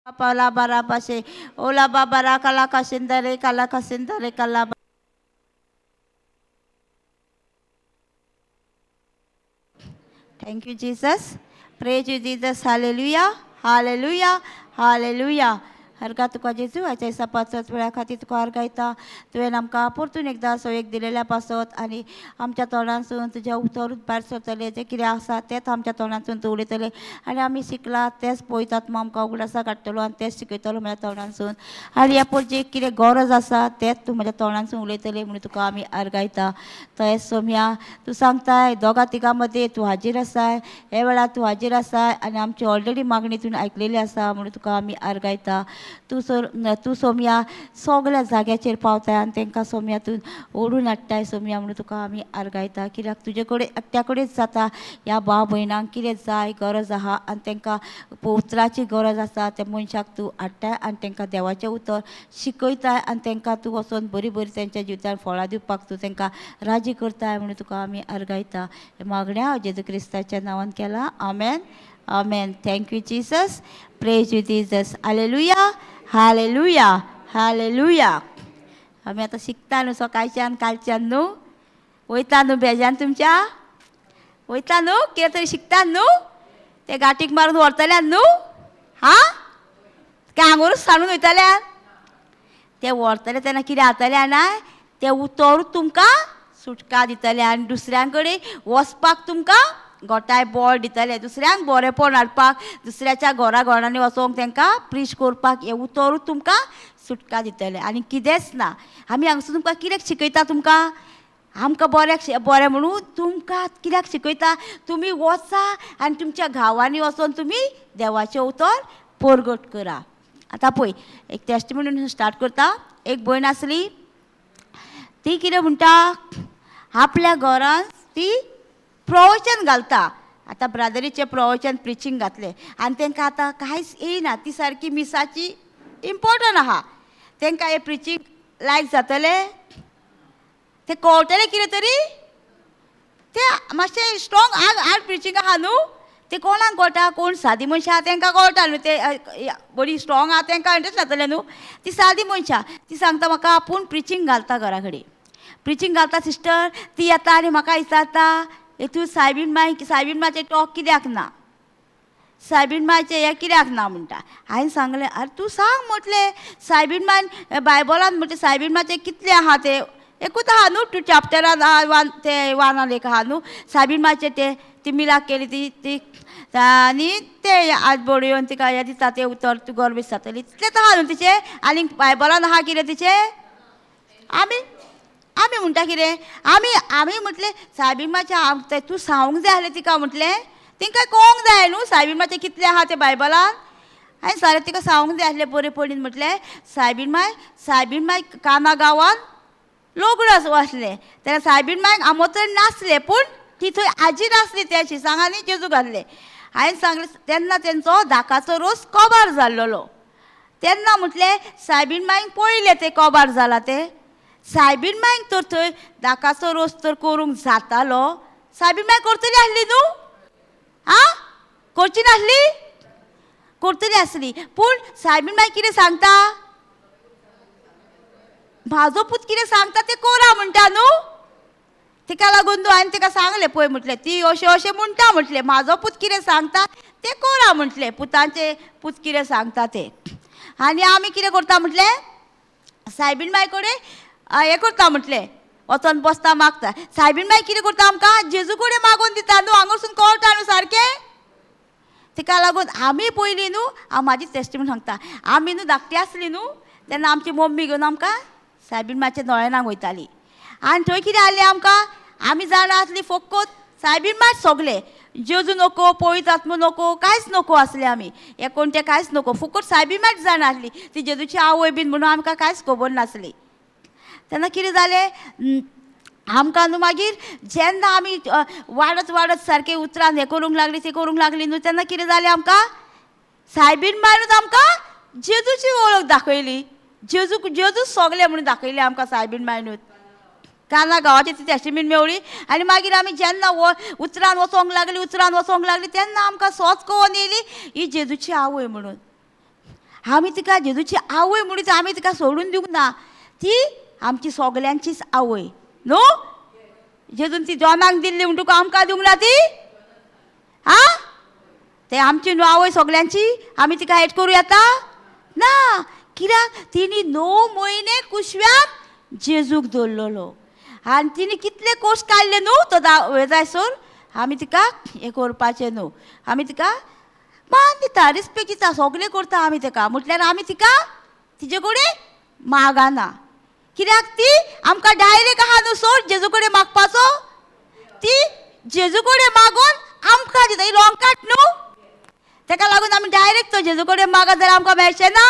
Paula barabashe, ola babara kala kasindare kala kasindare kala. Thank you, Jesus. Praise you, Jesus. Hallelujah. Hallelujah. Hallelujah. हरगा तुका जेजू आयच्या दिसा पासत वेळा खातीर तुका अर्गायता. तुवें आमकां परतून एकदां सोयेक दिलेल्या पासत आनी आमच्या तोंडांसून तुज्या उतरूच भायर सरतलें जें कितें आसा तेंच आमच्या तोंडांसून तूं उलयतलें आनी आमी शिकला तेंच पळयतात आमकां उगडासा काडटलो आनी तेंच शिकयतलो म्हज्या तोंडांसून आनी ह्या पळय जी कितें गरज आसा तेंच तूं म्हज्या तोंडांसून उलयतलें म्हणून तुका आमी अर्गायता. तशेंच सोम्या तूं सांगताय दोगां तिगां मदीं तूं हाजीर आसाय, हे वेळार तूं हाजीर आसाय आनी आमची ऑलरेडी मागणी तुवें आयकलेली आसा म्हणून तुका आमी अर्गायता. तूं सर तूं सोम्या सगळ्या जाग्याचेर पावताय आनी तांकां सोम्या तूं ओडून हाडटाय सोम्या म्हणून तुका आमी अर्गायता. कित्याक तुजे कडेन एकट्या कडेच जाता ह्या भाव भयणांक कितें जाय गरज आहा आनी तांकां उतराची गरज आसा त्या मनशाक तूं हाडटाय आनी तांकां देवाचें उतर शिकयताय आनी तांकां तूं वचोन बरी बरी तेंच्या जिवितान फळां दिवपाक तूं तांकां राजी करताय म्हणून तुका आमी अर्गायता. मागण्या जेजू क्रिस्ताच्या नांवान केला, आमेन आमेन. Thank you Jesus. Praise you Jesus. Hallelujah hallelujah hallelujah. आमी आतां शिकता न्हू सकाळच्यान कालच्यान न्हू, वयता न्हू बेजान तुमच्या वयता न्हू, कितें तरी शिकता न्हू, ते गांठीक मारून व्हरतल्यान न्हू, हा काय हांगूरूच सांडून वयतल्यान ते व्हरतले तेन्ना कितें जातलें जाणा, ते उतर तुमकां सुटका दितले आनी दुसऱ्यां कडेन वचपाक तुमकां गोठाय बळ दितले, दुसऱ्यांक बरेंपण हाडपाक, दुसऱ्याच्या घरा घरांनी वचोंक तांकां प्रीच करपाक हें उतरूच तुमकां सुटका दितले आनी कितेंच ना. आमी हांगासर तुमकां कित्याक शिकयता, तुमकां आमकां बऱ्याक बरें म्हणून तुमकां कित्याक शिकयता, तुमी वचा आनी तुमच्या गांवांनी वचोन तुमी देवाचें उतर परगट करा. आतां पळय एक टेस्टिमनी स्टार्ट करता. एक भयण आसली, ती कितें म्हणटा, आपल्या घरान ती प्रवचन घालता. आतां ब्रादरीचें प्रवचन प्रिचींग घातलें आनी तांकां आतां कांयच येयना, ती सारकी मिसाची इम्पोर्टंट आहा, तांकां हें प्रिचींग लायक जातलें, तें कळटलें कितें तरी, तें मातशें स्ट्रॉंग हार्ड प्रिचींग आहा न्हू, तें कोणाक कळटा, कोण सादी मनशां आहा तांकां कळटा न्हू, ते बरी स्ट्रॉंग आहा तांकां इंट्रस्ट जातलें न्हू. ती सादी मनशां ती सांगता म्हाका आपूण प्रिचींग घालता घरा कडेन, प्रिचींग घालता सिस्टर, ती येता आनी म्हाका विचारता तूं सायबीन माय सायबीन मायचें टॉक कित्याक ना, सायबीन मायचें हें कित्याक ना म्हणटा. हांवें सांगलें आरे तूं सांग म्हटलें, सायबीन मायन बायबलान म्हटलें सायबीन मायचें कितलें आहा तें एकूच आहा न्हू, टू चॅप्टरान आहा वान तें वानान एक आहा न्हू सायबीन मायचें तें ती मिलाक केली ती ती आनी तें आज बडोवन तिका हें दिता तें उतर तूं गरबेज जातली तितलेंच आहा न्हू तिचें, आनी बायबलान आहा कितें तिचें. आमी आमी म्हणटा कितें, आमी आमी म्हटलें सायबीन मायचें तूं सांगूंक जाय आसलें तिका, म्हटलें तिंकां कळोंक जाय न्हू सायबीन मायचें कितलें आहा तें बायबलान. हांवें सांगलें तिका सांगूंक जाय आसलें बरें पडीन, म्हटलें सायबीन माय सायबीन माय काना गांवान लोगडो आसलें तेन्ना सायबीन मायक आमोत्रण नासलें, पूण ती थंय आजी नासली त्या शिसांगांनी जेजू घाल्लें. हांवें सांगलें तेन्ना तेंचो दाकाचो रोस कोबार जाल्लोलो, तेन्ना म्हटलें सायबीन मायक पळयलें तें कोबार जाला तें, सायबीन मायक तर थंय दाकाचो रोस तर करूंक जातालो, सायबीन माय करतली आसली न्हू, आं करची नासली, करतली आसली, पूण सायबीन माय कितें सांगता, म्हाजो पूत कितें सांगता तें कोरा म्हणटा न्हू, तिका लागून न्हू हांवें तिका सांगलें पळय म्हटलें ती अशें अशें म्हणटा म्हटलें म्हाजो पूत कितें सांगता तें कोरा म्हटलें, पुतांचे पूत कितें सांगता तें. आनी आमी कितें करता म्हटलें सायबीन माय कडेन हें करता म्हटलें वचोन बसता मागता, सायबीन माय कितें करता आमकां जेजू कडेन मागून दिता न्हू, हांगासून कळटा न्हू सारकें. तिका लागून आमी पयलीं न्हू, हांव म्हाजी टेस्टिमनी सांगता, आमी न्हू धाकटी आसली न्हू तेन्ना आमची मम्मी घेवन आमकां सायबीन मायच्या नोळेनाक वयताली आनी थंय कितें जालें आमकां, आमी जाणां आसली फकत सायबीन माय सगलें, जेजू नको, पवित्र आत्मो नको, कांयच नको आसलें आमी, हें कोण तें कांयच नको, फकत सायबीन मायच जाणां आसली, ती जेजूची आवय बीन म्हणून आमकां कांयच खबर नासली. तेन्ना कितें जालें आमकां न्हू मागीर जेन्ना आमी वाडत वाडत सारकें उतरान हें करूंक लागली तें करूंक लागली न्हू, तेन्ना कितें जालें आमकां सायबीन मायनूच आमकां जेजूची वळख दाखयली, जेजू जेजू सगलें म्हणून दाखयलें आमकां सायबीन मायनूच. काना गांवाची ती टेस्टिमनी मेवळी आनी मागीर आमी जेन्ना उतरान वचोंक लागली, उतरान वचोंक लागली तेन्ना आमकां सोच कळोन येयली ही जेजूची आवय म्हणून. आमी तिका जेजूची आवय म्हणून आमी तिका सोडून दिवंक ना. ती आमची सगल्यांचीच आवय न्हू. जेजून ती जॉनाक दिल्ली म्हणटकूच आमकां दिवंक ना ती. आं, ते आमची न्हू आवय सगल्यांची, आमी तिका हेट करूं येता ना. कित्याक तिणी 9 म्हयने कुशव्याक जेजूक दवरलेलो आनी तिणी कितले कोश काडले न्हू तो जायसर आमी तिका हें करपाचें न्हू. आमी तिका मान दिता, रिस्पेक्ट दिता, सगळें करता आमी तेका. म्हटल्यार आमी तिका तिजे कडेन मागना. कित्याक ती आमकां डायरेक्ट आहा न्हू सोड जेजू कडेन मागपाचो. ती जेजू कडेन मागून आमकां दिता. ही लॉंग काट न्हू, तेका लागून आमी डायरेक्ट तो जेजू कडेन मागत जाल्यार आमकां मेळचें ना.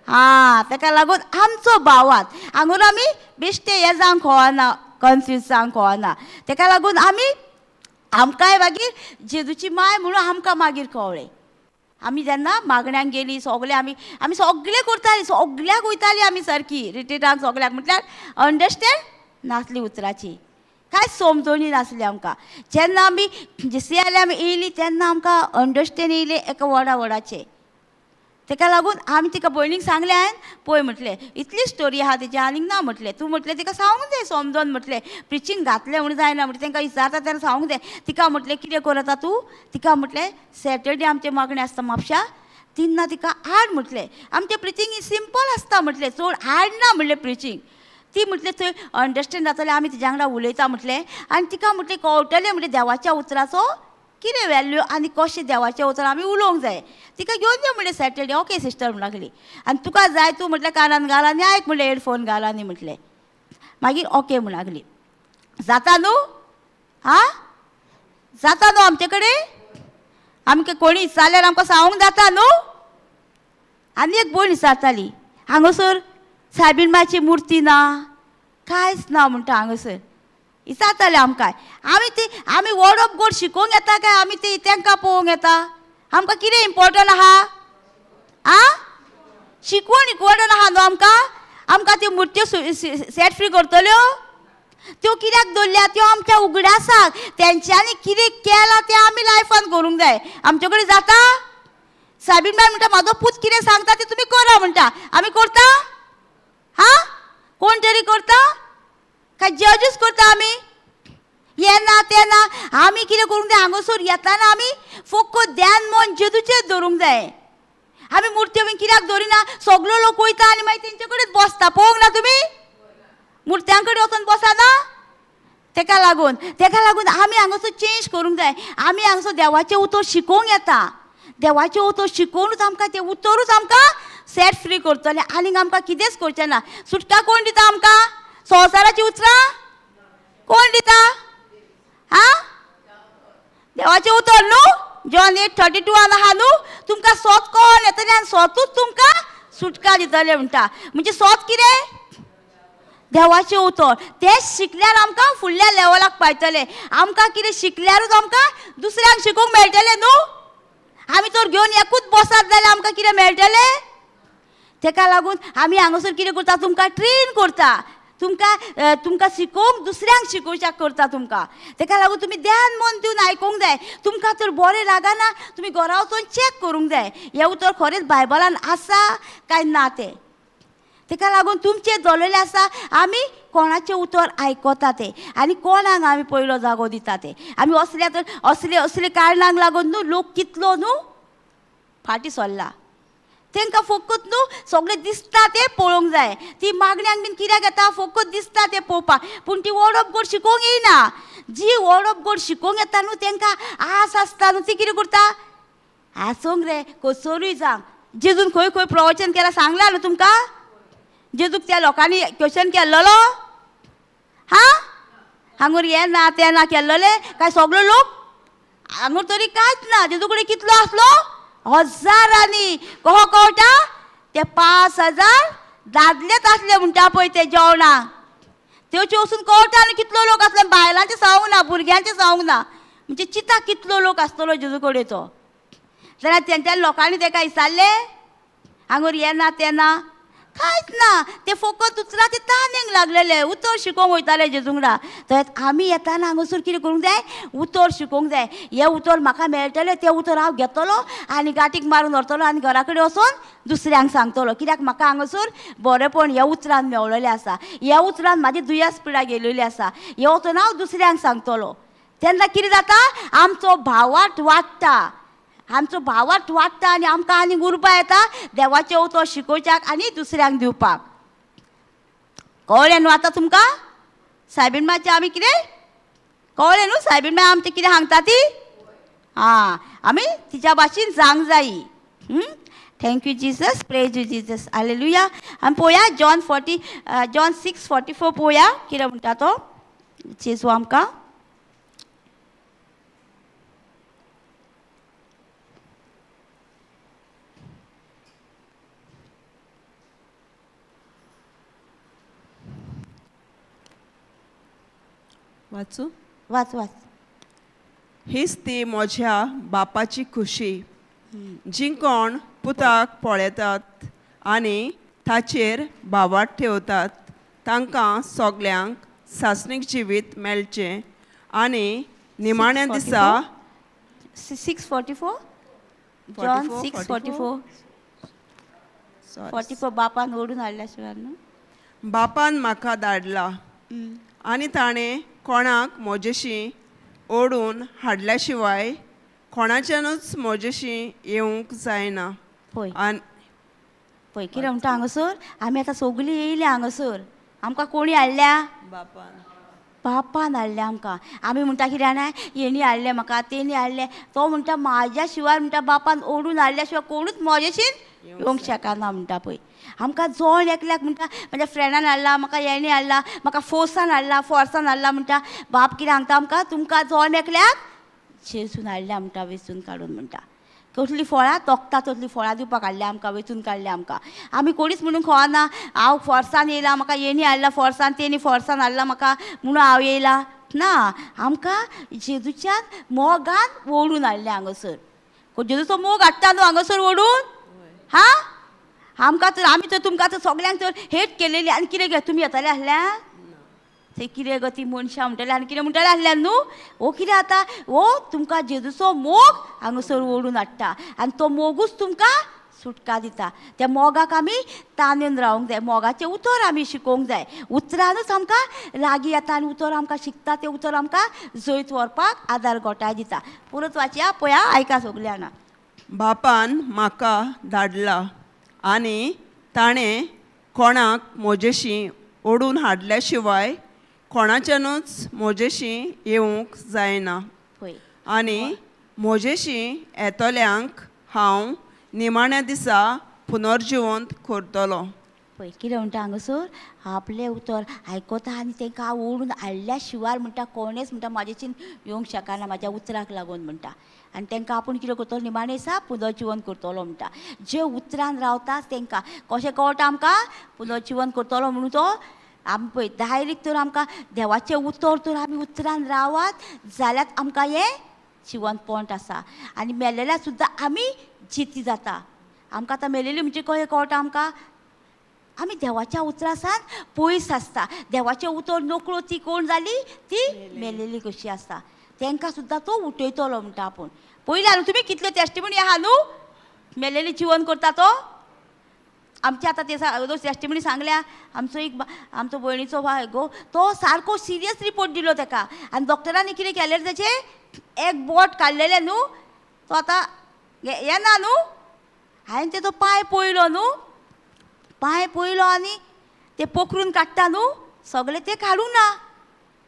हां, तेका लागून आमचो भावात हांगूर आमी बेश्टे हें जावंक कळना, कन्फ्यूज जावंक कळना. तेका लागून आमी आमकांय मागीर जेजूची माय म्हणून आमकां मागीर कळ्ळें. आमी जेन्ना मागण्यांक गेली सगळे आमी आमी सगळे करतालीं, सगळ्याक वयतालीं आमी सारकी रिट्रिटाक सगळ्याक. म्हटल्यार अंडरस्टँड नासली उतराची, कांयच समजणी नासली आमकां. जेन्ना आमी जीसीआयले आमी येयली तेन्ना आमकां अंडरस्टँड येयलें एका व्हडा व्हडाचें. तेका लागून आमी तिका भयणीक सांगलें हांवें, पळय म्हटलें इतली स्टोरी आहा तेजी आनीक ना म्हटलें. तूं म्हटलें तिका सांगूंक जाय समजोन म्हटलें, प्रिचींग घातलें म्हणून जायना म्हटलें, तांकां विचारता तेन्ना सांगूंक जाय. तिका म्हटलें कितें कर आतां तूं, तिका म्हटलें सॅटर्डे आमचें मागणें आसता म्हापशा, तेन्ना तिका हाड म्हटलें. आमचें प्रिचींग सिंपल आसता म्हटलें, चड हाड ना म्हटलें प्रिचींग. ती म्हटलें थंय अंडरस्टँड जातलें, आमी तिज्या वांगडा उलयता म्हटलें. आनी तिका म्हटलें कळटलें म्हटलें देवाच्या उतराचो कितें वेल्यू आनी कशें देवाचें उतर आमी उलोवंक जाय. तिका घेवन यो म्हणलें सॅटर्डे. ओके सिस्टर म्हणूंक लागली. आनी तुका जाय तूं म्हटलें कानान घाल आनी आयक म्हणलें, हेडफोन घाल आनी म्हटलें. मागीर ओके म्हणूंक लागली. जाता न्हू? आं, जाता न्हू आमचे कडेन? आमकां कोणी विचारल्यार आमकां सांगूंक जाता न्हू? आनी एक भयण विचारताली, हांगासर सायबीण मायची मुर्ती ना, कांयच ना म्हणटा हांगासर. विचारताले आमकां. आमी ती आमी वर्ड ऑफ गॉड शिकोवंक येता काय आमी ती तांकां पळोवंक येता? आमकां कितें इम्पोर्टंट आहा? आं, शिकवण इम्पोर्टंट आहा न्हू आमकां. आमकां त्यो मुर्त्यो सेट फ्री करतल्यो त्यो कित्याक दवरल्या? त्यो आमच्या उगडासाक तेंच्यांनी कितें केलां तें आमी लायफान करूंक जाय. आमचे कडेन जाता? सायबीण बाय म्हणटा म्हाजो पूत कितें सांगता तें तुमी करा म्हणटा. आमी करता? हां, कोण तरी करता काय जजूच करता आमी? येना तें ना, आमी कितें करूंक जाय हांगासर येताना आमी फक्त ध्यान मन जेजूचेर दवरूंक जाय. आमी मुर्त्यो बीन कित्याक दवरिना? सगलो लोक वयता आनी मागीर तेंचे कडेन बसता. पळोवंक ना तुमी मुर्त्यां कडेन वचोन बसना? तेका लागून आमी हांगासर चेंज करूंक जाय. आमी हांगासर देवाचें उतर शिकोवंक येता. देवाचें उतर शिकोवनूच आमकां तें उतरूच आमकां सेट फ्री करतलें. आनीक आमकां कितेंच करचें ना. सुटका कोण दिता आमकां? संवसाराची उतरां कोण दिता? आं, देवाचें उतर न्हू. जॉन 8:32 आहा न्हू, तुमकां सोत कोण येतलें आनी सोतूच तुमकां सुटका दितलें म्हणटा. म्हणजे सोत कितें? देवाचें उतर. तें शिकल्यार आमकां फुडल्या लेवलाक पावतलें. आमकां कितें शिकल्यारूच आमकां दुसऱ्यांक शिकोवंक मेळटलें न्हू. आमी तर घेवन एकूच बसात जाल्यार आमकां कितें मेळटलें? तेका लागून आमी हांगासर कितें करता, तुमकां ट्रेन करता, तुमकां तुमकां शिकोवंक दुसऱ्यांक शिकोवच्याक करता तुमकां. तेका लागून तुमी ध्यान मन दिवन आयकूंक जाय. तुमकां तर बरें लागना तुमी घरा वचून चॅक करूंक जाय हें उतर खरेंच बायबलान आसा काय ना तें. तेका लागून तुमचें दवरलेलें आसा आमी कोणाचें उतर आयकता तें आनी कोणाक आमी पयलो जागो दिता तें. आमी असल्या तर असले असले कारणांक लागून न्हू लोक कितलो न्हू फाटीं सरला. तांकां फकत न्हू सगळें दिसता तें पळोवंक जाय. ती मागण्यांक बीन कित्याक येता? फकत दिसता तें पळोवपाक. पूण ती वर्ड ऑफ गॉड शिकोवंक येयना. जी वर्ड ऑफ गॉड शिकोवंक येता न्हू तांकां आस आसता न्हू, ती कितें करता? आसूंक रे कसोरूय जावं. जेजून खंय खंय प्रवचन केलां सांगलां न्हू तुमकां? जेजूक त्या लोकांनी क्वेश्चन केल्लोलो? हां, हांगूर हें ना तें ना केल्लोलें काय सगलो लोक? हांगूर तरी कांयच ना. जेजू कडेन कितलो आसलो? हजारांनी. कहो कळटा ते 5000 दादलेच आसले म्हणटा पळय ते जेवणाक. तेवचे वचून कळटा न्हू कितलो लोक आसले. बायलांचें सांगूंक ना, भुरग्यांचें सांगूंक ना, म्हणजे चिंता कितलो लोक आसतलो जेजू कडेन तो. जाल्यार तेंच्या लोकांनी तेका विचारलें हांगूर हें ना तें ना? कांयच ना. ते फकत उतराचे तानेक लागलेले, उतर शिकोवंक वयताले जेजूंगडा. तर आमी येताना हांगासर कितें करूंक जाय? उतर शिकोवंक जाय. हें उतर म्हाका मेळटलें, तें उतर हांव घेतलो आनी गांठीक मारून व्हरतलो आनी घरा कडेन वचोन दुसऱ्यांक सांगतलो. कित्याक म्हाका हांगासर बरेंपण ह्या उतरान मेवलेलें आसा, ह्या उतरान म्हाजी दुयेंस पिडा गेलेली आसा, हें वचून हांव दुसऱ्यांक सांगतलो. तेन्ना कितें जाता? आमचो भावार्थ वाडटा, आमचो भावार्थ वाडटा आनी आमकां आनी उर्बा येता देवाचें उतर शिकोवच्याक आनी दुसऱ्यांक दिवपाक. कळ्ळें न्हू आतां तुमकां सायबीण मातशें आमी कितें कळ्ळें न्हू? सायबीण माय आमचें कितें सांगता ती? आं, आमी तिच्या भाशेन जावंक जायी. Thank you Jesus, praise you Jesus, hallelujah. आमी पळोवया जॉन 6:44 पळोवया कितें म्हणटा तो जेजू आमकां. वाचू? वाच वाच. हीच ती म्हज्या बापाची खुशी, जी कोण पुताक पळयतात आनी ताचेर भावार्थ ठेवतात तांकां सगल्यांक सासणीक जिवीत मेळचें आनी निमाण्या दिसा. 6:44, जॉन 6:44. Sorry. 44. बापान ओडून हाडल्या शिवाय न्हू. बापान म्हाका धाडला आनी ताणें कोणाक म्हजेशी ओडून हाडल्या शिवाय कोणाच्यानूच म्हजेशी येवंक जायना. पळय आनी पळय कितें म्हणटा हांगासर. आमी आतां सगलीं येयल्या हांगासर, आमकां कोणी हाडल्या? बापान. बापान हाडल्या आमकां. आमी म्हणटा कितें जाणा, हेणी हाडलें म्हाका, तेणी हाडलें. तो म्हणटा म्हाज्या शिवाय, म्हणटा बापान ओडून हाडल्या शिवाय कोणूच म्हजेशीन येवंक शकना म्हणटा. पळय आमकां जण एकल्याक म्हणटा म्हज्या फ्रेंडान हाडला म्हाका, हेणी हाडला म्हाका, फोर्सान हाडला, फोर्सान हाडला म्हणटा. बाप कितें सांगता आमकां? तुमकां जण एकल्याक जेजून हाडल्या म्हणटा, वेंचून काडून म्हणटा. कसलीं फळां तोखता तसलीं फळां दिवपाक हाडल्या आमकां, वेंचून काडल्या आमकां. आमी कोणीच म्हणून खवना हांव फोर्सान येयला, म्हाका येणी हाडला फोर्सान, तेणी फोर्सान हाडला म्हाका म्हणून हांव येयला ना. आमकां जेजूच्यान मोगान ओडून हाडलें हांगासर. जेजूचो मोग हाडटा न्हू हांगासर ओडून? हा, आमकां तर आमी तर तुमकां तर सगल्यांक तर हेट केलेली. आनी कितें गे तुमी येतले आसल्या ते कितें गो ती मनशां म्हणटले आनी कितें म्हणटले आसल्या न्हू. हो कितें आतां हो तुमकां जेजूचो मोग हांगासर ओडून हाडटा आनी तो मोगूच तुमकां सुटका दिता. त्या मोगाक आमी ताणून रावंक जाय, मोगाचें उतर आमी शिकोवंक जाय. उतरानूच आमकां लागीं येता आनी उतर आमकां शिकता, तें उतर आमकां जैत व्हरपाक आदार घोटाय दिता. परत वाचया पळया, आयका सगल्या जाणां. बापान म्हाका धाडला आनी ताणें कोणाक म्हजेशी ओडून हाडल्या शिवाय कोणाच्यानूच म्हजेशी येवंक जायना. पळय आनी म्हजेशी येतल्यांक हांव निमाण्या दिसा पुनर्जिवंत करतलो. पळय कितें म्हणटा हांगासर, आपलें उतर आयकता आनी तांकां ओडून हाडल्या शिवाय म्हणटा कोणेच म्हणटा म्हाजेशीन येवंक शकना म्हाज्या उतराक लागून म्हणटा. आनी तांकां आपूण कितें करतलो निमाणें दिसा पुनर्जिवन करतलो म्हणटा. जे उतरान रावता तांकां कशें कळटा आमकां पुनर्जिवन करतलो म्हणून तो आमी पळय डायरेक्ट तर आमकां देवाचें उतर तर आमी उतरान रावात जाल्यार आमकां हें जिवनपण आसा. आनी मेलेल्या सुद्दां आमी जिती जाता. आमकां आतां मेलेली म्हणजे कशें कळटा आमकां? आमी देवाच्या उतरासान पयस आसता. देवाचें उतर नकळो ती कोण जाली? ती मेलेली कशी आसता. तांकां सुद्दां तो उठयतलो म्हणटा आपूण. पयलीं न्हू तुमी कितल्यो टेस्टिमनी आहा न्हू मेलेली जिवन करता तो. आमचे आतां ते टेस्टिमनी सांगल्या. आमचो एक आमचो भयणीचो भाय गो, तो सारको सिरियस रिपोर्ट दिलो ताका. आनी डॉक्टरांनी कितें केलें तेचें एक बोट काडलेलें न्हू, तो आतां येना न्हू. हांवें तेजो पांय पळयलो न्हू, पांय पळयलो आनी ते पोखरून काडटा न्हू सगळें तें काडूंक ना.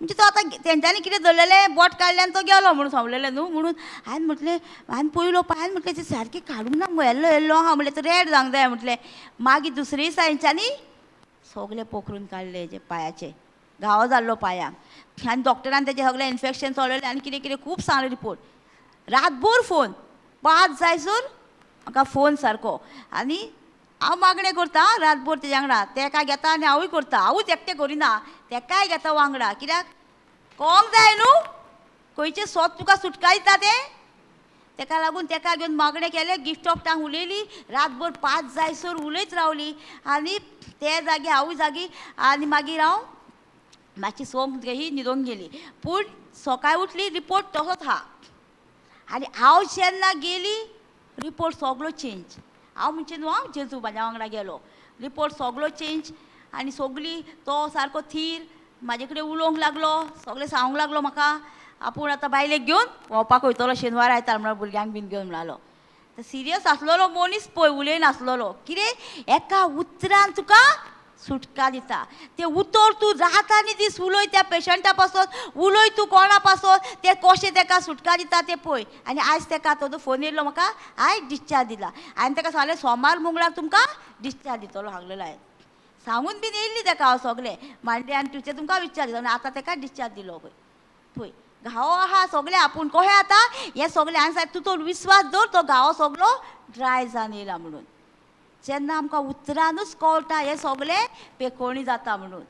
म्हणजे तो आतां तेंच्यांनी कितें धरलेलें बोट काडलें आनी तो गेलो म्हणून सांगलेलें न्हू. म्हणून हांवें म्हटलें, हांवें पयलो पांयान म्हटलें तें सारकें काडूंक ना मुगो, येल्लो येल्लो आहा म्हटलें, तो रेड जावंक जाय म्हटलें. मागीर दुसरे दिसा हेंच्यांनी सगळें पोखरून काडलें हेजे पांयाचें, घावो जाल्लो पांयांक. आनी डॉक्टरान तेजें सगळें इन्फेक्शन चलयलें आनी कितें कितें खूब सांगलें रिपोर्ट. रातभर फोन 5 जायसर म्हाका फोन सारको. आनी हांव मागणें करता रातभर तेज्या वांगडा, तेका घेता आनी हांवूय करता. हांवूच एकटें करिना, तेकाय घेता वांगडा. कित्याक कोंक जाय न्हू, खंयचें सोद तुका सुटका दिता तें. तेका लागून तेका घेवन मागणें केलें, गिफ्ट ऑफ टांग उलयली, रातभर 5 जायसर उलयत रावली आनी ते जागे हांवूय जागी. आनी मागीर हांव मातशी सोंप ही न्हिदोंक गेली. पूण सकाळी उठली रिपोर्ट तसोच आहा. आनी हांव जेन्ना गेली रिपोर्ट सगलो चेंज. हांव म्हणचे न्हू हांव जेजू म्हाज्या वांगडा गेलो, रिपोर्ट सगलो चेंज आनी सगली तो सारको थीर म्हाजे कडेन उलोवंक लागलो, सगळें सांगूंक लागलो म्हाका. आपूण आतां बायलेक घेवन भोंवपाक वयतलो शेनवार आयतार म्हणल्यार भुरग्यांक बीन घेवन म्हणालो. तर सिरियस आसलेलो मनीस पळय उलयनासलेलो, कितें एका उतरान तुका सुटका दिता. तें उतर तूं रात आनी दीस उलय त्या पेशंटा पासत, उलय तूं कोणा पासत, तें कशें तेका सुटका दिता तें पळय. आनी आयज तेका तो फोन येयल्लो म्हाका, आयज डिस्चार्ज दिला आनी तेका सांगलें सोमार मंगळार तुमकां डिस्चार्ज दितलो सांगलेलो हांवें. सांगून बीन येयल्ली तेका हांव सगळें मांडले आनी तुजें तुमकां विचार दिलो आनी आतां तेका डिस्चार्ज दिलो. पळय पळय घावो आहा सगळें, आपूण कशें आतां हें सगळें हांवें सांगलें तूं तो विस्वास दवर तो घावो सगळो ड्राय जावन येयला म्हणून. जेन्ना आमकां उतरानूच कळटा हें सगळें पेकोवणी जाता म्हणून.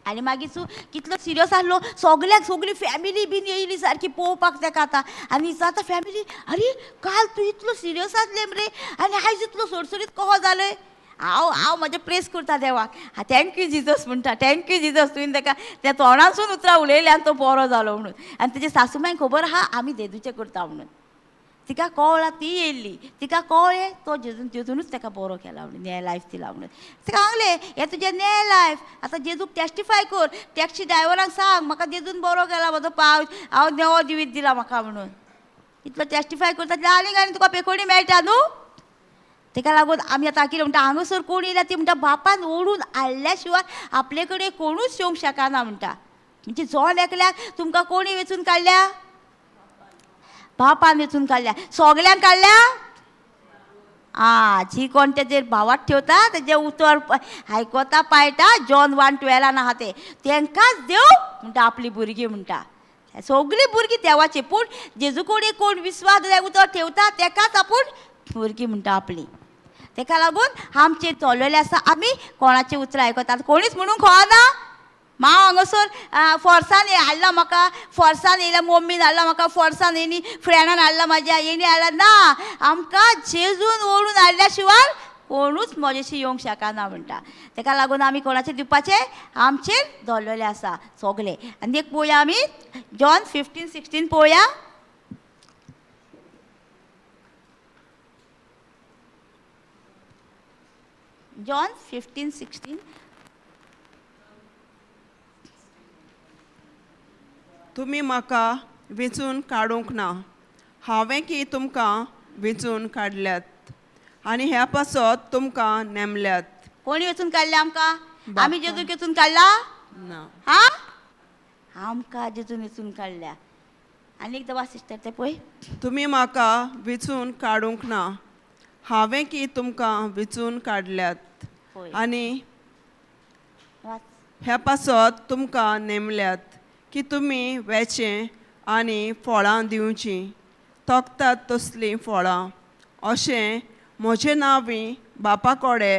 आनी मागीर तूं कितलो सिरियस आसलो, सगळ्याक सगळी फॅमिली बीन येयली सारकी पळोवपाक तेका आतां. आनी आतां फॅमिली अरे काल तूं इतलो सिरियस आसलें मरे आनी आयज इतलो सोडसोडीत कहो जालें. हांव हांव म्हजें प्रेस करता देवाक, thank you Jesus म्हणटा, thank you Jesus तुवें तेका त्या तोंडासून उतरां उलयलीं आनी तो बरो जालो म्हणून. आनी तेजे सासूमांयक खबर आहा आमी जेजूचें करता म्हणून. तिका कळ्ळां, ती येयल्ली, तिका कळ्ळें तो जेजून जेजूनच तेका बरो केला म्हणून, न्याय लायफ दिला म्हणून. तिका सांगलें हें तुजें न्याय लायफ, आतां जेजूक टेस्टिफाय कर, टॅक्सी ड्रायव्हरांक सांग म्हाका जेजून बरो केला म्हजो पावस, हांव नेवो जिवीत दिला म्हाका म्हणून. इतलो टेस्टिफाय करता जाल्यार आनीक आनी तुका पेकोणी मेळटा न्हू. तेका लागून आमी आतां कितें म्हणटा, हांगासर कोण येयल्या ती म्हणटा बापान ओडून हाडल्या शिवाय आपले कडेन कोणूच येवंक शकना म्हणटा. म्हणजे जण एकल्याक तुमकां कोणी वेंचून काडल्या, बापान वेंचून काडल्या, सगल्यांक काडल्या. आं, जी कोण तेजेर भावात ठेवता तेजें उतर आयकता पाळटा, जॉन 1:12 आहा तें, तेंकांच देव म्हणटा आपली भुरगीं म्हणटा. सगळीं भुरगीं देवाची, पूण जेजू कडेन कोण विस्वास उतर ठेवता तेकाच आपूण भुरगीं म्हणटा आपली. तेका लागून आमचेर चललेलें आसा, आमी कोणाचें उतरां आयकतात, कोणीच म्हणूंक कळना. मांव हांगासर फोर्सान हाडला म्हाका, फोर्सान येयला मम्मीन हाडला म्हाका, फोर्सान येयनी फ्रेंडान हाडला म्हाज्या, येणी हाडला ना, आमकां जेजून ओडून हाडल्या शिवाय कोणूच म्हजेशी येवंक शकना म्हणटा. तेका लागून आमी कोणाचेर दिवपाचें आमचेर दवरलेलें आसा सगळें. आनी एक पळोवया आमी जॉन 15:16 पळोवया. जॉन 15:16. तुमी म्हाका वेंचून काडूंक ना, हांवें की तुमकां वेंचून काडल्यात आनी ह्या पासत तुमकां नेमल्यात. कोणी वेंचून काडल्या आमकां? आमी जेजूक वेंचून काडला ना, हा, आमकां जेजून वेंचून काडल्या. आनी एकदां वाच सिस्टर तें पळय. तुमी म्हाका वेंचून काडूंक ना, हांवें की तुमकां वेंचून काडल्यात आनी ह्या पासत तुमकां नेमल्यात की तुमी वेचें आनी फळां दिवचीं, तोखतात तसलीं फळां, अशें म्हजें नांवी बापा कोडे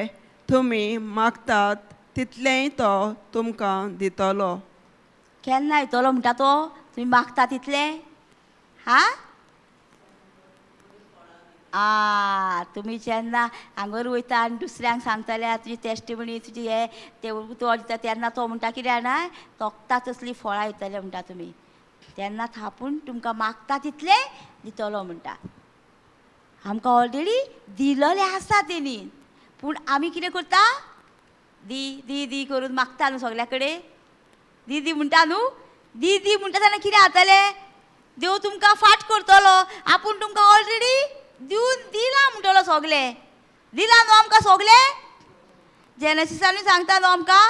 तुमी मागतात तितलेंय तो तुमकां दितलो. केन्ना येतलो म्हणटा तो? तुमी मागता तितलें? हा, आ तुमी जेन्ना हांगर वयता आनी दुसऱ्यांक सांगतले तुजी टेस्टिमनी, तुजी हे ते उतर दिता, तेन्ना तो म्हणटा कितें जाणा, तोखता तसलीं फळां येतले म्हणटा तुमी, तेन्ना थापून तुमकां मागता तितलें दितलो म्हणटा. आमकां ऑलरेडी दिलेलें आसा तेणी, पूण आमी कितें करता, दी दी दी करून मागता न्हू सगल्या कडेन. दी दी म्हणटा न्हू, दी दी म्हणटा तेन्ना कितें जातलें, देव तुमकां फाट करतलो. आपूण तुमकां ऑलरेडी दिवन दिलां म्हणटलो, सगलें दिलां न्हू आमकां सगलें. जेनसिसानूय सांगता न्हू आमकां,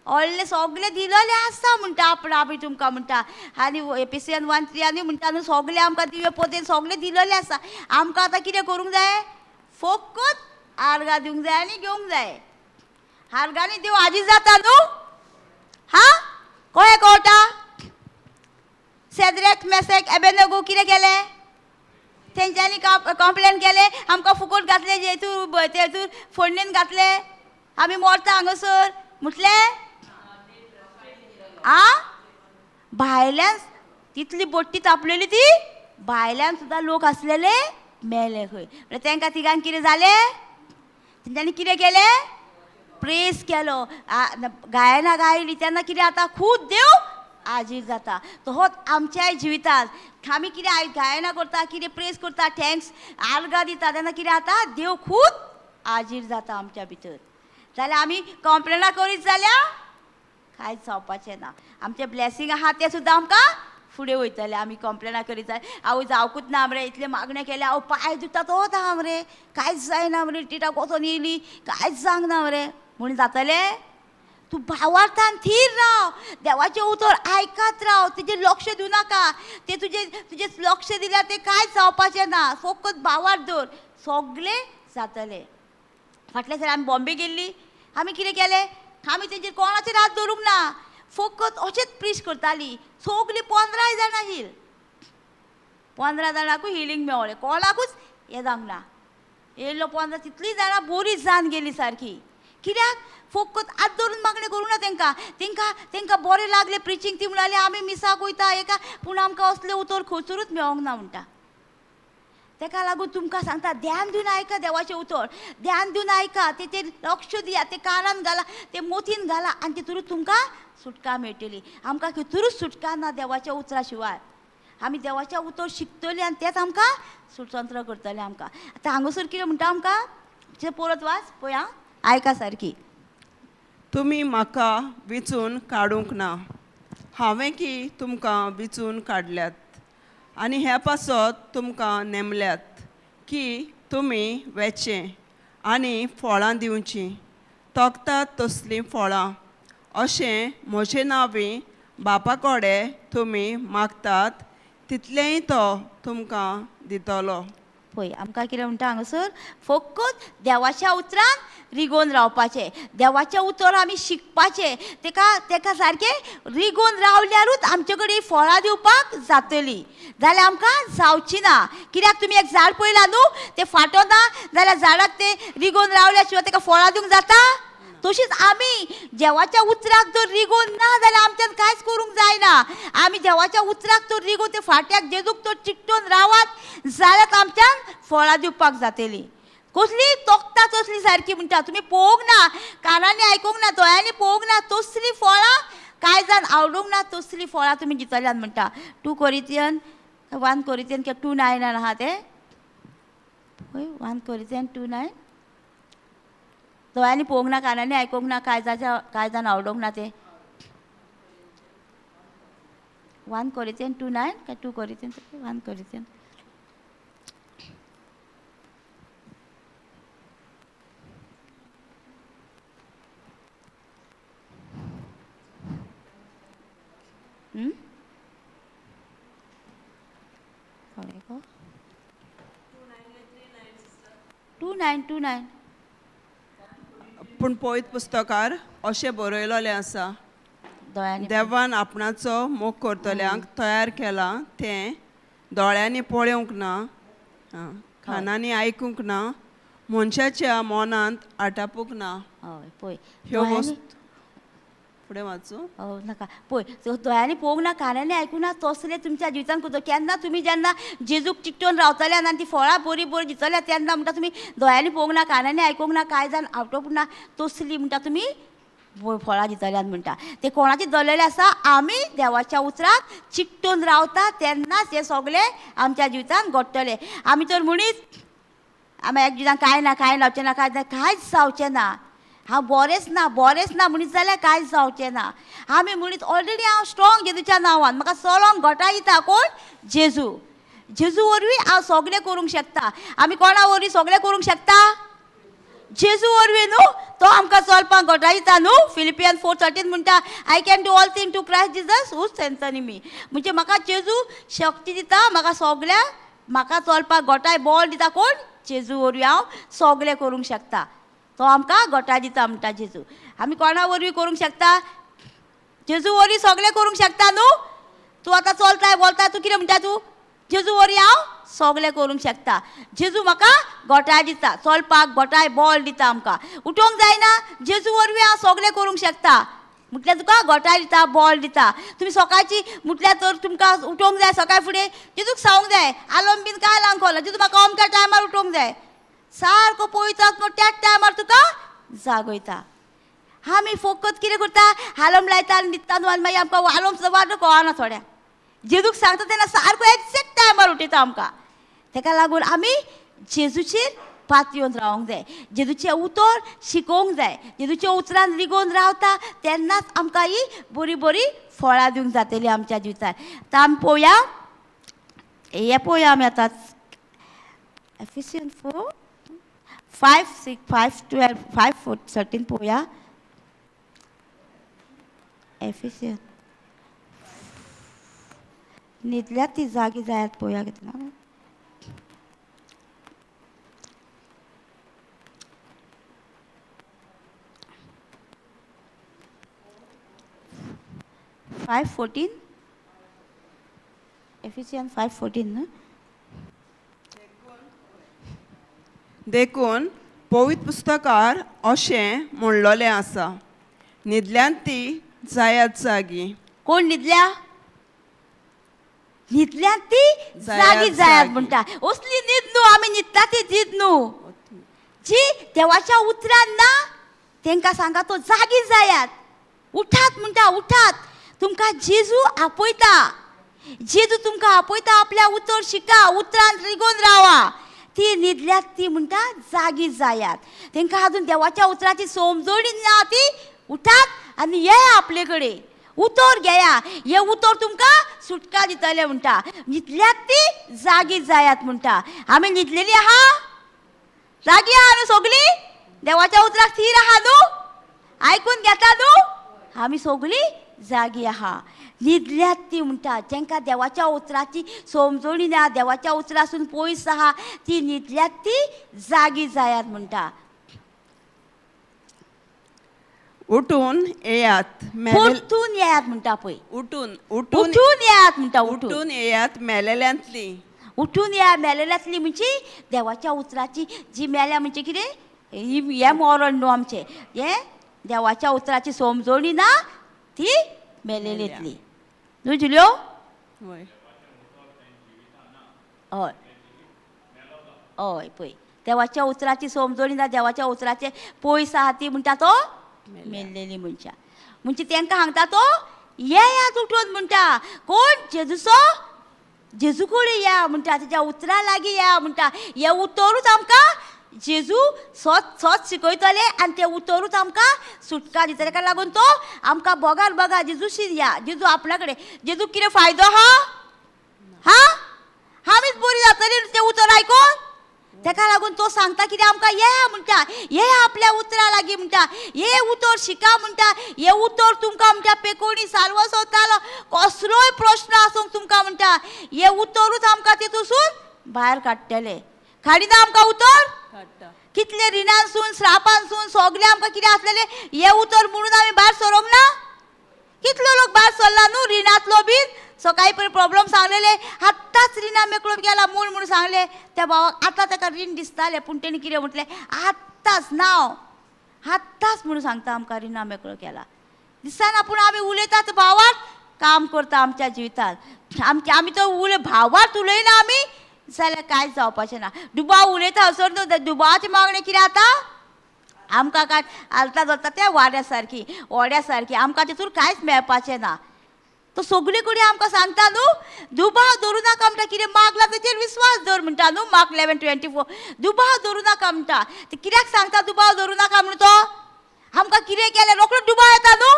व्हडलें सगलें दिलेलें आसा म्हणटा आपण आमी तुमकां म्हणटा. आनी एपिसियन 1:3 म्हणटा न्हू, सगलें आमकां दिव्य पोतेन सगलें दिलेलें आसा. आमकां आतां कितें करूंक जाय, फकत आर्गां दिवंक जाय आनी घेवंक जाय. आर्गांनी देव आजी जाता न्हू, हा कळ्ळें कळटा? सेद्रेक मेसेक एबेनगो कितें केलें, तेंच्यांनी कंप्लेन केलें, आमकां फुकट घातलें, हेतूर तेतूर फोडणेन घातलें, आमी मरता हांगासर म्हटलें. आ भायल्यान तितली बोटी तापलेली ती भायल्यान सुद्दां लोक आसलेले मेले खंय. म्हणल्यार तांकां तिगांक कितें जालें, तेंच्यांनी कितें केलें, प्रेस केलो, गायना गायली तेन्ना कितें जाता, खूब देव आजीर जाता. तहोच आमच्याय जिवितांत आमी कितें गायना करता, कितें प्रेस करता, thanks आर्गां दिता, तेन्ना कितें जाता, देव खूब आजीर जाता आमच्या भितर. जाल्यार आमी कंप्लेनां करीत जाल्यार कांयच जावपाचें ना. आमचें ब्लेसींग आहा तें सुद्दां आमकां फुडें वयतलें. आमी कंप्लेनां करीत जाल्यार आवय जावकूच ना मरे, इतलें मागणें केलें, हांव पांय दुखता तोच आहा मरे, कांयच जायना मरे, टिटाक वचोन येयली कांयच जावंक ना मरे म्हूण जातलें. तूं भावार्थान थीर राव, देवाचें उतर आयकत राव, तेजेर लक्ष दिवं नाका, ते तुजें तुजें लक्ष दिल्यार तें कांयच जावपाचें ना. फकत भावार्थ दवर, सगळें जातलें. फाटल्या सर आमी बॉम्बे गेल्ली, आमी कितें केलें, आमी तेंचेर कोणाचेर हात दवरूंक ना, फकत अशेंच प्रीच करताली. सगळीं 15 जाणां हील, 15 जाणांकूय हिलींग मेवलें, कोणाकूच हें जावंक ना. येयल्लो 15 तितलीं जाणां बरी जावन गेली सारकी. कित्याक, फकत हात दवरून मागणें करूंक ना तेंकां, तेंकां तेंकां बरें लागलें प्रिचींग, ती म्हणाली आमी मिसाक वयता एका, पूण आमकां असलें उतर खंयसरूच मेळोंक ना म्हणटा. तेका लागून तुमकां सांगता, ध्यान दिवन आयका देवाचें उतर, ध्यान दिवन आयका, तेचेर लक्ष दिया, तें कानान घाला, तें मोतीन घाला, आनी तितूरूच तुमकां सुटका मेळटली. आमकां कितूरूच सुटका ना देवाच्या उतरा शिवाय. आमी देवाचें उतर शिकतलीं आनी तेंच आमकां स्वतंत्र करतलें आमकां. आतां हांगासर कितें म्हणटा आमकां, तें परत वाच पळया, आयका सारकी. तुमी म्हाका विंचून काडूंक ना, हांवें की तुमकां विंचून काडल्यात आनी ह्या पासत तुमकां नेमल्यात की तुमी वेचें आनी फळां दिवचीं, तोखतात तसलीं फळां, अशें म्हजे नांवी बापा कडेन तुमी मागतात तितलेंय तो तुमकां दितलो. पळय आमकां कितें म्हणटा हांगासर, फकत देवाच्या उतरान रिगोवन रावपाचें, देवाचें उतर आमी शिकपाचें, तेका तेका सारकें रिगोवन रावल्यारूच आमचे कडेन फळां दिवपाक जातलीं, जाल्यार आमकां जावची ना. कित्याक तुमी एक झाड पळयलां न्हू, तें फाटो ना जाल्यार झाडाक तें रिगोवन रावल्या शिवाय तेका फळां दिवंक जाता. तशीच आमी देवाच्या उतराक जर रिगोवन ना जाल्यार आमच्यान कांयच करूंक जायना. आमी देवाच्या उतराक तर रिगोवन ते फाट्याक जेजूक तर चिकटून रावात जाल्यार आमच्यान फळां दिवपाक जातलीं. कसली तोखता तसली सारकी म्हणटा, तुमी पळोवंक ना, कानांनी आयकूंक ना, दोळ्यांनी पळोवंक ना, तसलीं फळां कांय जाण आवडूंक ना, तसलीं फळां तुमी दितल्यान म्हणटा. 2 Corinthians 1 Corinthians किंवा 2:9 आहा तें, पळय 1 Corinthians 2:9. दोळ्यांनी पळोवंक ना, कानांनी आयकूंक ना, कांय जाण आवडूंक ना तें. 1 Corinthians 2:9 काय 2 Corinthians 1 Corinthians. 2:9 2:9. पूण पवित्र पुस्तकार अशें बरयलेलें आसा, देवान आपणाचो मोग करतल्यांक तयार केला तें दोळ्यांनी पळोवंक ना, कानांनी आयकूंक ना, मनशाच्या मनांत आटापूंक ना. हय पळय ह्यो वस्तू फुडें वाचूं नाका. पळय दोळ्यांनी पळोवंक ना, कानांनी आयकूंक ना, तसलें तुमच्या जिवितांत करता. केन्ना तुमी जेन्ना जेजूक चिकटून रावतले आनी ती फळां बरीं बरीं दितले तेन्ना म्हणटा तुमी दोळ्यांनी पळोवंक ना, कानांनी आयकूंक ना, कांय जाण आटोवंक ना, तसली म्हणटा तुमी फळां दितल्यान म्हणटा. ते कोणाचे दवरलेले आसा, आमी देवाच्या उतराक चिकटून रावता तेन्नाच हें सगळें आमच्या जिवितांत घडटलें. आमी तर म्हणीत आमी एक जिवितांत कांय ना, कांय जावचें ना, कांय कांयच जावचें ना, हांव बरेंच ना, बरेंच ना म्हणीत जाल्यार कांयच जावचें ना. आमी म्हणीत ऑलरेडी हांव स्ट्रॉंग जेजूच्या नांवान, म्हाका चलोंक घोटां दिता कोण, जेजू. जेजू वरवीं हांव सगळें करूंक शकता. आमी कोणा वरवीं सगळें करूंक शकता, जेजू वरवीं न्हू, तो आमकां चलपाक घोटां दिता न्हू. फिलिपियन 4:13 म्हणटा, I can do all thing to Christ Jesus who strengthen me. म्हणजे म्हाका जेजू शक्ती दिता, म्हाका सगळ्या म्हाका चलपाक घोटाय बळ दिता कोण, जेजू वरवीं हांव सगळें करूंक शकता. तो आमकां घोटां दिता म्हणटा जेजू. आमी कोणा वरवीं करूंक शकता, जेजू वरवीं सगळें करूंक शकता न्हू. तूं आतां चलताय बोलताय, तूं कितें म्हणटा, तूं जेजू वरवीं हांव सगळें करूंक शकता. जेजू म्हाका घोटाय दिता, चलपाक घोटाय बळ दिता आमकां, उठोवंक जायना, जेजू वरवीं हांव सगळें करूंक शकता. म्हटल्यार तुका गोठां दिता, बॉल दिता. तुमी सकाळची म्हटल्यार तर तुमकां उठोवंक जाय सकाळ फुडें, जेजूक सांगूंक जाय, आलम बीन कांय लावंक खोला, जेजू म्हाका अमक्या टायमार उठोवंक जाय, सारको पळयतात म्हण त्याच टायमार तुका जागयता. आमी फोकत कितें करता, हालम लायता आनी न्हिदता न्हू, आनी मागीर आमकां हालम सुद्दां वाडो कळना थोड्यांक. जेजूक सांगता तेन्ना सारको एग्जॅक्ट टायमार उठयता आमकां. तेका लागून आमी जेजूचेर पातयेवन रावंक जाय, जेजूचें उतर शिकोवंक जाय. जेजूच्या उतरान रिगोवन रावता तेन्नाच आमकां ही बरी बरी फळां दिवंक जातली आमच्या जिवितान. आतां आमी पळोवया, हें पळोवया आमी आतां Ephesian 4 5 6 5 12 5 4 13 पळोवया. एफिसियन न्हिदल्या ती जागी जायात पळोवया कितें ना. 5:14, एफिसियन 5:14 न्हू. देखून पवित्र पुस्तकार अशें म्हणलोलें आसा, न्हिदल्यांत ती जायात जागी. कोण न्हिदल्या? न्हिदल्यात ती जायात जागी जायात जागी. म्हणटा. असली न्हीद न्हू आमी न्हिदता ती न्हीद न्हू, जी देवाच्या उतरान ना तेंकां सांगा तो जागी जायात, उठात म्हणटा, उठात, तुमकां जेजू आपयता, जेजू तुमकां आपयता, आपल्या उतर शिका, उतरान रिगोवन रावा. ती न्हिदल्यात ती म्हणटा जागी जायात. तेंकां अजून देवाच्या उतराची समजणी ना, ती उठात आनी येया आपले कडेन, उतर घेया, हे उतर तुमकां सुटका दितले म्हणटा. न्हिदल्यात ती जागी जायात म्हणटा. आमी न्हिदलेली आहा, जागी आहा न्हू सगळीं, देवाच्या उतराक थीर आहा न्हू, आयकून घेता न्हू, आमी सगळीं जागी आहा. न्हिदल्यात ती म्हणटा, जांकां देवाच्या उतराची समजणी ना, देवाच्या उतरासून पयस आहा, ती न्हिदल्यात ती जागी जायात म्हणटा. उठून येयात मेले परतून येयात म्हणटा पळय, उठून उठून उठून येयात म्हणटा, उठून उठून येयात मेलेल्यांतली. उठून या मेलेल्यांतली म्हणजे देवाच्या उतराची जी मेल्या म्हणजे कितें, हें मरण न्हू आमचें, हें देवाच्या उतराची समजणी ना ती मेलेलेंतली न्हू जुल्यो. वय. हय हय, पळय देवाच्या उतराची समजणी ना, देवाच्या उतराचे पयस आहा ती म्हणटा तो मेल्लेली मनशां. म्हणजे तेंकां सांगता तो येयात उठून म्हणटा. कोण? जेजूचो, जेजू कडेन या म्हणटा, तेज्या उतरा लागीं या म्हणटा. हें उतरूच आमकां जेजू सोत सोत शिकयतले आनी तें उतरूच आमकां सुटका दितले. तेका लागून तो आमकां बोगार बोगार जेजूशी या, जेजू आपल्या कडेन. जेजू कितें फायदो आहा? हा, आमीच बरी जातली तें उतर आयकून. तेका लागून तो सांगता कितें आमकां, ये म्हणटा, ये आपल्या उतरा लागीं म्हणटा, ये उतर शिका म्हणटा, हे उतर तुमकां म्हणटा पेकोणी साल्व सोदतालो, कसलोय प्रश्न आसूंक तुमकां म्हणटा हे उतरूच आमकां तितूसून भायर काडटले. काडिना आमकां उतर? कितले रिणांसून श्रापांसून सगळे आमकां कितें आसलेले हे उतर म्हणून आमी भायर सरोंक ना. कितलो लोक भायर सरला न्हू रिणांतलो बीन, सकाळी पळय प्रॉब्लम सांगलेले, आत्ताच रिणा मेकळो गेला मूळ म्हणून सांगले त्या भावाक. आतां ताका रीण दिसतालें, पूण तेणी कितें म्हटलें, आत्ताच नांव आत्ताच म्हणून सांगता आमकां रिणा मेकळो केला. दिसना पूण आमी उलयतात भावार्थ काम करता आमच्या जिवितांत. आमचे आमी तो उलय भावार्थ उलयना आमी जाल्यार कांयच जावपाचें ना. दुबाव उलयता असो न्हू, दुबावाची मागणी कितें आतां आमकां काय आलता जाता त्या वाऱ्या सारकी ओड्या सारकी आमकां तितून कांयच मेळपाचें ना. तो सगळे कडेन आमकां सांगता न्हू, दुबाव धरूं नाका म्हणटा, कितें मागला तेचेर विस्वास दवर म्हणटा न्हू. मार्क 11:24 दुबाव धरूं नाका म्हणटा. ते कित्याक सांगता दुबाव धरूं नाका म्हणून? तो आमकां कितें केलें रोकडो दुबाव येता न्हू.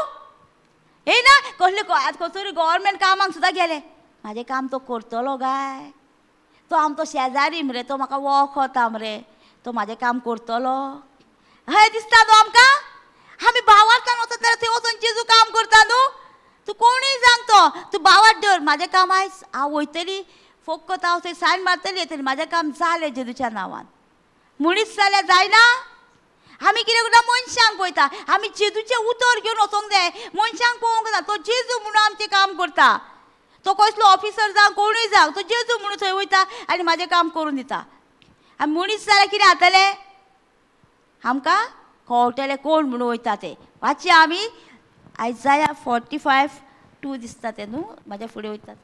येयना कसले आतां कसरी गव्हर्मेंट कामाक सुद्दां गेले, म्हाजें काम तो करतलो काय, तो आमचो शेजारी मरे, तो म्हाका वळखता मरे, तो म्हाजें काम करतलो हय दिसता न्हू आमकां. आमी भावार्थान वचत जाल्यार थंय वचून जेजू काम करता न्हू. तूं कोणूय सांग तो, तूं भावार्थ दवर, म्हाजें काम आयज हांव वयतली, फोकत हांव थंय सायन मारतली येतली, म्हाजें काम जालें जेजूच्या नांवान म्हणीत जाल्यार जायना. आमी कितें करता, मनशांक पळयता. आमी जेजूचें उतर घेवन वचोंक जाय, मनशांक पळोवंक ना. तो जेजू म्हणून आमचें काम करता. तो कसलो ऑफिसर जावं कोणूय जावं, तो जेजू म्हणून थंय वयता आनी म्हाजें काम करून दिता. आनी मनीस जाल्यार कितें जातलें आमकां कळटलें कोण म्हणून वयता तें. वाचया आमी आयजाया 45:2 दिसता तें न्हू, म्हाज्या फुडें वयतात.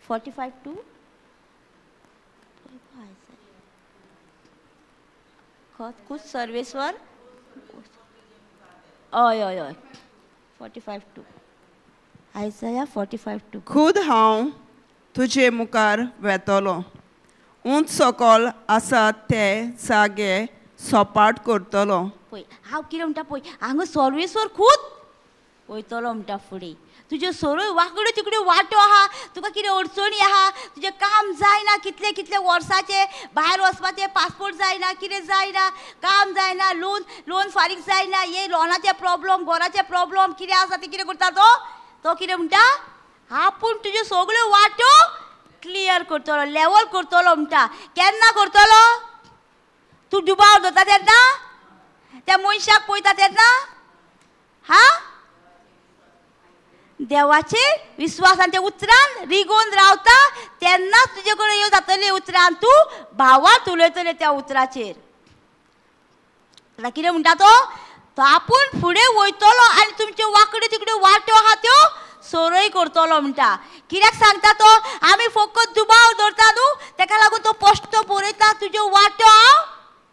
45:2 खत खूद सर्वेस्वर. हय हय हय, 45:2, आयजाया 45:2. खूद हांव तुजे मुखार वेतलो, उंच सकल आसा ते जागे सपाट करतलो. पळय हांव कितें म्हणटा पळय, हांगा सर्वेस्वर खूद वयतलो म्हणटा फुडें. तुज्यो सरोय वांकड्यो तिकड्यो वांटो आहा, तुका कितें अडचणी आहा, तुजें काम जायना, कितले कितले वर्साचे भायर वचपाचें पासपोर्ट जायना, कितें जायना, काम जायना, लोन फारीक जायना, हे लोनाचे प्रॉब्लम, घराचे प्रॉब्लम कितें आसा तें कितें करता तो, तो कितें म्हणटा, आपूण तुज्यो सगळ्यो वांटो क्लियर करतलो, लेवल करतलो म्हणटा. केन्ना करतलो? तूं दुबाव दवरता तेन्ना, त्या मनशाक पळयता तेन्ना, हा देवाचेर विस्वासान त्या उतरान रिगोवन रावता तेन्नाच तुजे कडेन येवन जातली उतरान, तूं भावात उलयतले त्या उतराचेर. आतां कितें म्हणटा तो, तो आपूण फुडें वयतलो आनी तुमच्यो वांकड्यो तिकड्यो वाट्यो आहा त्यो सरय करतलो म्हणटा. कित्याक सांगता तो, आमी फकत दुबाव दवरता न्हू, तेका लागून तो पोश्टो बरयता तुज्यो वाट्यो हांव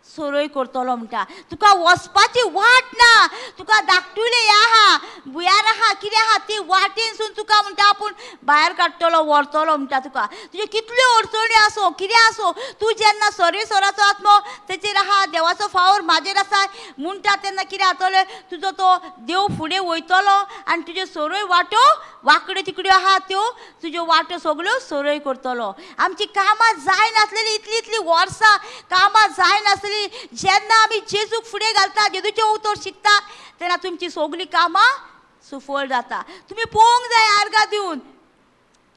सरय करतलो म्हणटा. तुका वचपाची वाट ना, तुका धाकटुलें हें आहा, भुंयार आहा, कितें आहा, ती वाटेनसून तुका म्हणटा आपूण भायर काडटलो, व्हरतलो म्हणटा तुका. तुज्यो कितल्यो अडचणी आसूं कितें आसूं, तूं जेन्ना सर्वेस्वराचो आत्मो तेचेर आहा, देवाचो फावर म्हाजेर आसा म्हणटा तेन्ना कितें जातलें, तुजो तो देव फुडें वयतलो आनी तुज्यो सरय वाट्यो वांकड्यो तिकड्यो आहा त्यो तुज्यो वाट्यो सगळ्यो सरय करतलो. आमची कामां जायनासलेली इतली इतली वर्सां कामां जायनासलेली, जेन्ना आमी जेजूक फुडें घालता, जेजूचें उतर शिकता तेन्ना तुमची सगळीं कामां सुफळ जाता. तुमी पळोवंक जाय आर्गां दिवन,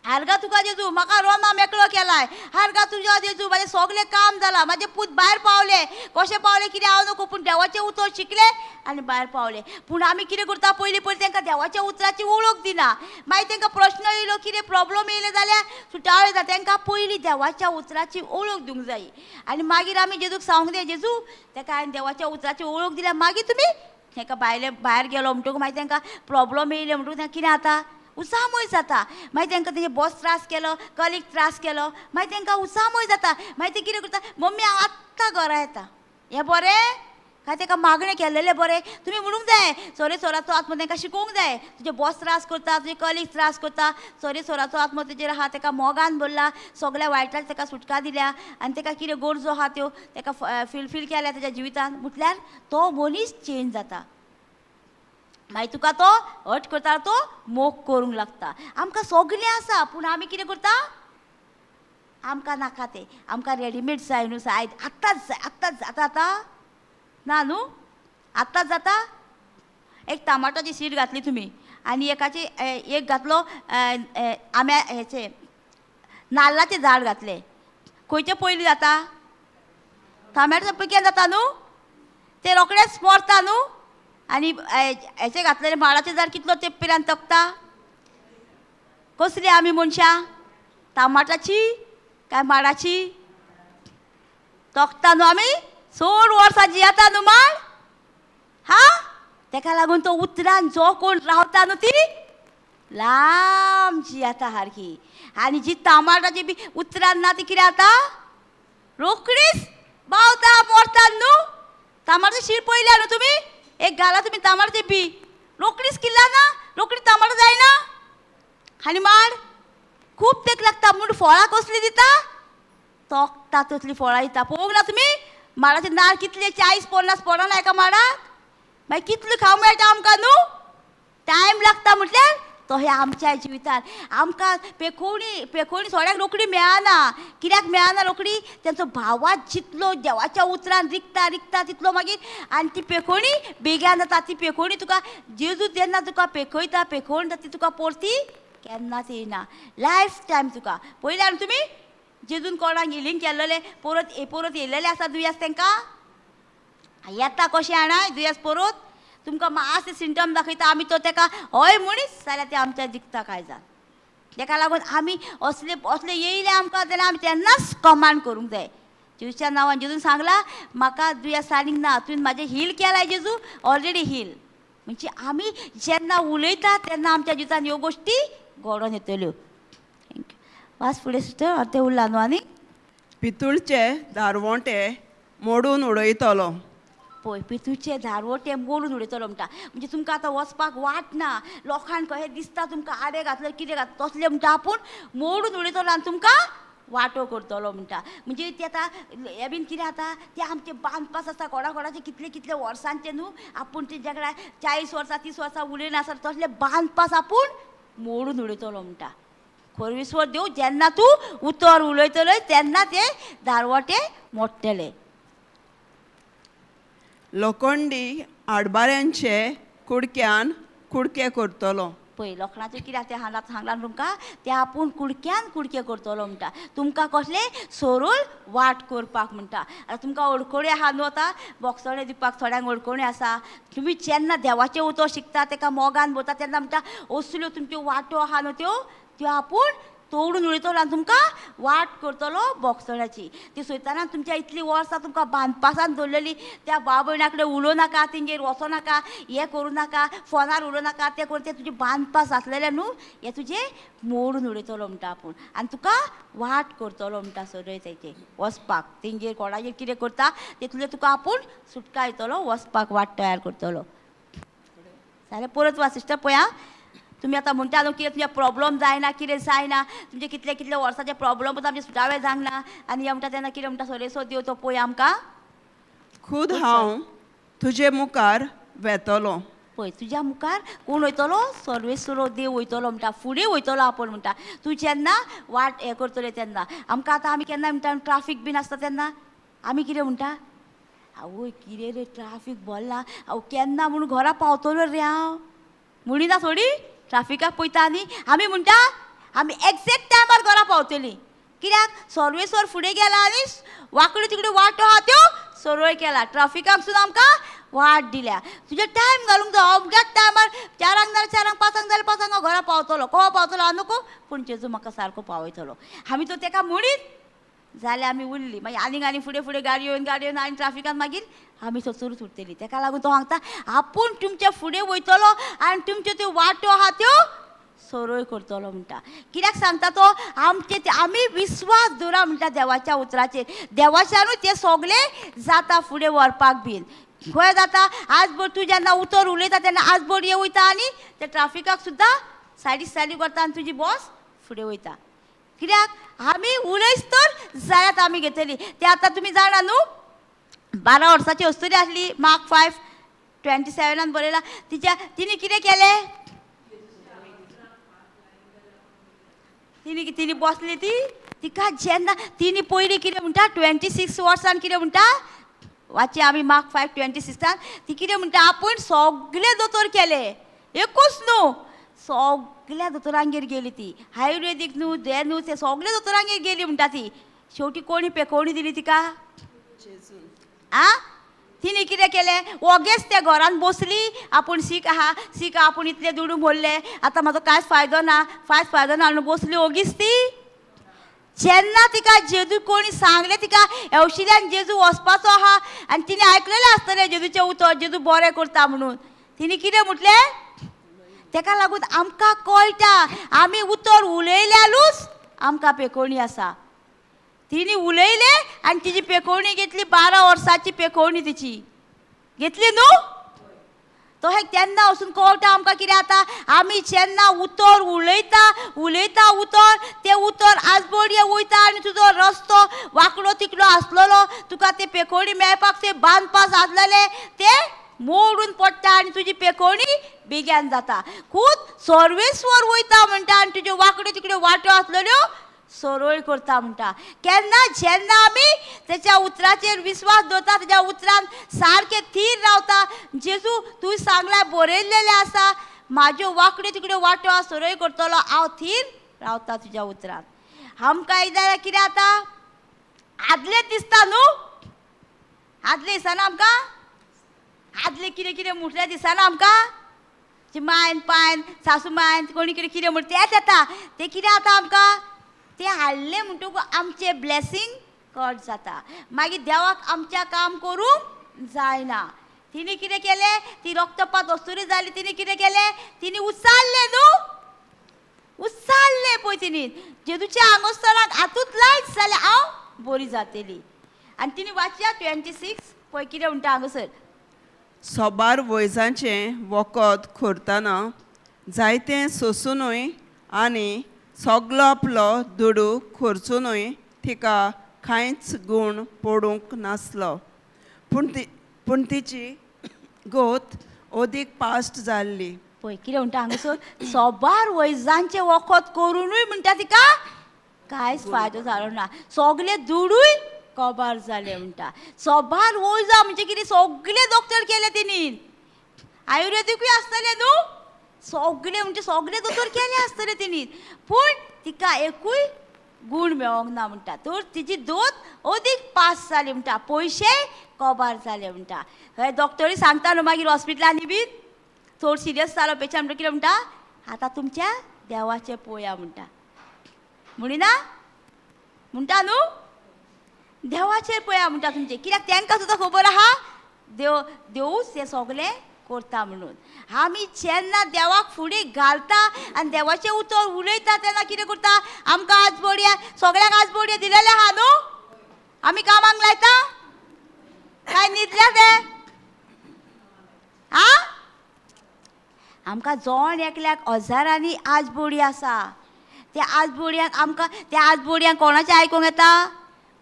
आर्गां तुका जेजू म्हाका रोमा मेकळो केलाय, आर्गां तुज्या जेजू म्हाजें सगळें काम जालां, म्हाजे पूत भायर पावले, कशें पावले कितें हांव नको, पूण देवाचें उतर शिकले आनी भायर पावले. पूण आमी कितें करता, पयलीं पयलीं तांकां देवाच्या उतराची वळख दिना, मागीर तांकां प्रश्न येयलो कितें प्रॉब्लम येयले जाल्यार सुटावे जाता. तांकां पयलीं देवाच्या उतराची वळख दिवंक जाय आनी मागीर आमी जेजूक सांगूंक जाय, जेजू ताका हांवें देवाच्या उतराची वळख दिल्या, मागीर तुमी तांकां भायले भायर गेलो म्हणटकूच मागीर तांकां प्रॉब्लम येयले म्हणटकूच तांकां कितें जाता, उचामय जाता. मागीर तांकां तेजे बॉस त्रास केलो, कलीग त्रास केलो, मागीर तांकां उचामय जाता. मागीर ते कितें करता, मम्मी हांव आत्तां घरा येता, हें बरें काय ताका मागणें केल्लेलें बरें. तुमी म्हणूंक जाय सोरेस्वराचो आत्मो तांकां शिकोवंक जाय, तुजे बॉस त्रास करता, तुजे कलीग त्रास करता, सोरेस्वराचो आत्मो तेजेर आहा, ताका मोगान भरला, सगळ्या वायटाक ताका सुटका दिल्या आनी ताका कितें गरजो आहा त्यो ताका फिलफील केल्या तेज्या जिवितान, म्हटल्यार तो मनीस चेंज जाता. मागीर तुका तो हट करता, तो मोग करूंक लागता. आमकां सगळें आसा पूण आमी कितें करता, आमकां नाका तें, आमकां रेडीमेड जाय न्हू, जाय आत्तांच जाय, आत्तांच जाता, आतां ना न्हू, आत्तांच जाता. एक टमाटोची सीड घातली तुमी आनी एकाची एक घातलो आंब्या हेचें नाल्लाचें झाड घातलें, खंयचें पयलीं जाता, टमाटोचें पिकेन जाता न्हू, तें रोखडेंच मरता न्हू. आनी हेचें घातलेलें माडाचें झाड कितलो तें पिरान तकता. कसली आमी मनशां, टमाटाची काय माडाची तकता न्हू आमी, चड वर्सां जियेता न्हू माड, हा तेका लागून तो उतरान जो कोण रावता न्हू ती लांब जियेता सारकी. आनी जी टमाटाची बी उतरान ना ती कितें जाता, रोखडीच बावता मरता न्हू. टमाटाची शीर पळयल्या न्हू तुमी, एक घाला तुमी टमाटाची बी, रोखडीच किल्ला ना, रोखडी टमाटो जायना. आनी माड खूब तेक लागता म्हूण फळां कसली दिता, तोखता तसली फळां दिता. पळोवंक ना तुमी माडाचे नार कितले, 40-50 पडना एका माडाक, मागीर कितले खावंक मेळटा आमकां न्हू, टायम लागता. म्हटल्यार तो हे आमच्या जिवितान आमकां पेखोवणी पेखोवणी थोड्यांक रोखडी मेळना. कित्याक मेळना रोखडी, तेंचो भावात जितलो देवाच्या उतरान रिगता रिगता तितलो मागीर आनी ती पेखोवणी बेग्यान जाता. ती पेखोवणी तुका जेजू जेन्ना तुका पेखयता, पेखोवणी जाता ती तुका परती केन्नाच येयना, लायफ टायम तुका. पयल्यार तुमी जेजून कोणाक हिलींग केल्लेलें परत परत येयलेलें आसा दुयेंस, तांकां येता कशें जाणा दुयेंस परत तुमकां मातशें सिमटम दाखयता, आमी तो ताका हय म्हणीस जाल्यार तें आमच्या जिखता कांय जाण. ताका लागून आमी असले असले येयले आमकां जाल्यार आमी तेन्नाच कमांड करूंक जाय, जेजूच्या नांवान जेजून सांगला म्हाका दुयेंस आनीक ना, तुवें म्हाजें हील केलाय जेजू, ऑलरेडी हील. म्हणजे आमी जेन्ना उलयता तेन्ना आमच्या जिवितान ह्यो गोश्टी घडोवन येतल्यो. Thank you. वास फुडें सिस्टर, अर्दें उरला न्हू आनी. पितूळचे दारवोंटे मोडून उडयतलो. पळय पितूचे धारवटे मोडून उडयतलो म्हणटा, म्हणजे तुमकां आतां वचपाक वाट ना, लोकांक कशें दिसता तुमकां आडे घातले कितें घातलें तसलें म्हणटा आपूण मोडून उडयतलो आनी तुमकां वाटो करतलो म्हणटा. म्हणजे ते आतां हें बीन कितें आतां ते आमचे बांदपास आसता कोणा कोणाचे कितले कितले वर्सांचे न्हू, आपूण तेंच्या कडेन 40 वर्सां 30 वर्सां उलयना आसता तसले बांदपास आपूण मोडून उडयतलो म्हणटा. खोरविस्वर देव जेन्ना तूं उतर उलयतलो तेन्ना ते दारवटे मोडटले. लोखंडी आडबाऱ्यांचे कुडक्यान कुडके करतलो. पळय लोखणाचें कितें तें हांगा सांगलां तुमकां, तें आपूण कुडक्यान कुडके करतलो म्हणटा. तुमकां कसलें सरळ वाट करपाक म्हणटा. आतां तुमकां अडकळी आहा न्हू, आतां बोगसणे दिवपाक थोड्यांक अडकणी आसा. तुमी जेन्ना देवाचें उतर शिकता तेका मोगान भरता तेन्ना म्हणटा असल्यो तुमच्यो वाटो आहा न्हू त्यो त्यो आपूण तोडून उडयतलो आनी तुमकां वाट करतलो बोगसण्याची. ती सोयताना तुमच्या इतलीं वर्सां तुमकां बांदपासान दवरलेली त्या भाव भयणा कडेन उलोवं नाका, तेंगेर वचों नाका, हें करूं नाका, फोनार उलोवं नाका, तें करून तें तुजें बांदपास आसलेलें न्हू हें तुजें मोडून उडयतलो म्हणटा आपूण आनी तुका वाट करतलो म्हणटा सरय तेचें वचपाक. तेंगेर कोणागेर कितें करता तितलें तुका आपूण सुटका येतलो, वचपाक वाट तयार करतलो. जाल्यार परत वा सिस्टर पळया, तुमी आतां म्हणटा न्हू कितें तुमचें प्रॉब्लम जायना कितें जायना, तुमचे कितले कितले वर्साचे प्रॉब्लम आमचे सुटावे जावंक ना आनी हें म्हणटा तेन्ना कितें म्हणटा सोरेसो देव तो पळय आमकां. खूद हांव तुजे मुखार वेतलो. पळय तुज्या मुखार कोण वयतलो, सर्वेस्वरो देव वयतलो म्हणटा, फुडें वयतलो आपूण म्हणटा. तूं जेन्ना वाट हें करतलें तेन्ना आमकां आतां आमी केन्ना म्हणटा ट्राफीक बीन आसता तेन्ना आमी कितें म्हणटा, आवय कितें रे ट्राफीक भरला, हांव केन्ना म्हूण घरा पावतलो रे हांव म्हणिना थोडी ट्राफिकाक पळयता आनी आमी म्हणटा आमी एग्जॅक्ट टायमार घरा पावतली. कित्याक सर्वेस्वर फुडें गेला आनी वांकडे तिकडे वाटो आहा त्यो सरळ केला, ट्राफिकाक सुद्दां आमकां वाट दिल्या. तुजें टायम घालूंक जाय, अमक्याच टायमार 4 जाल्यार 4, 5 जाल्यार 5 हांव घरा पावतलो. केन्ना पावतलो हांव नको, पूण जेजू म्हाका सारको पावयतलो. आमी तो तेका म्हणीत जाल्यार आमी उरली. मागीर आनीक आनी फुडें फुडें गाडी येवन गाडी येवन आनी ट्राफिकान मागीर आमी थंयसरूच उरतली. तेका लागून तो सांगता आपूण तुमच्या फुडें वयतलो आनी तुमच्यो त्यो वाटो आहा त्यो सरळ करतलो म्हणटा. कित्याक सांगता तो, आमचे आमी विस्वास दवरा म्हणटा देवाच्या उतराचेर, देवाच्यानूच ते सगळें जाता फुडें व्हरपाक बीन. खंय जाता आजभर तूं जेन्ना उतर उलयता तेन्ना आजभर हे वयता आनी त्या ट्राफिकाक सुद्दां सायडी सायडी करता आनी तुजी बस फुडें वयता. कित्याक आमी उलयच तर जाल्यार आमी घेतली. ते आतां तुमी जाणा न्हू, 12 वर्साची अस्तुरी आसली, मार्क 5:27 बरयला तिच्या, तिने कितें केलें, तिने तिने बसली ती तिका जेन्ना तिने पयलीं कितें म्हणटा 26 वर्सान कितें म्हणटा वाची आमी मार्क 5:26 ती कितें म्हणटा आपूण सगळे दोतोर केले, एकूच न्हू सगळ्या दोतोरांगेर गेली ती, आयुर्वेदीक न्हू ते न्हू ते सगळे दोतोरांगेर गेली म्हणटा ती. शेवटी कोणी पेकोवणी दिली तिका, आ तिने कितें केलें, वोगेच त्या घरान बसली, आपूण सीक आहा सीक आपूण इतले दुडू मोडले आतां म्हाजो कांयच फायदो ना, कांयच फायदो ना म्हणून बसली ओगीच ती. जेन्ना तिका जेजू कोणी सांगलें तिका हौशिल्यान जेजू वचपाचो आहा आनी तिणें आयकलेलें आसतलें जेजूचें उतर, जेजू बरें करता म्हणून, तिणें कितें म्हटलें, तेका लागून आमकां कळटा आमी उतर उलयल्यारूच आमकां पेकोवणी आसा. तिणें उलयलें आनी तिजी पेकोवणी घेतली, 12 वर्सांची पेकोवणी तिची घेतली न्हू. तो हे तेन्ना वचून कळटा आमकां कितें आतां आमी जेन्ना उतर उलयता उलयता उतर तें उतर आजबोडये वयता आनी तुजो रस्तो वांकडो तिकडो आसलेलो तुका ते पेकोवणी मेळपाक ते बांदपास आसलेले ते मोडून पडटा आनी तुजी पेकोवणी बेग्यान जाता. खूब सर्वेस्वर वयता म्हणटा आनी तुज्यो वांकड्यो तिकड्यो वाट्यो आसलेल्यो सरळ करता म्हणटा. केन्ना जेन्ना आमी तेच्या उतराचेर विस्वास दवरता, तेच्या उतरान सारकें थीर रावता, जेजू तूं सांगलां बरयल्लेलें आसा म्हाज्यो वांकड्यो तिकड्यो वाट्यो सरळ करतलो, हांव थीर रावता तुज्या उतरान. आमकां एक जाल्यार कितें आतां आदलें दिसता न्हू, आदलें दिसना आमकां, आदलें कितें कितें म्हटल्यार दिसना आमकां, मायन पायन सासू मायन कोणी कितें कितें म्हणटा तेंच येता. तें कितें आतां आमकां तें हाडलें म्हणटकूच आमचें ब्लेसींग कट जाता. मागीर देवाक आमच्या काम करूंक जायना. तिणी कितें केलें, ती रक्तपात अस्तुरी जाली, तिणी कितें केलें, तिणी उचारलें न्हू, उचारलें पळय तिणी जेजूच्या आंगोस्तराक हातूंत लायत जाल्यार हांव बरी जातली. आनी तिणी वाचया 26 पळय कितें म्हणटा हांगासर. सोबार वैजांचें वखद करतना जायतें सोंसुनूय आनी सगलो आपलो दुडू खर्चुनूय तिका कांयच गूण पडूंक नासलो. पूण तिची गोत अदीक पास्ट जाल्ली. पळय कितें म्हणटा हांगासर, सोबार वैजांचें वखद करुनूय म्हणटा तिका कांयच फायदो जालो ना, सगले दुडूय कबार जाले म्हणटा. सोबार वैजां म्हणजे कितें, सगले डॉक्टर केले तिणी, आयुर्वेदीकूय आसतले न्हू, सगळे म्हणजे सगळे दोतोर केले आसतले तिणी, पूण तिका एकूय गूण मेळोंक ना म्हणटा. तर तिची दोत अदीक पास जाली म्हणटा, पयशे कबार जाले म्हणटा. हय डॉक्टरूय सांगता न्हू मागीर हॉस्पिटलांनी बीन चड सिरियस जालो पेशंट म्हणटा कितें म्हणटा, आतां तुमच्या देवाचें पोया म्हणटा. म्हणिना म्हणटा न्हू, देवाचेर पळया म्हणटा तुमचें, कित्याक तांकां सुद्दां खबर आहा देव देवूच हें सगलें करता म्हणून. आमी जेन्ना देवाक फुडें घालता आनी देवाचें उतर उलयता तेन्ना कितें करता, आमकां आज बोडया सगळ्यांक आज बोडये दिलेलें आहा न्हू, आमी कामाक लायता काय न्हिदल्या ते? आं, आमकां जण एकल्याक हजारांनी आज बोडी आसा. त्या आज बोडयांक आमकां त्या आज बोडयांक कोणाचें आयकूंक येता,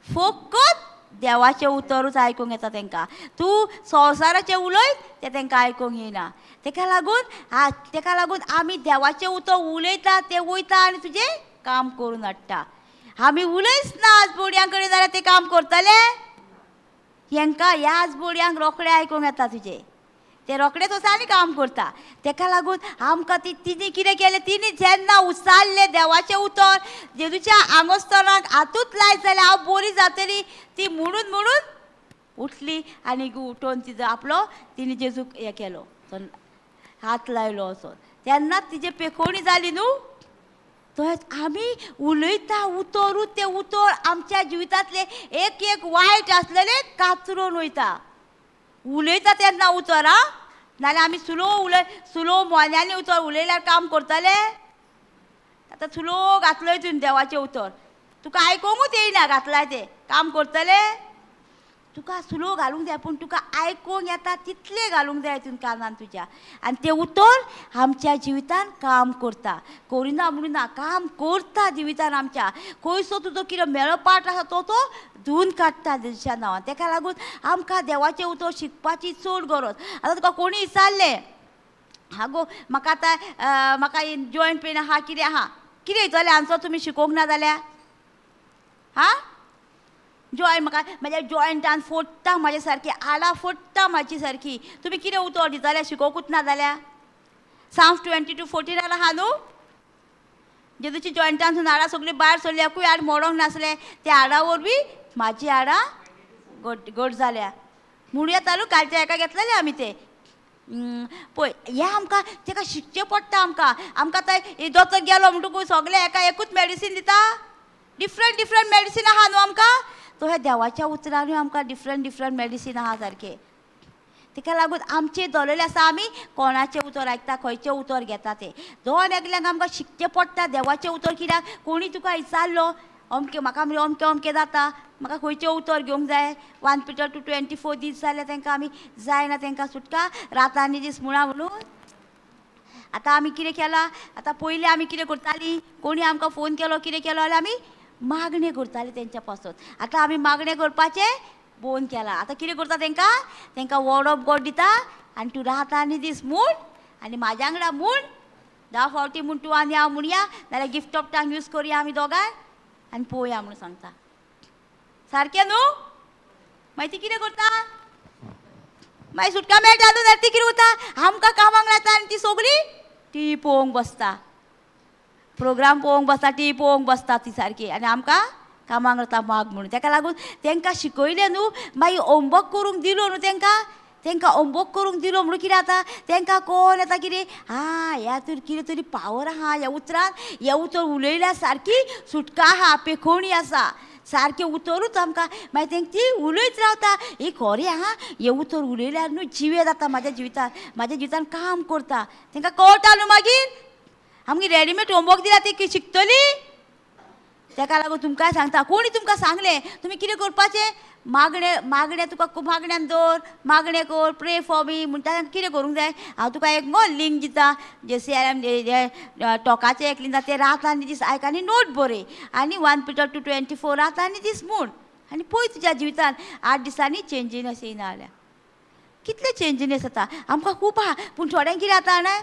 फकत देवाचें उतरूच आयकूंक येता तांकां. तूं संवसाराचें उलयत तें तांकां आयकूंक येना. तेका लागून आमी देवाचें उतर उलयता तें वयता आनी तुजें काम करून हाडटा. आमी उलयच ना आज बोडयां कडेन जाल्यार ते काम करतले? हेंकां ह्या आज बोडयांक रोखडें आयकूंक येता तुजें, ते रोखडेच वता आनी काम करता. तेका लागून आमकां ती तिणी कितें केलें, तिणी जेन्ना उचारलें देवाचें उतर जेजूच्या आंगोस्तराक हातूंत लायत जाल्यार हांव बरी जातली, ती म्हणून म्हणून उठली आनी उठोवन तिजो आपलो तिणी जेजूक हें केलो, हात लायलो असो, तेन्नाच तिजे पेखोवणी जाली न्हू. तशेंच आमी उलयता उतरूच तें उतर आमच्या जिवितांतलें एक एक वायट आसलेलें कातरून वयता. उलयता तेन्ना उतर आं, नाल्यार आमी स्लो उलय, स्लो मोन्यांनी उतर उलयल्यार काम करतले. आतां स्लो घातलोय तुवें देवाचें उतर, तुका आयकोंकूच येयना घातलाय तें, काम करतले? तुका स्लो घालूंक जाय, पूण तुका आयकूंक येता तितलें घालूंक जाय तुवें कानान तुज्या, आनी तें उतर आमच्या जिवितान काम करता. करिना म्हणून ना, काम करता जिवितान आमच्या. खंयसो तुजो कितें मेळपाट आसा तो तो धुवन काडटा जेजूच्या नांवान. तेका लागून आमकां देवाचें उतर शिकपाची चड गरज. आतां तुका कोणी विचारलें, आगो म्हाका आतां म्हाका जॉयंट पेन आहा कितें आहा, कितें येतलें आन्सर तुमी शिकोवंक ना जाल्यार? हां, जॉयंट म्हाका म्हज्या जॉयंटान फोडटा म्हाजे सारकी, आडां फोडटा म्हाजी सारकी, तुमी कितें उतर दितले शिकोवंकूच ना जाल्यार? साम्स 22:14 आहा न्हू, जेजूची जॉयंटान हाडां सगळीं भायर सरली, एकूय हाड मोडोंक नासलें, त्या हाडां वरवीं म्हाजी हाडां घट घट जाल्या म्हणून येता न्हू. कालच्या हेका घेतलेलें आमी तें. पळय हें आमकां तेका शिकचें पडटा. आमकां आमकां आतां दोतोर गेलो म्हणटकूच सगळें एका एकूच मेडिसीन दिता, डिफरंट डिफरंट मेडिसीन आहा न्हू आमकां. तो ह्या देवाच्या उतरानूय आमकां डिफरंट डिफरंट मेडिसीन आहा सारकें. तेका लागून आमचें दवरलेलें आसा आमी कोणाचें उतर आयकता, खंयचें उतर घेता तें. दोन एकल्यांक आमकां शिकचें पडटा देवाचें उतर. कित्याक कोणी तुका विचारलो अमकें म्हाका म्हणजे अमकें अमकें जाता, म्हाका खंयचें उतर घेवंक जाय, 1 Peter 2:24 दीस जाल्यार तांकां आमी जायना तांकां सुटका रातांनी दीस मुळां म्हणून. आतां आमी कितें केलां, आतां पयलीं आमी कितें करतालीं, कोणी आमकां फोन केलो कितें केलो जाल्यार आमी मागणें करतालीं तेंच्या पासत. आतां आमी मागणें करपाचें बंद केलां. आतां कितें करता तांकां, तांकां वर्ड ऑफ गॉड दिता आनी तूं रातांनी दीस म्हूण आनी म्हाज्या वांगडा म्हूण 10 फावटी म्हूण तूं आनी हांव म्हणया, नाल्यार गिफ्ट ऑफ टांग यूज करुया आमी दोगांय आनी पळोवया म्हणून सांगता. सारकें न्हू? मागीर ती कितें करता, मागीर सुटका मेळटा न्हू, जाल्यार ती कितें करता, आमकां कामाक लायता आनी ती सगळी टी पळोवंक बसता, प्रोग्राम पळोवंक बसता, टी पळोवंक बसता ती सारकी, आनी आमकां कामाक लायता माग म्हणून. तेका लागून तांकां शिकयलें न्हू, मागीर होमवर्क करूंक दिलो न्हू तांकां, तांकां होमवर्क करूंक दिलो म्हणून कितें जाता, तांकां कोण येता कितें, आं ह्या तर कितें तरी पावर आहा ह्या उतरान, ह्या उतर उलयल्या सारकी सुटका आहा, पेखोवणी आसा. सारकें उतरूच आमकां मागीर तेंक ती उलयत रावता. ही खरें आहा, हें उतर उलयल्यार न्हू जिवे जाता म्हाज्या जिवितान, म्हाज्या जिवितान काम करता. तेंकां कळटा न्हू मागीर. आमगे रेडीमेड होमवर्क दिला ती शिकतली. तेका लागून तुमकांय सांगता, कोणी तुमकां सांगलें तुमी कितें करपाचें, मागणें मागणें तुका मागण्यान दवर, मागणें कर, प्रे फॉर मी म्हणटा. कितें करूंक जाय, हांव तुका एक गो लिंक दिता, जे सी आर एम टॉकाचें एक लिंक दिता, तें रात आनी दीस आयक आनी नोट बरय आनी 1 Peter 2:24 रात आनी दीस म्हूण आनी पळय तुज्या जिवितान 8 दिसांनी चेंजीस येयना जाल्यार कितले चेंजीस जाता. आमकां खूब आहा, पूण थोड्यांक कितें जाता जाणा,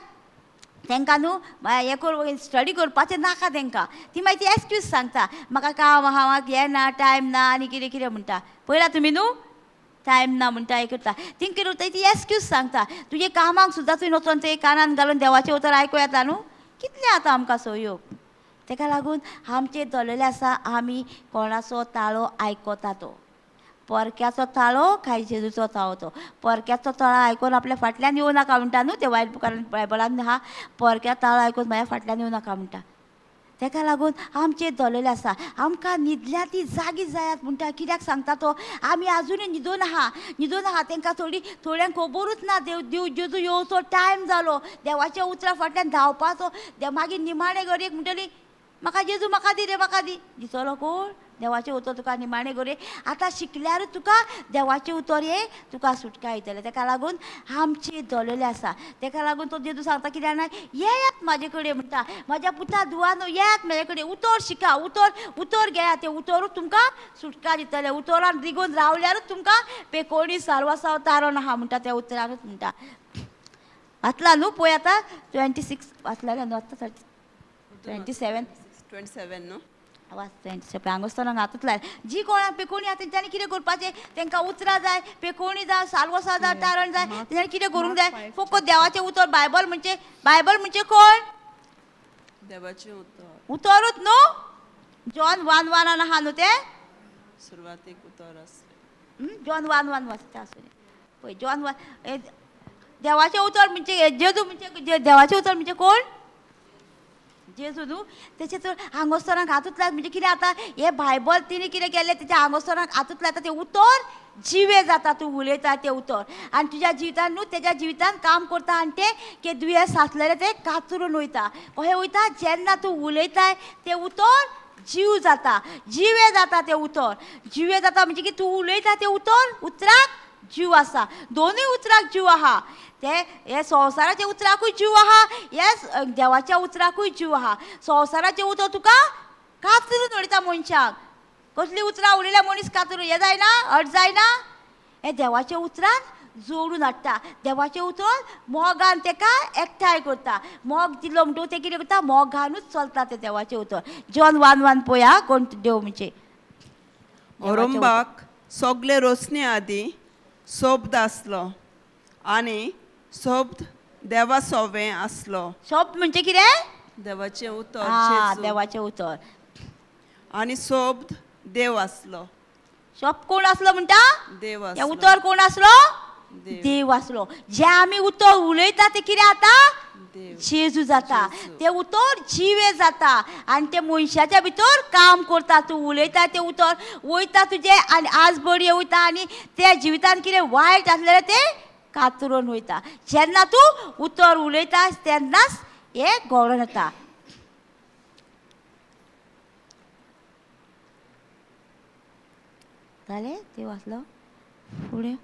तेंकां न्हू हें कर स्टडी करपाचें नाका तेंकां, ती मागीर ती एक्सक्यूज सांगता, म्हाका काम आहा, म्हाका हें ना, टायम ना आनी कितें कितें म्हणटा. पळयला तुमी न्हू, टायम ना म्हणटा, हें करता, थिंग कितें उरता ती एक्सक्यूज सांगता. तुजे कामाक सुद्दां तुवें वचोन ते कानान घालून देवाचें उतर आयकूं येता न्हू. कितलें आतां आमकां सहयोग. तेका लागून आमचेर दवरलेलें आसा, आमी कोणाचो ताळो आयकता तो परक्याचो ताळो काय जेजूचो ताळो. तो परक्याचो ताळो आयकून आपल्या फाटल्यान येवं नाका म्हणटा न्हू, ते वायट बुकान बायबलान आहा, परक्या ताळो आयकून म्हाज्या फाटल्यान येवं नाका म्हणटा. तेका लागून आमचेर दवरलेलें आसा, आमकां न्हिदल्या ती जागी जायात म्हणटा. कित्याक सांगता तो, आमी आजुनूय न्हिदून आहा, न्हिदून आहा. तेंकां थोडी थोड्यांक खबरूच ना देव देव जेजू येवचो टायम जालो, देवाच्या उतरा फाटल्यान धांवपाचो. मागीर निमाणे घडयेक म्हणटली म्हाका जेजू म्हाका दी रे, म्हाका दी. दितलो कोण देवाचें उतर तुका निमाणे घडये. आतां शिकल्यारूच तुका देवाचें उतर हें तुका सुटका येतलें. तेका लागून आमचें दवरलेलें आसा. तेका लागून तो जेजू सांगता कितें जाणा, येयात म्हाजे कडेन म्हणटा, म्हाज्या पुता धुवानो येयात म्हाजे कडेन, उतर शिका, उतर उतर घेयात, तें उतरूच तुमकां सुटका दितलें. उतरान रिगून रावल्यारूच तुमकां पेकोणी सारवासाव तारण आहा म्हणटा, त्या उतरानूच म्हणटा. वाचला न्हू पळय आतां 26 वाचलेलें न्हू आतां 27 27 न्हू वाच 27 हांगासर हातूंत लाय. जी कोणाक पेकोणी आहा तेंच्यांनी कितें करपाचें, तेंकां उतरां जाय, पेकोणी जाय, सालवसां जाय, तारण जाय, तेंच्यांनी कितें करूंक जाय, फकत देवाचें उतर. बायबल म्हणजे, बायबल म्हणजे कोण, देवाचें उतर, उतरूच न्हू. जॉन 1:1 आहा न्हू तें, सुरवातीक उतर आसलें. जॉन 1:1 वाचता आसूं पळय. जॉन 1 देवाचें उतर म्हणजे जेजू म्हणजे देवाचें उतर म्हणजे कोण, जेजू न्हू. तेचे तर आंगोस्तरांक हातूंत लायत म्हणजे कितें आतां हें बायबल तिणें कितें केलें, तेच्या आंगोस्तरांक हातूंत लायता तें उतर जिवें जाता, तूं उलयता तें उतर आनी तुज्या जिवितान न्हू तेज्या जिवितान काम करता आनी तें के दुयेंस आसलेलें तें कातरून वयता. कशें वयता, जेन्ना तूं उलयताय तें उतर जीव जाता, जिवें जाता तें उतर. जिवें जाता म्हणजे की तूं उलयता तें उतर उतराक जीव आसा, दोनूय उतराक जीव आहा. ते हे संवसाराच्या उतराकूय जीव आहा, हे देवाच्या उतराकूय जीव आहा. संवसाराचें उतर तुका कातरून उडयता मनशाक, कसलीं उतरां उलयल्यार मनीस कातरून हें जायना, हट जायना. हें देवाच्या उतरान जोडून हाडटा, देवाचें उतर मोगान तेका एकठांय करता. मोग दिलो म्हणटकूच तें कितें करता, मोगानूच चलता तें देवाचें उतर. जॉन 1:1 पळया कोण देव म्हणजे. औरंबाक सगळे रोसणे आदीं शब्द आसलो आनी शब्द देवा सोवें आसलो. शब्द म्हणजे कितें, देवाचें उतर, देवाचें उतर. आनी शब्द देव आसलो. शब्द कोण आसलो म्हणटा, देव हें उतर कोण आसलो, देव आसलो. जें आमी उतर उलयता तें कितें जाता, जेजू जाता, तें उतर जिवें जाता आनी तें मनशाच्या भितर काम करता. तूं उलयता तें उतर वयता तुजें आनी आज बडये वयता आनी त्या जिवितान कितें वायट आसलेलें तें कातरून वयता. जेन्ना तूं उतर उलयता तेन्नाच हें घडोवन येता. जालें, देव आसलो फुडें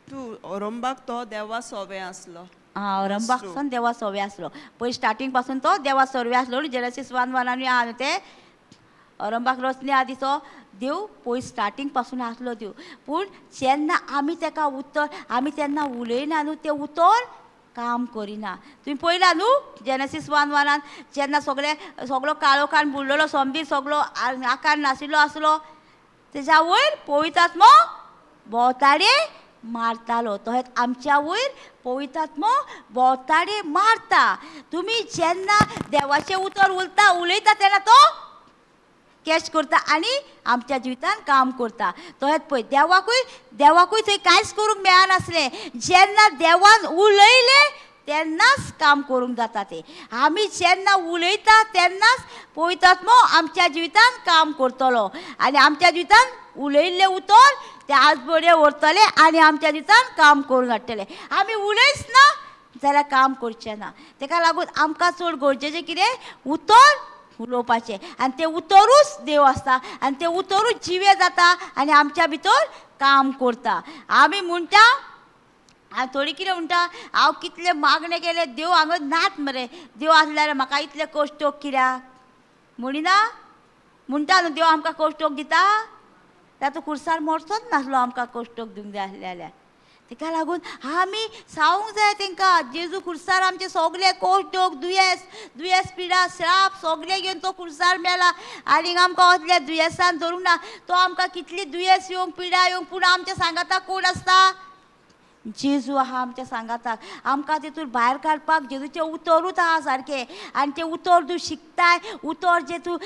तूं औरंबाक तो देवा सोवे आसलो. आं, औरंबाक देवा सोवे आसलो. पयलीं स्टार्टींग पासून तो देवा सोवे आसलो. जेनसीस 1:1 आनी आहा न्हू तें, औरंबाक रचने आदी तो देव पयलीं स्टार्टींग पासून आसलो देव. पूण जेन्ना आमी तेका उतर, आमी तेन्ना उलयना न्हू, तें उतर काम करिना. तुमी पळयला न्हू जेनसीस 1:1 जेन्ना सगळे सगळो काळोखान बुडलेलो, सोंबीर सगळो आकार नाशिल्लो आसलो, तेज्या वयर पवित्र आत्मो भोंवताडे मारतालो. तशेंच आमच्या वयर पवित्र आत्मो भोंवताडे मारता. तुमी जेन्ना देवाचें उतर उलयता तेन्ना तो कॅच करता आनी आमच्या जिवितान काम करता. तशेंच पळय देवाकूय थंय कांयच करूंक मेळनासलें. जेन्ना देवान उलयलें तेन्नाच काम करूंक जाता तें. आमी जेन्ना उलयता तेन्नाच पवित्र आत्मो आमच्या जिवितान काम करतलो आनी आमच्या जिवितान उलयल्लें उतर तें आज बरें उरतलें आनी आमच्या जिवितान काम करून हाडटलें. आमी उलयच ना जाल्यार काम करचें ना. तेका लागून आमकां चड गरजेचें कितें उतर उलोवपाचें आनी तें उतरूच देव आसता आनी तें उतरूच जिवें जाता आनी आमच्या भितर काम करता. आमी म्हणटा हांव थोडी कितें म्हणटा, हांव कितलें मागणें केलें देव हांगा नात मरे, देव आसल्यार म्हाका इतलें कश्टोक कित्याक म्हणिना? म्हणटा न्हू देव आमकां कश्टोक दिता, तातूंत खुर्सार मरचोच नासलो आमकां कश्टोक दिवंक जाय आसलें जाल्यार. तेका लागून आमी सांगूंक जाय तेंकां, जेजू खुर्सार आमचे सगळे कश्टोक दुयेंस दुयेंस पिडा श्राप सगळे घेवन तो खुर्सार मेला आनी आमकां असल्या दुयेंसान धरूंक ना. तो आमकां कितली दुयेंस येवंक पिडा येवंक पूण आमच्या सांगाता कोण आसता? जेजू आहा आमच्या सांगाताक. आमकां तितून भायर काडपाक जेजूचें उतरूच आहा सारकें आनी तें उतर तूं शिकताय, उतर जें तूं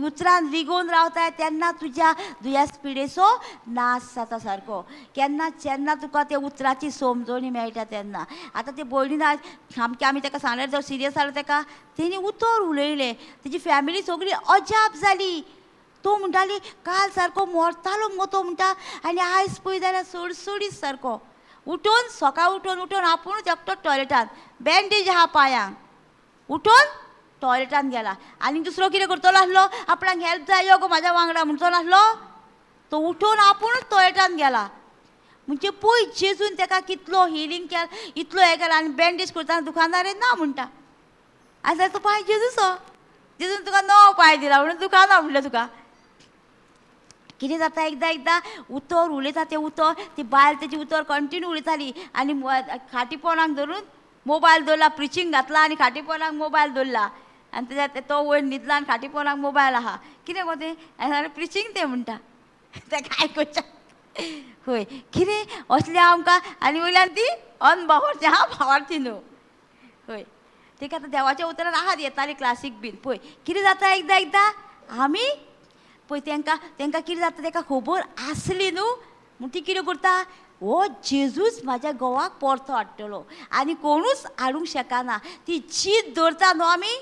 उतरान रिगोवन रावताय तेन्ना तुज्या दुयेंस पिडेचो नाश जाता सारको. केन्ना जेन्ना तुका त्या उतराची समजणी मेळटा तेन्ना. आतां ते भयणीन सामकें आमी ताका सांगल्यार तो सिरियस जालो, ताका तेणी उतर उलयलें, तेजी फॅमिली सगळी अजाप जाली. तो म्हणटाली काल सारको मरतालो मुगो तो म्हणटा आनी आयज पळय जाल्यार सोडसोडीत सारको उठून सकाळ उठून उठून आपुणूच एकटो टॉयलेटान बँडेज आहा पांयांक उठून टॉयलेटान गेला. आनी दुसरो कितें करतलो आसलो, आपणाक हेल्प जाय यो गो म्हाज्या वांगडा म्हणचो नासलो, तो उठून आपुणूच टॉयलेटान गेला. म्हणजे पळय जेजून ताका कितलो हिलींग केला, इतलो हें केला आनी बँडेज करतना दुकानार ना म्हणटा. आनी जाल्यार तो पांय जेजूचो, जेजून तुका नवो पांय दिला म्हणून दुकाना म्हणलें तुका. कितें जाता एकदां एकदां उतर उलयता तें उतर ती बायल तेजी उतर कंटिन्यू उलयताली आनी खाटी पोनाक धरून मोबायल दवरला, प्रिचींग घातला आनी खाटी पोनाक मोबायल दवरला आनी तेज्या तो वयर न्हिदला आनी खाटी पोनाक मोबायल आहा. कितें गो तें आनी प्रिचींग तें म्हणटा तेका आयकुच्या हय कितें असलें आमकां. आनी वयल्यान ती अनभावार्थी आहा, भावार्थी न्हू. हय तेका आतां देवाच्या उतरान आहात येताली क्लासीक बीन. पळय कितें जाता एकदां एकदां आमी पळय तेंकां तेंकां कितें जाता, तेका खबर आसली न्हू म्हूण ती कितें करता, हो जेजूच म्हाज्या घोवाक परतो हाडटलो आनी कोणूच हाडूंक शकना. ती जीत दवरता न्हू आमी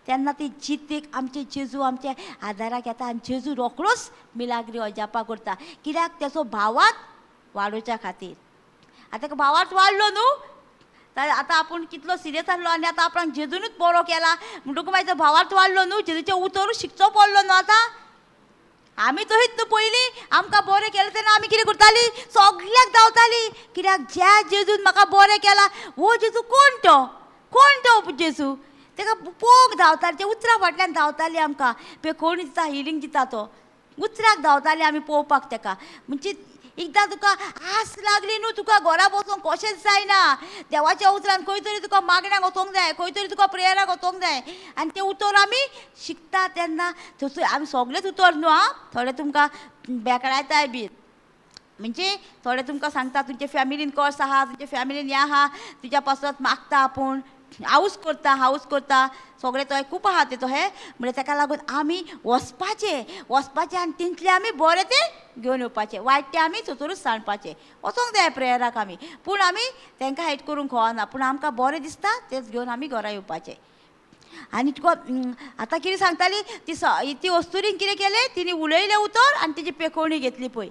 तेन्ना ती जिद्दीक आमचे जेजू आमच्या आदाराक येता आनी जेजू रोखडोच मिलाग्री अजापा करता. कित्याक तेचो भावार्थ वाडोवच्या खातीर. आतां ताका भावार्थ वाडलो न्हू, आतां आपूण कितलो सिरियस आसलो आनी आतां आपणाक जेजूनूच बरो केला म्हणटकूच मागीर तो भावार्थ वाडलो न्हू, जेजूचें उतरूच शिकचो पडलो न्हू. आतां आमी तशीच न्हू पयलीं आमकां बरें केलें तेन्ना आमी कितें करतालीं, सगल्याक धांवतालीं. कित्याक ज्या जेजून म्हाका बरें केलां हो जेजू कोण तो, कोण तो जेजू, ताका पोवंक धांवतालीं, त्या उतरां फाटल्यान धांवतालीं आमकां. पळय कोण दिता हिलींग दिता तो उतराक धांवतालीं आमी पळोवपाक ताका. म्हणजे एकदां तुका आस लागली न्हू तुका घरा बसोंक कशेंच जायना. देवाच्या उतरान खंय तरी तुका मागण्याक वचोंक जाय, खंय तरी तुका प्रेयराक वचोंक जाय आनी तें उतर आमी शिकता तेन्ना थंयसर आमी सगळेंच उतर न्हू आं, थोडे तुमकां बेकडायताय बीन, म्हणजे थोडे तुमकां सांगता तुमच्या फॅमिलीन कर्स आहा, तुमच्या फॅमिलीन हें आहा, तुज्या पासत मागता आपूण, हावस करता हावस करता सगळें तो खूब आहा तें तशें. म्हणल्यार ताका लागून आमी वचपाचें वचपाचें आनी तितलें आमी बरें तें घेवन येवपाचें, वायट तें आमी थंयसरूच सांडपाचें. वचोंक जाय प्रेयराक आमी, पूण आमी तांकां हेट करूंक खवना, पूण आमकां बरें दिसता तेंच घेवन आमी घरा येवपाचें. आनी तुका आतां कितें सांगताली ती ती अस्तुरीन कितें केलें, तिणी उलयलें उतर आनी तेजी पेकोवणी घेतली. पळय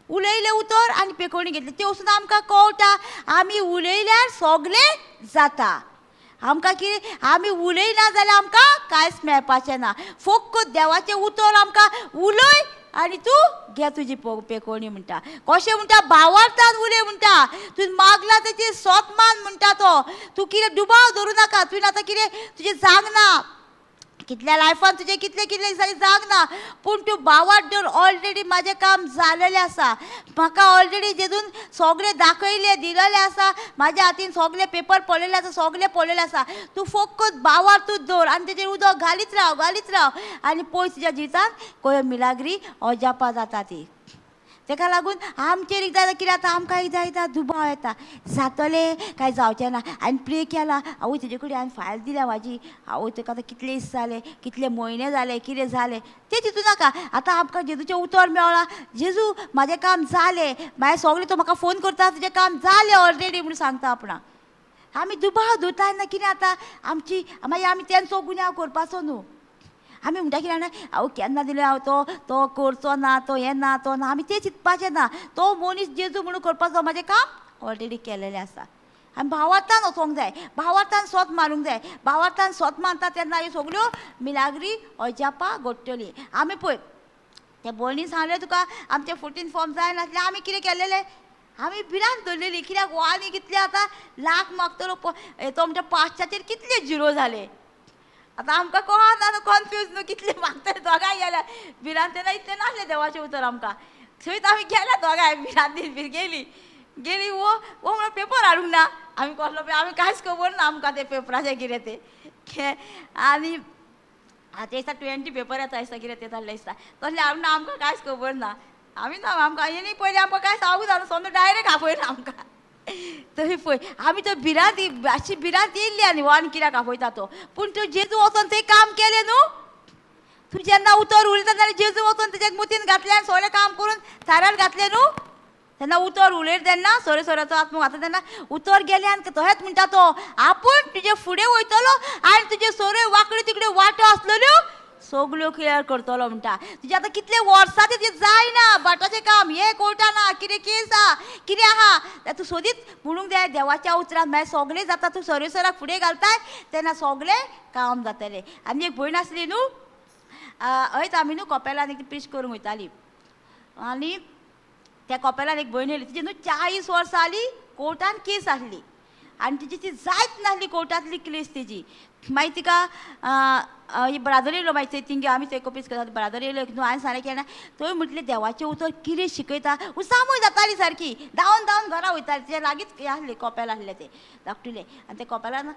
उलयलें उतर आनी पेकोवणी घेतली, तें वचून आमकां कळटा आमी उलयल्यार सगळें जाता. आमकां कितें आमी उलयना जाल्यार आमकां कांयच मेळपाचें ना. फक्त देवाचें उतर आमकां उलय आनी तूं घे तुजी पेकोवणी म्हणटा. कशें म्हणटा, भावार्थान उलय म्हणटा, तुवें मागला तेची सोत मान म्हणटा तो. तूं कितें दुबाव धरूं नाका, तुवें आतां कितें तुजें जागना कितल्या लायफान तुजें कितले कितले दिसांनी जागना, पूण तूं भावार्थ धर ऑलरेडी म्हाजें काम जालेलें आसा, म्हाका ऑलरेडी जेजून सगळें दाखयलें दिलेलें आसा, म्हाज्या हातीन सगळे पेपर पळयले आसा, सगळें पळयलें आसा. तूं फकत भावार्थूच दवर आनी तेजेर उदक घालीत राव घालीत राव आनी पळय तुज्या जिवितान खंय मिलाग्री अजापा जाता ती. तेका लागून आमचेर एकदां कितें जाता, आमकां एकदां एकदां दुबाव येता जातलें काय जावचें ना. हांवें प्रे केला, आवय तेजे कडेन हांवें फायल दिल्या म्हाजी, आवय तेका आतां कितले दीस जाले, कितले म्हयने जाले, कितें जालें तें चिंतू नाका. आतां आमकां जेजूचें उतर मेळ्ळां, जेजू म्हाजें काम जालें, मागीर सगळें तो म्हाका फोन करता तुजें काम जालें ऑलरेडी म्हणून सांगता आपणाक. आमी दुबाव धरता ना कितें आतां आमची मागीर आमी तेंचो गुन्यांव करपाचो न्हू. आमी म्हणटा कितें जाणा, हांव केन्ना दिलें हांव तो तो करचो ना, तो हें ना, तो ना, आमी तें चिंतपाचें ना. तो मनीस जेजू म्हणून करपाचो म्हाजें काम ऑलरेडी केलेलें आसा. आमी भावार्थान वचोंक जाय, भावार्थान सोत मारूंक जाय. भावार्थान सोत मारता तेन्ना ह्यो सगल्यो मिलाग्री अजापां घडटलीं. आमी पळय ते भयणीन सांगलें तुका आमचें 14 फॉर्म जाय नासलें, आमी कितें केलेलें, आमी भिरांत धरलेली कित्याक हो आनी कितले आतां लाख मागतलो, तो म्हणटा 500चेर कितले झिरो जाले. आतां आमकां कळना न्हू, कन्फ्यूज न्हू कितले मागतले. दोगांय गेल्या भिरांत तेन्ना इतलें नासलें देवाचें उतर आमकां. थंयच आमी गेल्या दोगांय भिरांतीन गेली गेली. वो वो म्हणून पेपर हाडूंक ना, आमी कसलो पे आमी कांयच खबर ना आमकां ते पेपराचें कितें तें. आनी आतां दिसता 20 पेपर येता दिसता कितें तें जाल्लें दिसता, तसलें हाडूंक ना आमकां कांयच खबर ना. आमी ना आमकां येनी पयलीं आमकां कांय सांगूंक जायना, समज डायरेक्ट आपयना आमकां. तरी पळय आमी तो भिरांत अशी भिरांत येयल्ली आनी हो आनी कित्याक आपयता तो. पूण तो जेजू वचोन थंय काम केलें न्हू. तूं जेन्ना उतर उलयता जाल्यार जेजू वचोन तेज्या मुतीन घातलें आनी सगळें काम करून थारार घातलें न्हू. तेन्ना उतर उलयता तेन्ना सोरे सोऱ्याचो आत्मो घातला तेन्ना उतर गेलें आनी तहेंच म्हणटा तो आपूण तुजे फुडें वयतलो आनी तुजे सोरे वांकडे तिकडे वाटो आसलेल्यो सगल्यो क्लियर करतलो म्हणटा. तुजें आतां कितले वर्सां तेजें जायना बाटाचें काम, हें कोर्टा ना, कितें केस आहा कितें आहा, तूं सोदीत म्हणूंक जाय देवाच्या उतरान मागीर सगळें जाता. तूं सोरेसोराक फुडें घालताय तेन्ना सगळें काम जातलें. आनी एक भयण आसली न्हू, हयच आमी न्हू कोपेलान एक प्रीच करूंक वयताली आनी त्या कोपेलान एक भयण येयली. तिची न्हू 40 वर्सां जाली कोर्टान केस आसली आनी तिची ती जायत नासली कोर्टांतली केस तिजी. मागीर तिका ब्रादर येयलो, मागीर थंय तिंगे आमी थंय कोपीस करता, ब्रादर येयलो न्हू. हांवें सांगलें केन्ना थंय म्हटलें देवाचें उतर कितें शिकयता. उसामूय जाताली सारकी, धांवन धांवन घरा वयताली. तिच्या लागींच हें आसलें कोपेल आसलें तें धाकटुलें आनी तें कोपेलान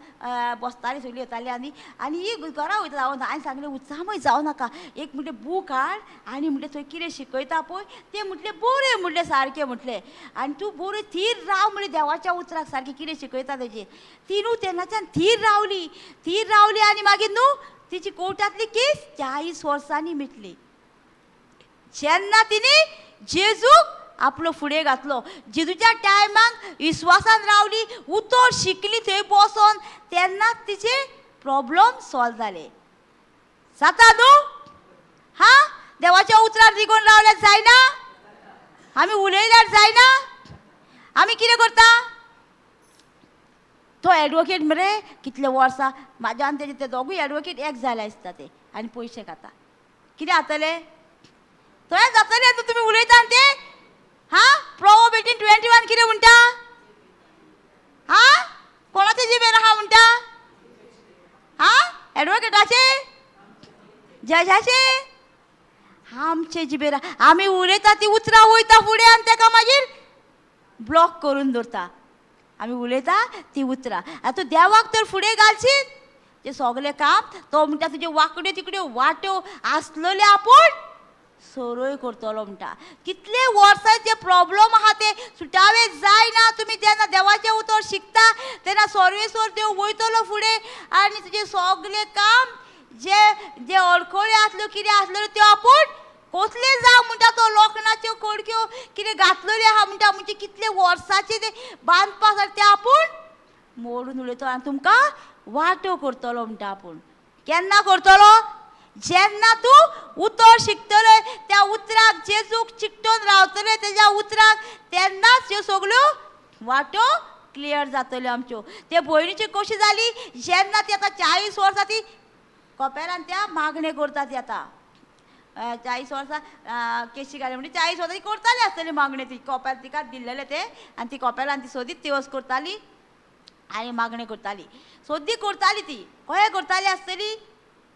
बसताली सगळीं येताली आनी आनी ही घरा वयता धांवन. हांवें सांगलें उत्सामूय जावं नाका, एक म्हटलें बूक हाड आनी म्हटलें थंय कितें शिकयता पळय तें म्हटलें बरें म्हटलें सारकें म्हटलें आनी तूं बरें थीर राव म्हटलें देवाच्या उतराक सारकें कितें शिकयता तेजेर. ती न्हू तेन्नाच्यान थीर रावली, थीर रावली आनी मागीर न्हू तिची कोर्टांतली केस 40 वर्सांनी मिटली. जेन्ना तिने जेजूक आपलो फुडें घातलो, जेजूच्या टायमाक विस्वासान रावली, उतर शिकली थंय बसोन, तेन्नाच तिचे प्रॉब्लम सॉल्व जाले. जाता न्हू? हा, देवाच्या उतरार रिगोवन रावल्यार जायना, आमी उलयल्यार जायना. आमी कितें करता? तो एडवोकेट मरे कितले वर्सां म्हाज्या आनी तेजे ते दोगूय एडवोकेट एक जाले आसता ते आनी पयशे खाता. कितें जातलें? थंय जातलें न्हू तुमी उलयता न्ही तें. हा, प्रोवर्ब 18:21 कितें म्हणटा? हा, कोणाचे जिबेर आहा म्हणटा? हा, एडवोकेटाचे, जजाचे, आमचे जिबेर. आमी उलयता ती उतरां वयता फुडें आनी तेका मागीर ब्लॉक करून दवरता. आमी उलयता ती उतरां. आतां तूं देवाक तर फुडें घालशीत तें सगलें काम तो म्हणटा तुज्यो वांकड्यो तिकड्यो वाट्यो आसलेल्यो आपूण सरय करतलो म्हणटा. कितले वर्सां जे प्रॉब्लम आहा ते सुटावे जायना. तुमी जेन्ना देवाचें उतर शिकता तेन्ना सर्वेसर देव वयतलो फुडें आनी तुजें सगलें काम जे जे अडखळी आसल्यो कितें आसलेल्यो त्यो आपूण कसले जावं म्हणटा तो लोखणाच्यो कडक्यो कितें घातलेल्यो आहा म्हणटा, म्हणजे कितले वर्साचे ते बांदपाक आसा ते आपूण मोडून उडयतलो आनी तुमकां वाटो करतलो म्हणटा. आपूण केन्ना करतलो? जेन्ना तूं उतर शिकतले, त्या उतराक जेजूक चिकटून रावतले तेज्या उतराक, तेन्नाच ह्यो सगल्यो वाटो क्लियर जातल्यो आमच्यो. ते भयणीची कशी जाली जेन्ना ती आतां 40 वर्सां ती कोपेरान त्या मागणें करता ती आतां 40 वर्सां केशी घाली म्हणजे 40 वर्सां ती करताली आसतली मागणें. ती कोपेल तिका दिल्लेलें तें आनी ती कोपेलान ती सोदीत दिवस करताली आनी मागणें करताली, सोदी करताली ती. कशें करताली आसतली?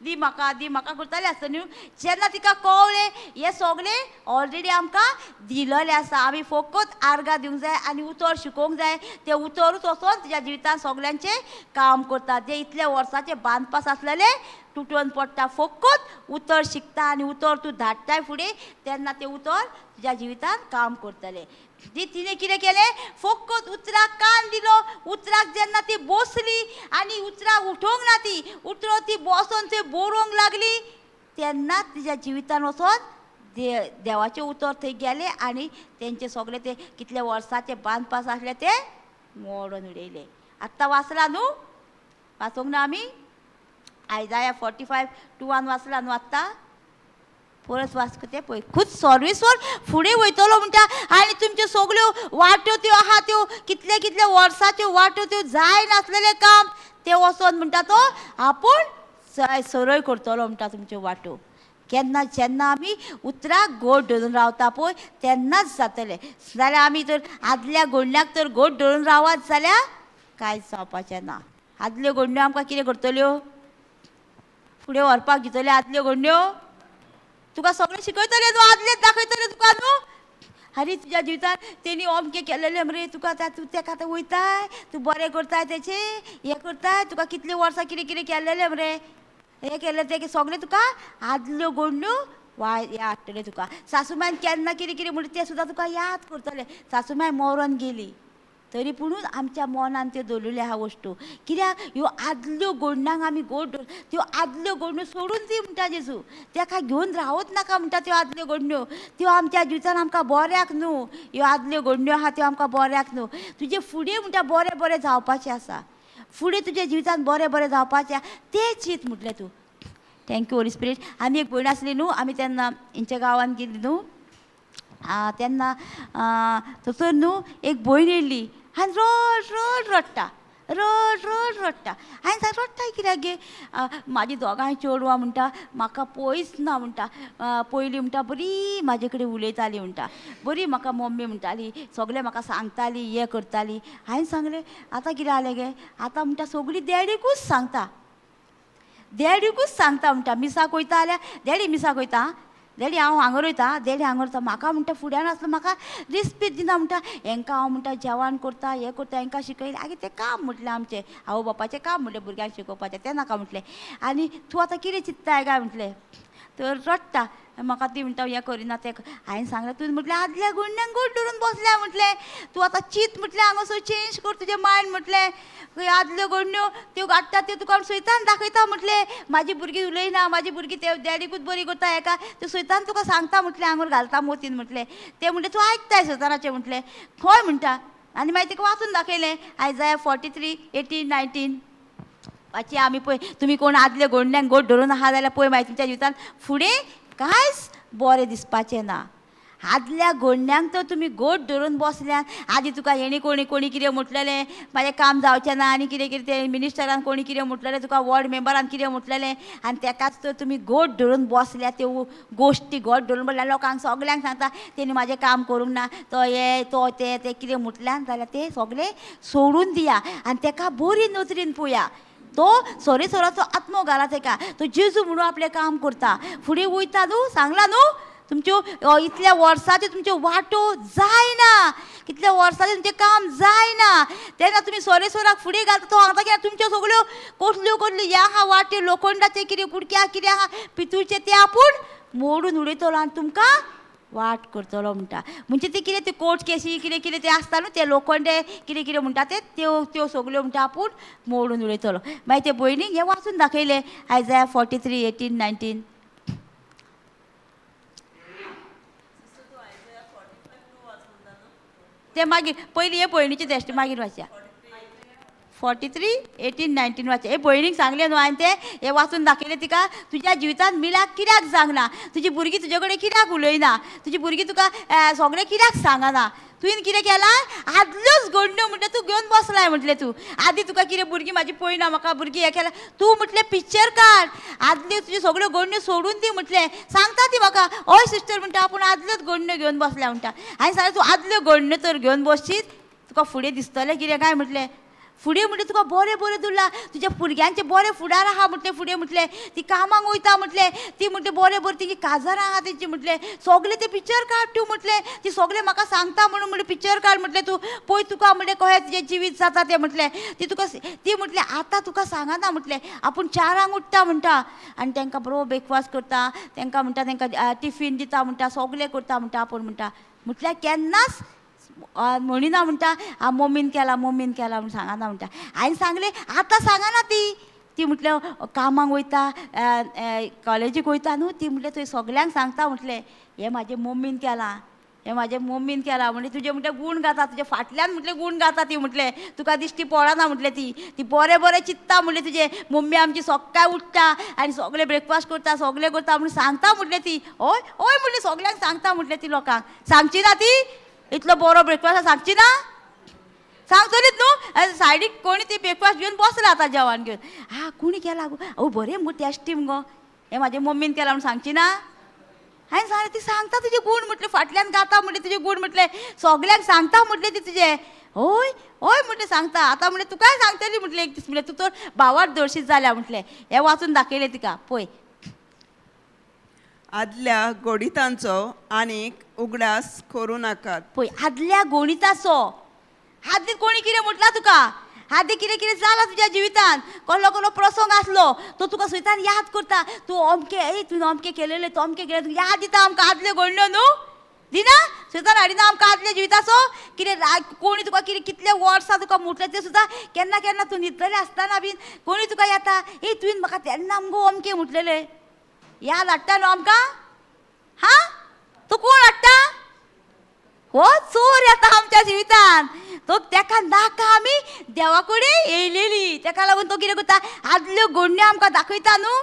दी म्हाका, दी म्हाका करताली आसतली न्हू. जेन्ना तिका कळ्ळें हें सगळें ऑलरेडी आमकां दिलेलें आसा, आमी फकत आर्गां दिवंक जाय आनी उतर शिकोवंक जाय. तें उतरूच वचोन तिज्या जिवितान सगल्यांचें काम करता. जे इतल्या वर्साचे बांदपास आसलेले तुटून पडटा. फकत उतर शिकता आनी उतर तूं धाडटाय फुडें तेन्ना तें उतर तुज्या जिवितान काम करतलें. ती तिणें कितें केलें? फकत उतराक कान दिलो. उतराक जेन्ना ती बसली आनी उतराक उठोवंक ना, ती उतरो ती बसोन थंय बरोवंक लागली तेन्ना तिज्या जिवितान वचोन देवाचें उतर थंय गेलें आनी तेंचे सगळे ते कितले वर्साचे बांदपास आसले ते मोडून उडयले. आत्तां वाचला न्हू, वाचूंक ना आमी? आयजाया 45:2 वाचला न्हू आत्तां? परत वाच तें पळय. खूद सर्वेस्वर फुडें वयतलो म्हणटा आनी तुमच्यो सगल्यो वाट्यो त्यो आहा त्यो कितले कितले वर्साच्यो वाट्यो त्यो जाय नासलेलें काम तें वचोन म्हणटा तो आपूण सरळ करतलो म्हणटा तुमच्यो वाट्यो. केन्ना जेन्ना आमी उतराक गोड धरून रावता पळय तेन्नाच जातलें. जाल्यार आमी जर आदल्या गोडण्याक तर गोड धरून रावत जाल्यार कांयच जावपाचें ना. आदल्यो गोडण्यो आमकां कितें करतल्यो? फुडें व्हरपाक दितल्यो आदल्यो गोडण्यो? तुका सगळें शिकयतलें न्हू, आदलें दाखयतलें तुका न्हू. आरे तुज्या जिवितान तेणी अमकें केलेलें मरे तुका, आतां तूं तेका आतां वयताय, तूं बरें करताय तेचें हें करताय, तुका कितलीं वर्सां कितें कितें केलेलें मरे, हें केलें तें सगळें तुका आदल्यो गोडण्यो वाय हें हाडटलें तुका. सासूमायन केन्ना कितें कितें म्हणटा तें सुद्दां तुका याद करतलें. सासूमाय मरोन गेली तरी पुणून आमच्या मनान त्यो दवरिल्ल्यो आहा वस्तू. कित्याक ह्यो आदल्यो गोडण्यांक आमी गोड दवर, त्यो आदल्यो गोडण्यो सोडून दी म्हणटा जेजू. तेका घेवन रावत नाका म्हणटा त्यो आदल्यो गोडण्यो, त्यो आमच्या जिवितान आमकां बऱ्याक न्हू. ह्यो आदल्यो गोडण्यो आहा त्यो आमकां बऱ्याक न्हू. तुजे फुडें म्हणटा बरें बरें जावपाचें आसा, फुडें तुज्या जिवितान बरें बरें जावपाचें आसा तें चीत म्हटलें तूं. Thank you Holi spirit. आमी एक भयण आसली न्हू, आमी तेन्ना हेंच्या गांवांत गेली न्हू, तेन्ना थंयसर न्हू एक भयण येयली आनी रड रड रडटा, रड रड रडटा. हांवें सांगलें रडटा कित्याक गे? म्हाजी दोगांय चेडवां म्हणटा म्हाका पयस ना म्हणटा. पयलीं म्हणटा बरी म्हाजे कडेन उलयताली म्हणटा, बरी म्हाका मम्मी म्हणटाली, सगळें म्हाका सांगताली, हें करताली. हांवें सांगलें आतां कितें जालें गे? आतां म्हणटा सगळीं डॅडीकूच सांगता, डॅडीकूच सांगता म्हणटा. मिसाक वयता जाल्यार डॅडी मिसाक वयता, डॅडी हांव हांगर वयता, डॅडी हांगर वयता. म्हाका म्हणटा फुड्यान आसलो म्हाका रिस्पीत दिना म्हणटा. हेंकां हांव म्हणटा जेवण करता, हें करता, हेंकां शिकयलें. आगे तें काम म्हटलें आमचें, आवय बापाचें काम म्हटलें भुरग्यांक शिकोवपाचें, तें नाका म्हटलें. आनी तूं आतां कितें चिंत्ताय काय म्हटलें. तर रडटा म्हाका ती म्हणटा हें करिना तें. हांवें सांगलें तुवें म्हटलें आदल्या गुण्यांक गोड धरून बसल्या म्हटलें. तूं आतां चीत म्हटलें हांगासर चेंज कर तुजें मायंड म्हटलें. खंय आदल्यो गोडण्यो त्यो काडटा त्यो तुका सैतान दाखयता म्हटलें. म्हाजी भुरगीं उलयना, म्हाजी भुरगीं ते डॅडीकूच बरी करता हेका, त्यो सैतान तुका सांगता म्हटलें, आंगोर घालता मोतीन म्हटलें. तें म्हटलें तूं आयकताय सैतानाचें म्हटलें. खंय म्हणटा. आनी मागीर तिका वाचून दाखयलें आयजाया 43:18-19. वाची आमी पळय तुमी कोण आदले गोडण्यांक गोड धरून आहा जाल्यार पळय मागीर तुमच्या जिवितान फुडें कांयच बरें दिसपाचें ना. आदल्या गोडण्यांक तर तुमी गोड धरून बसल्यान, आदी तुका हेणी कोणी कोणी कितें म्हटलेलें, म्हाजें काम जावचें ना आनी कितें कितें तें मिनिस्टरान कोणी कितें म्हटलेलें, तुका वॉर्ड मेंबरान कितें म्हटलेलें, आनी तेकाच तर तुमी गोड धरून बसल्या त्यो गोश्टी गोड धरून बसल्या. लोकांक सगल्यांक सांगता तेणी म्हाजें काम करूंक ना, तो हे तो तें तें कितें म्हटल्यान जाल्यार तें सगळें सोडून दिया आनी तेका बरी नदरेन पळया. तो सोरेसोराचो आत्मो घाला तेका, तो जेजू म्हणून आपलें काम करता, फुडें वयता न्हू. सांगलां न्हू तुमच्यो इतल्या वर्साच्यो तुमच्यो वाटो जायना, कितल्या वर्साचें तुमचें काम जायना, तेन्ना तुमी सोरेसोराक फुडें घालता. तो सांगता की तुमच्यो सगळ्यो कसल्यो कसल्यो ह्या आहा वाट्यो लोखंडाचे कितें कुडक्या कितें आहा पितूळचे ते आपूण मोडून उडयतलो आनी तुमकां वाट करतलो म्हणटा. म्हणजे ते कितें ते कोर्ट केसी कितें कितें तें आसता न्हू, ते लोखंडे कितें कितें म्हणटा ते त्यो त्यो सगल्यो म्हणटा आपूण मोडून उडयतलो. मागीर ते भयणीक हें वाचून दाखयलें आयजाया 43:18-19. ते मागीर पयलीं हे भयणीचे टेस्ट मागीर वाचया. 43:18-19 वाचया. हे भयणीक सांगलें न्हू हांवें तें हें वाचून दाखयलें तिका. तुज्या जिवितान मिलाक कित्याक जावंक तुजी भुरगीं तुजे कडेन कित्याक उलयना, तुजी भुरगीं तुका सगळें कित्याक सांगना, तुवें कितें केलां आदल्योच घडण्यो म्हटलें तूं घेवन बसलाय म्हटलें. तूं आदी तुका कितें भुरगीं म्हाजी पळयना, म्हाका भुरगीं हें केलां, तूं म्हटलें पिक्चर काड, आदल्यो तुज्यो सगळ्यो घडण्यो सोडून दी म्हटलें. सांगता ती म्हाका, हय सिस्टर म्हणटा आपूण आदल्योच घडण्यो घेवन बसल्या म्हणटा. हांवें सांगलें तूं आदल्यो घडण्यो तर घेवन बसशीत तुका फुडें दिसतलें कितें काय म्हटलें. फुडें म्हटलें तुका बरें बरें दुरलां, तुज्या भुरग्यांचें बरें फुडार आहा म्हटलें. फुडें म्हटलें ती कामाक वयता म्हटलें, ती म्हटलें बरें बरें तेंची काजारां आहा तेंची म्हटलें, सगळें तें पिक्चर काड तूं म्हटलें. ती सगळें म्हाका सांगता म्हणून म्हटलें पिक्चर काड म्हटलें, तूं पळय तुका म्हटलें कशें तुजें जिवीत जाता तें म्हटलें. ती तुका ती म्हटलें आतां तुका सांगना म्हटलें, आपूण 4 उठ्ठा म्हणटा आनी तांकां बरो ब्रेकफास्ट करता, तांकां म्हणटा तांकां टिफीन दिता म्हणटा, सगळें करता म्हणटा आपूण म्हणटा. म्हटल्यार केन्नाच म्हणिना म्हणटा आ मम्मीन केला मम्मीन केला म्हूण सांगना म्हणटा. हांवें सांगलें आतां सांगना ती, ती म्हटलें कामाक वयता कॉलेजीक वयता न्हू, ती म्हटलें थंय सगल्यांक सांगता म्हटलें हें म्हाजें मम्मीन केलां, हें म्हाजे मम्मीन केलां म्हणजे तुजे म्हटलें गूण गाता, तुजे फाटल्यान म्हटलें गूण गाता ती, म्हटलें तुका दिश्टी पडना म्हटलें ती, ती बरें बरें चित्ता म्हटलें तुजें मम्मी आमची सकाळी उठ्ठा आनी सगळें ब्रेकफास्ट करता, सगळें करता म्हणून सांगता म्हटलें ती. हय हय म्हटलें सगळ्यांक सांगता म्हटलें ती, लोकांक सांगची ना ती, इतलो बरो ब्रेकफास्ट सांगची ना, सांगतलीच न्हू. सायडीक कोणी ती ब्रेकफास्ट घेवन बसला आतां जेवण घेवन, हा कोणी केला गो, अहो बरें मुगो टेस्टी मुगो, हें म्हाजे मम्मीन केलां म्हणून सांगची ना. हांवें सांगलें ती सांगता तुजे गूण म्हटलें, फाटल्यान गाता म्हटलें तुजे गूण म्हटलें, सगल्यांक सांगता म्हटलें ती तुजें. हय हय म्हटलें सांगता, आतां म्हटलें तुकाय सांगतली म्हटलें एक दीस, म्हटलें तूं तर भावार दर्शीत जाल्या म्हटलें. हें वाचून दाखयलें तिका पळय. आदल्या गोडितांचो आनीक उगडास करूं नाकात. पळय आदल्या गोणिताचो, आदली कोणी कितें म्हटलां तुका, आदीं कितें कितें जालां तुज्या जिवितान, कसलो कसलो प्रसंग आसलो तो तुका सुयतान याद करता, तूं अमकें, ए तुवें अमकें केलेलें, तूं अमकें केलें, तुका याद दिता आमकां आदल्यो घडण्यो न्हू, दिना सुयतान हाडिना आमकां आदल्या जिविताचो कितें कोणी तुका कितें कितले वर्सां तुका म्हटलें तें सुद्दां केन्ना केन्ना तूं न्हिदतलें आसतना बीन कोणी तुका येता, ए तुवें म्हाका तेन्ना मुगो अमकें म्हटलेलें, याद हाडटा न्हू आमकां. हा तूं कोण हाडटा, हो चोर येता आमच्या जिवितान, तो तेका नाका आमी देवा कडेन येयलेली, तेका लागून तो कितें करता आदल्यो घडण्यो आमकां दाखयता न्हू,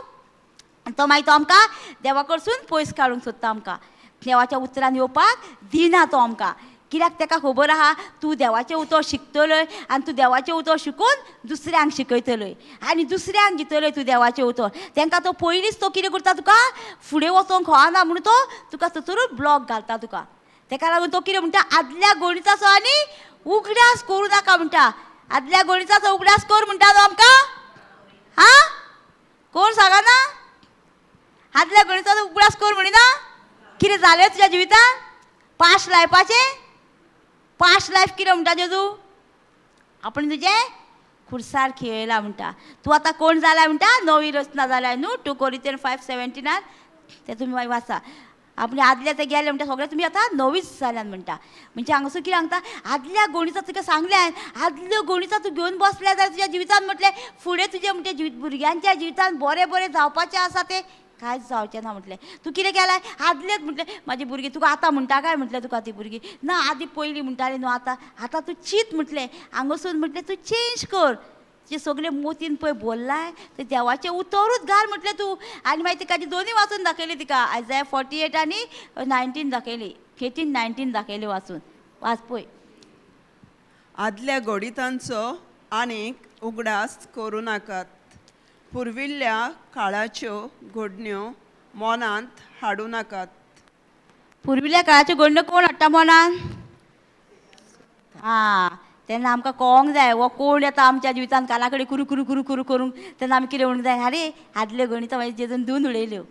आनी तो मागीर तो आमकां देवा कडसून पयस काडूंक सोदता, आमकां देवाच्या उतरान येवपाक दिना तो आमकां, कित्याक तेका खबर आहा तूं देवाचें उतर शिकतलोय आनी तूं देवाचें उतर शिकून दुसऱ्यांक शिकयतलोय आनी दुसऱ्यांक दितलोय तूं देवाचें उतर, तेंकां तो पयलींच तो कितें करता तुका फुडें वचोंक कळना म्हणून तो तुका थंयसरूच ब्लॉक घालता तुका, तेका लागून तो कितें म्हणटा आदल्या गणिताचो आनी उगडास करूं नाका म्हणटा, आदल्या गणिताचो उगडास कर म्हणटा तो आमकां. हा कोण सांगना आदल्या गणिताचो उगडास कर म्हणिना, कितें जालें तुज्या जिवितान, पास्ट लायफाचें, पास्ट लायफ कितें म्हणटा जेजू, आपण तुजें खुर्सार खेळयला म्हणटा, तूं आतां कोण जाला म्हणटा, नवी रचना जाल्या न्हू, 2 Corinthians 5:17 तें तुमी मागीर वाचा. आपणे आदल्या ते गेले म्हणटा सगळें तुमी आतां नवीच जाल्यान म्हणटा, म्हणजे हांगासर कितें सांगता आदल्या गणिता तुका सांगलें हांवें, आदल्यो गणिता तूं घेवन बसल्या जाल्यार तुज्या जिवितान म्हटलें फुडें तुजें म्हणजे जिवीत भुरग्यांच्या जिवितान बरें बरें जावपाचें आसा तें कांयच जावचें ना म्हटलें. तूं कितें केलां आदलेच म्हटलें म्हाजी भुरगीं तुका आतां म्हणटा काय म्हटलें तुका ती भुरगीं ना आदीं पयलीं म्हणटाली न्हू, आतां आतां तूं चीत म्हटलें हांगासून म्हटलें तूं चेंज कर, तुजें सगळें मोतीन पळय बोल्लाय तें देवाचें उतरूच घाल म्हटलें तूं. आनी मागीर तिका ती दोनूय वाचून दाखयली तिका, आयजाया 48 आनी 19 दाखयली, 18 19 दाखयली वाचून, वाच पळय. आदल्या गोडितांचो आनीक उगडास करूं नाकात, पुर्विल्ल्या काळाच्यो घडण्यो मनांत हाडूं नाकात. पुर्विल्ल्या काळाच्यो घडण्यो कोण हाडटा मनान? आं तेन्ना आमकां कळोंक जाय हो कोण येता आमच्या जिवितान काना कडेन कुरू कुरू कुरू कुरू करूंक, तेन्ना आमी कितें म्हणूंक जाय, आरे आदल्यो गणितां मागीर जेजून धुवन उडयल्यो.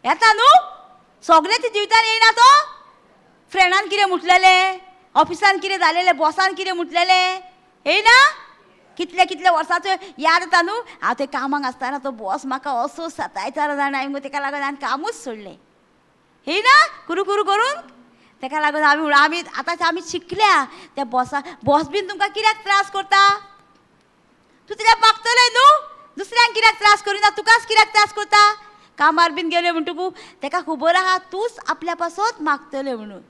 येता न्हू सगळें ते जिवितान येयना तो, फ्रेंडान कितें म्हटलेलें, ऑफिसान कितें जालेलें, बॉसान कितें म्हटलेलें, येयना कितले कितले वर्साचो याद येता न्हू. हांव थंय कामाक आसतना तो बॉस म्हाका असो सतायतालो जाणा, हांवें तेका लागून हांवें कामूच सोडलें. येयना कुरू कुरू करून, तेका लागून आमी आमी आतां आमी शिकल्या त्या बॉसा, बॉस बीन तुमकां कित्याक त्रास करता, तूं तेज्या मागतलें न्हू, दुसऱ्यांक कित्याक त्रास करिना, तुकाच कित्याक त्रास करता. कामार बीन गेले म्हणटकू तेका खबर आहा तूंच आपल्या पासत मागतलें म्हणून,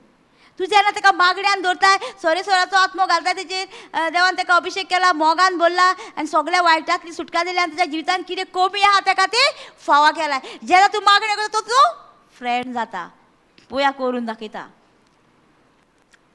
तूं जेन्ना तेका मागण्यान दवरताय, सोरे सोराचो आत्मो घालता तेजेर, देवान तेका अभिशेक केला, मोगान भरला आनी सगळ्या वायटांतली सुटका दिल्या आनी तेज्या जिवितान कितें कमी आहा तेका ती फावा केलाय. जेन्ना तूं मागणें करता तो तूं फ्रेंड जाता, पळया करून दाखयता.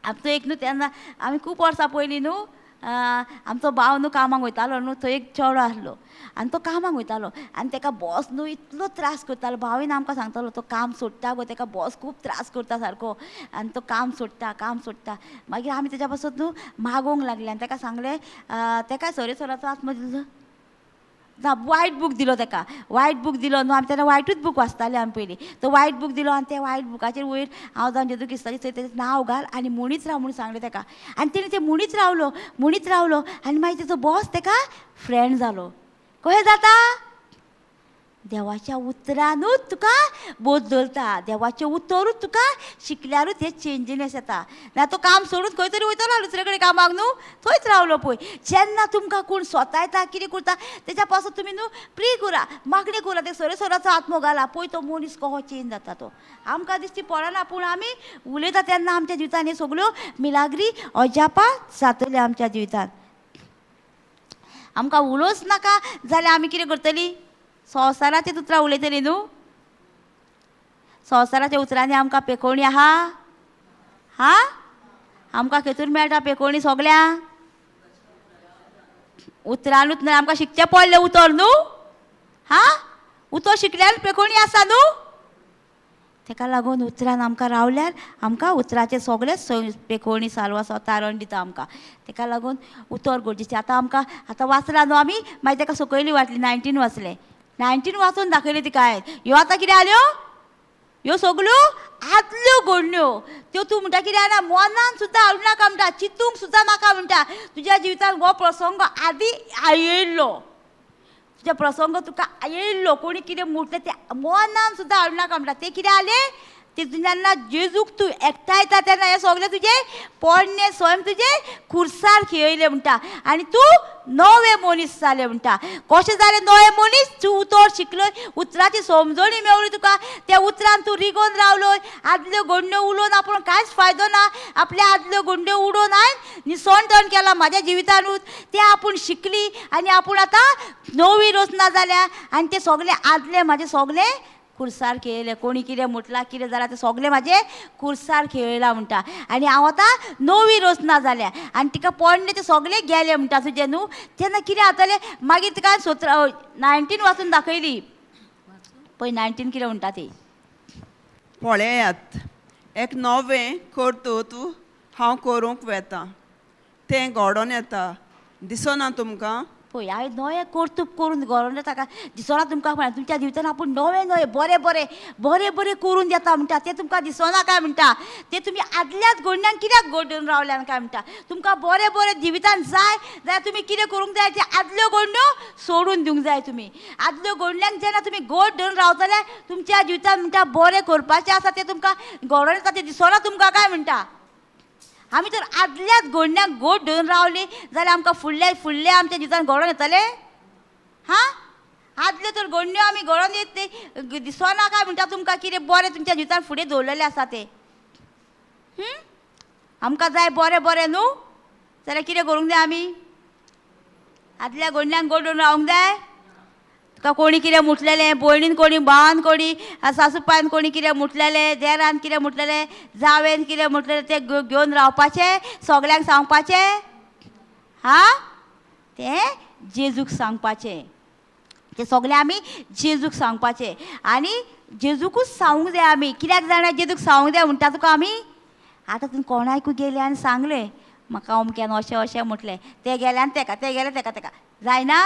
आमचो एक न्हू तेन्ना आमी खूब वर्सां पयलीं न्हू आमचो भाव न्हू कामाक वयतालो न्हू, थंय एक चेडो आसलो आनी तो कामाक वयतालो आनी तेका बॉस न्हू इतलो त्रास करतालो. भावूय आमकां सांगतालो तो काम सोडटा गो, तेका बॉस खूब त्रास करता सारको आनी तो काम सोडटा काम सोडटा. मागीर आमी तेज्या पासत न्हू मागोंक लागले आनी तेका सांगलें, तेका सोरे सोराचो आत्मो दिलो ना, वायट बूक दिलो तेका, वायट बूक दिलो न्हू, आमी तेन्ना वायटूच बूक वाचताले आमी पयलीं. तो वायट बूक दिलो आनी त्या वायट बुकाचेर वयर हांव जावन जेजू क्रिस्ताचें थंय तेजें नांव घाल आनी म्हणीत राव म्हणून सांगलें तेका. आनी तेणें तें म्हणीत रावलो म्हणीत रावलो आनी मागीर तेजो बॉस तेका फ्रेंड जालो. कशें जाता? देवाच्या उतरानूच तुका बदलता, देवाचें उतरूच तुका शिकल्यारूच हे चेंजीनेस येता. ना तो काम सोडून खंय तरी वयतलो दुसरे कडेन कामाक न्हू, थंयच रावलो पळय. जेन्ना तुमकां कोण सोतायता कितें करता तेच्या पासून तुमी न्हू प्रे करा, मागणें करा, ते सरेसराचो आत्मो घाला, पळय तो मनीस कसो चेंज जाता. तो आमकां दिसती पडना, पूण आमी उलयता तेन्ना आमच्या जिवितान हे सगळ्यो मिलाग्री अजापां जातल्यो आमच्या जिवितान. आमकां उलोवच नाका जाल्यार आमी कितें करतलीं? संवसाराचीं उतरां उलयतलीं न्हू. संवसाराच्या उतरांनी आमकां पेकोवणी आहा? हा, आमकां खेतून मेळटा पेकोवणी? सगळ्यांक उतरानूच न्हय, आमकां शिकचें पडलें उतर न्हू. हा, उतर शिकल्यार पेकोवणी आसा न्हू. तेका लागून उतरान आमकां रावल्यार आमकां उतराचें सगळें पेकोवणी साल्वासांव तारण दिता आमकां. तेका लागून उतर गरजेचें. आतां आमकां आतां वाचलां न्हू आमी, मागीर तेका सकयली वाटली 19 वाचलें, 19 वाचून दाखयली तिका हांवें. ह्यो आतां कितें जाल्यो? ह्यो सगल्यो आदल्यो घडण्यो. त्यो तूं म्हणटा कितें जाणा, मनान सुद्दां हाडूं नाका म्हणटा, चिंतूंक सुद्दां नाका म्हणटा. तुज्या जिवितान हो प्रसंग आदी आयिल्लो, तुज्या प्रसंग तुका आयिल्लो, कोणी कितें म्हटलें तें मनान सुद्दां हाडूं नाका म्हणटा. तें कितें जालें तें जेन्ना जेजूक तूं एकठांयता तेन्ना हें सगळें तुजें पोरणें स्वयं तुजें खुर्सार खेळयलें म्हणटा आनी तूं नवें मनीस जालें म्हणटा. कशें जालें नवें मनीस? तूं उतर शिकलो, उतराची समजणी मेवली तुका, त्या उतरान तूं रिगोन रावलो. आदल्यो घडण्यो उलोवन आपूण कांयच फायदो ना, आपल्या आदल्यो घडण्यो उडोवन हांवें निसणटण केलां म्हाज्या जिवितानूच, तें आपूण शिकली आनी आपूण आतां नवी रचना जाल्या आनी ते सगळे आदले म्हाजे सगळे खुर्सार खेळयले. कोणी कितें म्हटलां कितें जालां तें सगळें म्हाजें खुर्सार खेळयलां म्हणटा आनी हांव आतां नवी रचना जाल्या आनी तिका पोरणें तें सगळें गेलें म्हणटा तुजें न्हू. तेन्ना कितें जातलें मागीर तिका 17 19 वाचून दाखयली पळय, 19 कितें म्हणटा ती. पळयात, एक नवें कर्तृत्व हांव करूंक वेता, तें घडोवन येता, दिसना तुमकां? पळय हांवें नवें कर्तूब करून घडोवन येता काय दिसना तुमकां? म्हणटा तुमच्या जिवितान आपूण नवें नवें बरें बरें बरें बरें करून दिता म्हणटा, तें तुमकां दिसना काय म्हणटा? तें तुमी आदल्याच घडण्यान कित्याक घडून रावल्यान काय म्हणटा? तुमकां बरें बरें जिवितान जाय जाल्यार तुमी कितें करूंक जाय? तें आदल्यो घडण्यो सोडून दिवंक जाय. तुमी आदल्यो घडण्यांक जेन्ना तुमी गोड धरून रावतले तुमच्या जिवितान म्हणटा बरें करपाचें आसा तें तुमकां घडोवन येता, तें दिसना तुमकां काय म्हणटा? आमी जर आदल्याच घडण्याक गोड धरून रावली जाल्यार आमकां फुडले फुडले आमच्या जिवितान घडोवन येतले? हां, आदल्यो तर घडण्यो आमी घडोवन येत ते दिसना काय म्हणटा तुमकां कितें बरें तुमच्या जिवितान फुडें दवरलेलें आसा तें? आमकां जाय बरें बरें न्हू, जाल्यार कितें करूंक जाय आमी? आदल्या घडण्यांक गोड धरून रावंक जाय. तुका कोणी कितें म्हटलेलें, भयणीन कोणी, भावान कोणी, सासूपायन कोणी कितें म्हटलेलें, देरान कितें म्हटलेलें, जावेन कितें म्हटलेलें, तें घेवन रावपाचें, सगल्यांक सांगपाचें? हा, तें जेजूक सांगपाचें, तें सगळें आमी जेजूक सांगपाचें आनी जेजूकूच सांगूंक जाय आमी. कित्याक जाणा जेजूक सांगूंक जाय म्हणटा तुका आमी? आतां तुमी कोणाकूय गेलें आनी सांगलें म्हाका अमक्यान अशें अशें म्हटलें, तें गेलें आनी तेका, तें गेलें तेका, तेका जायना.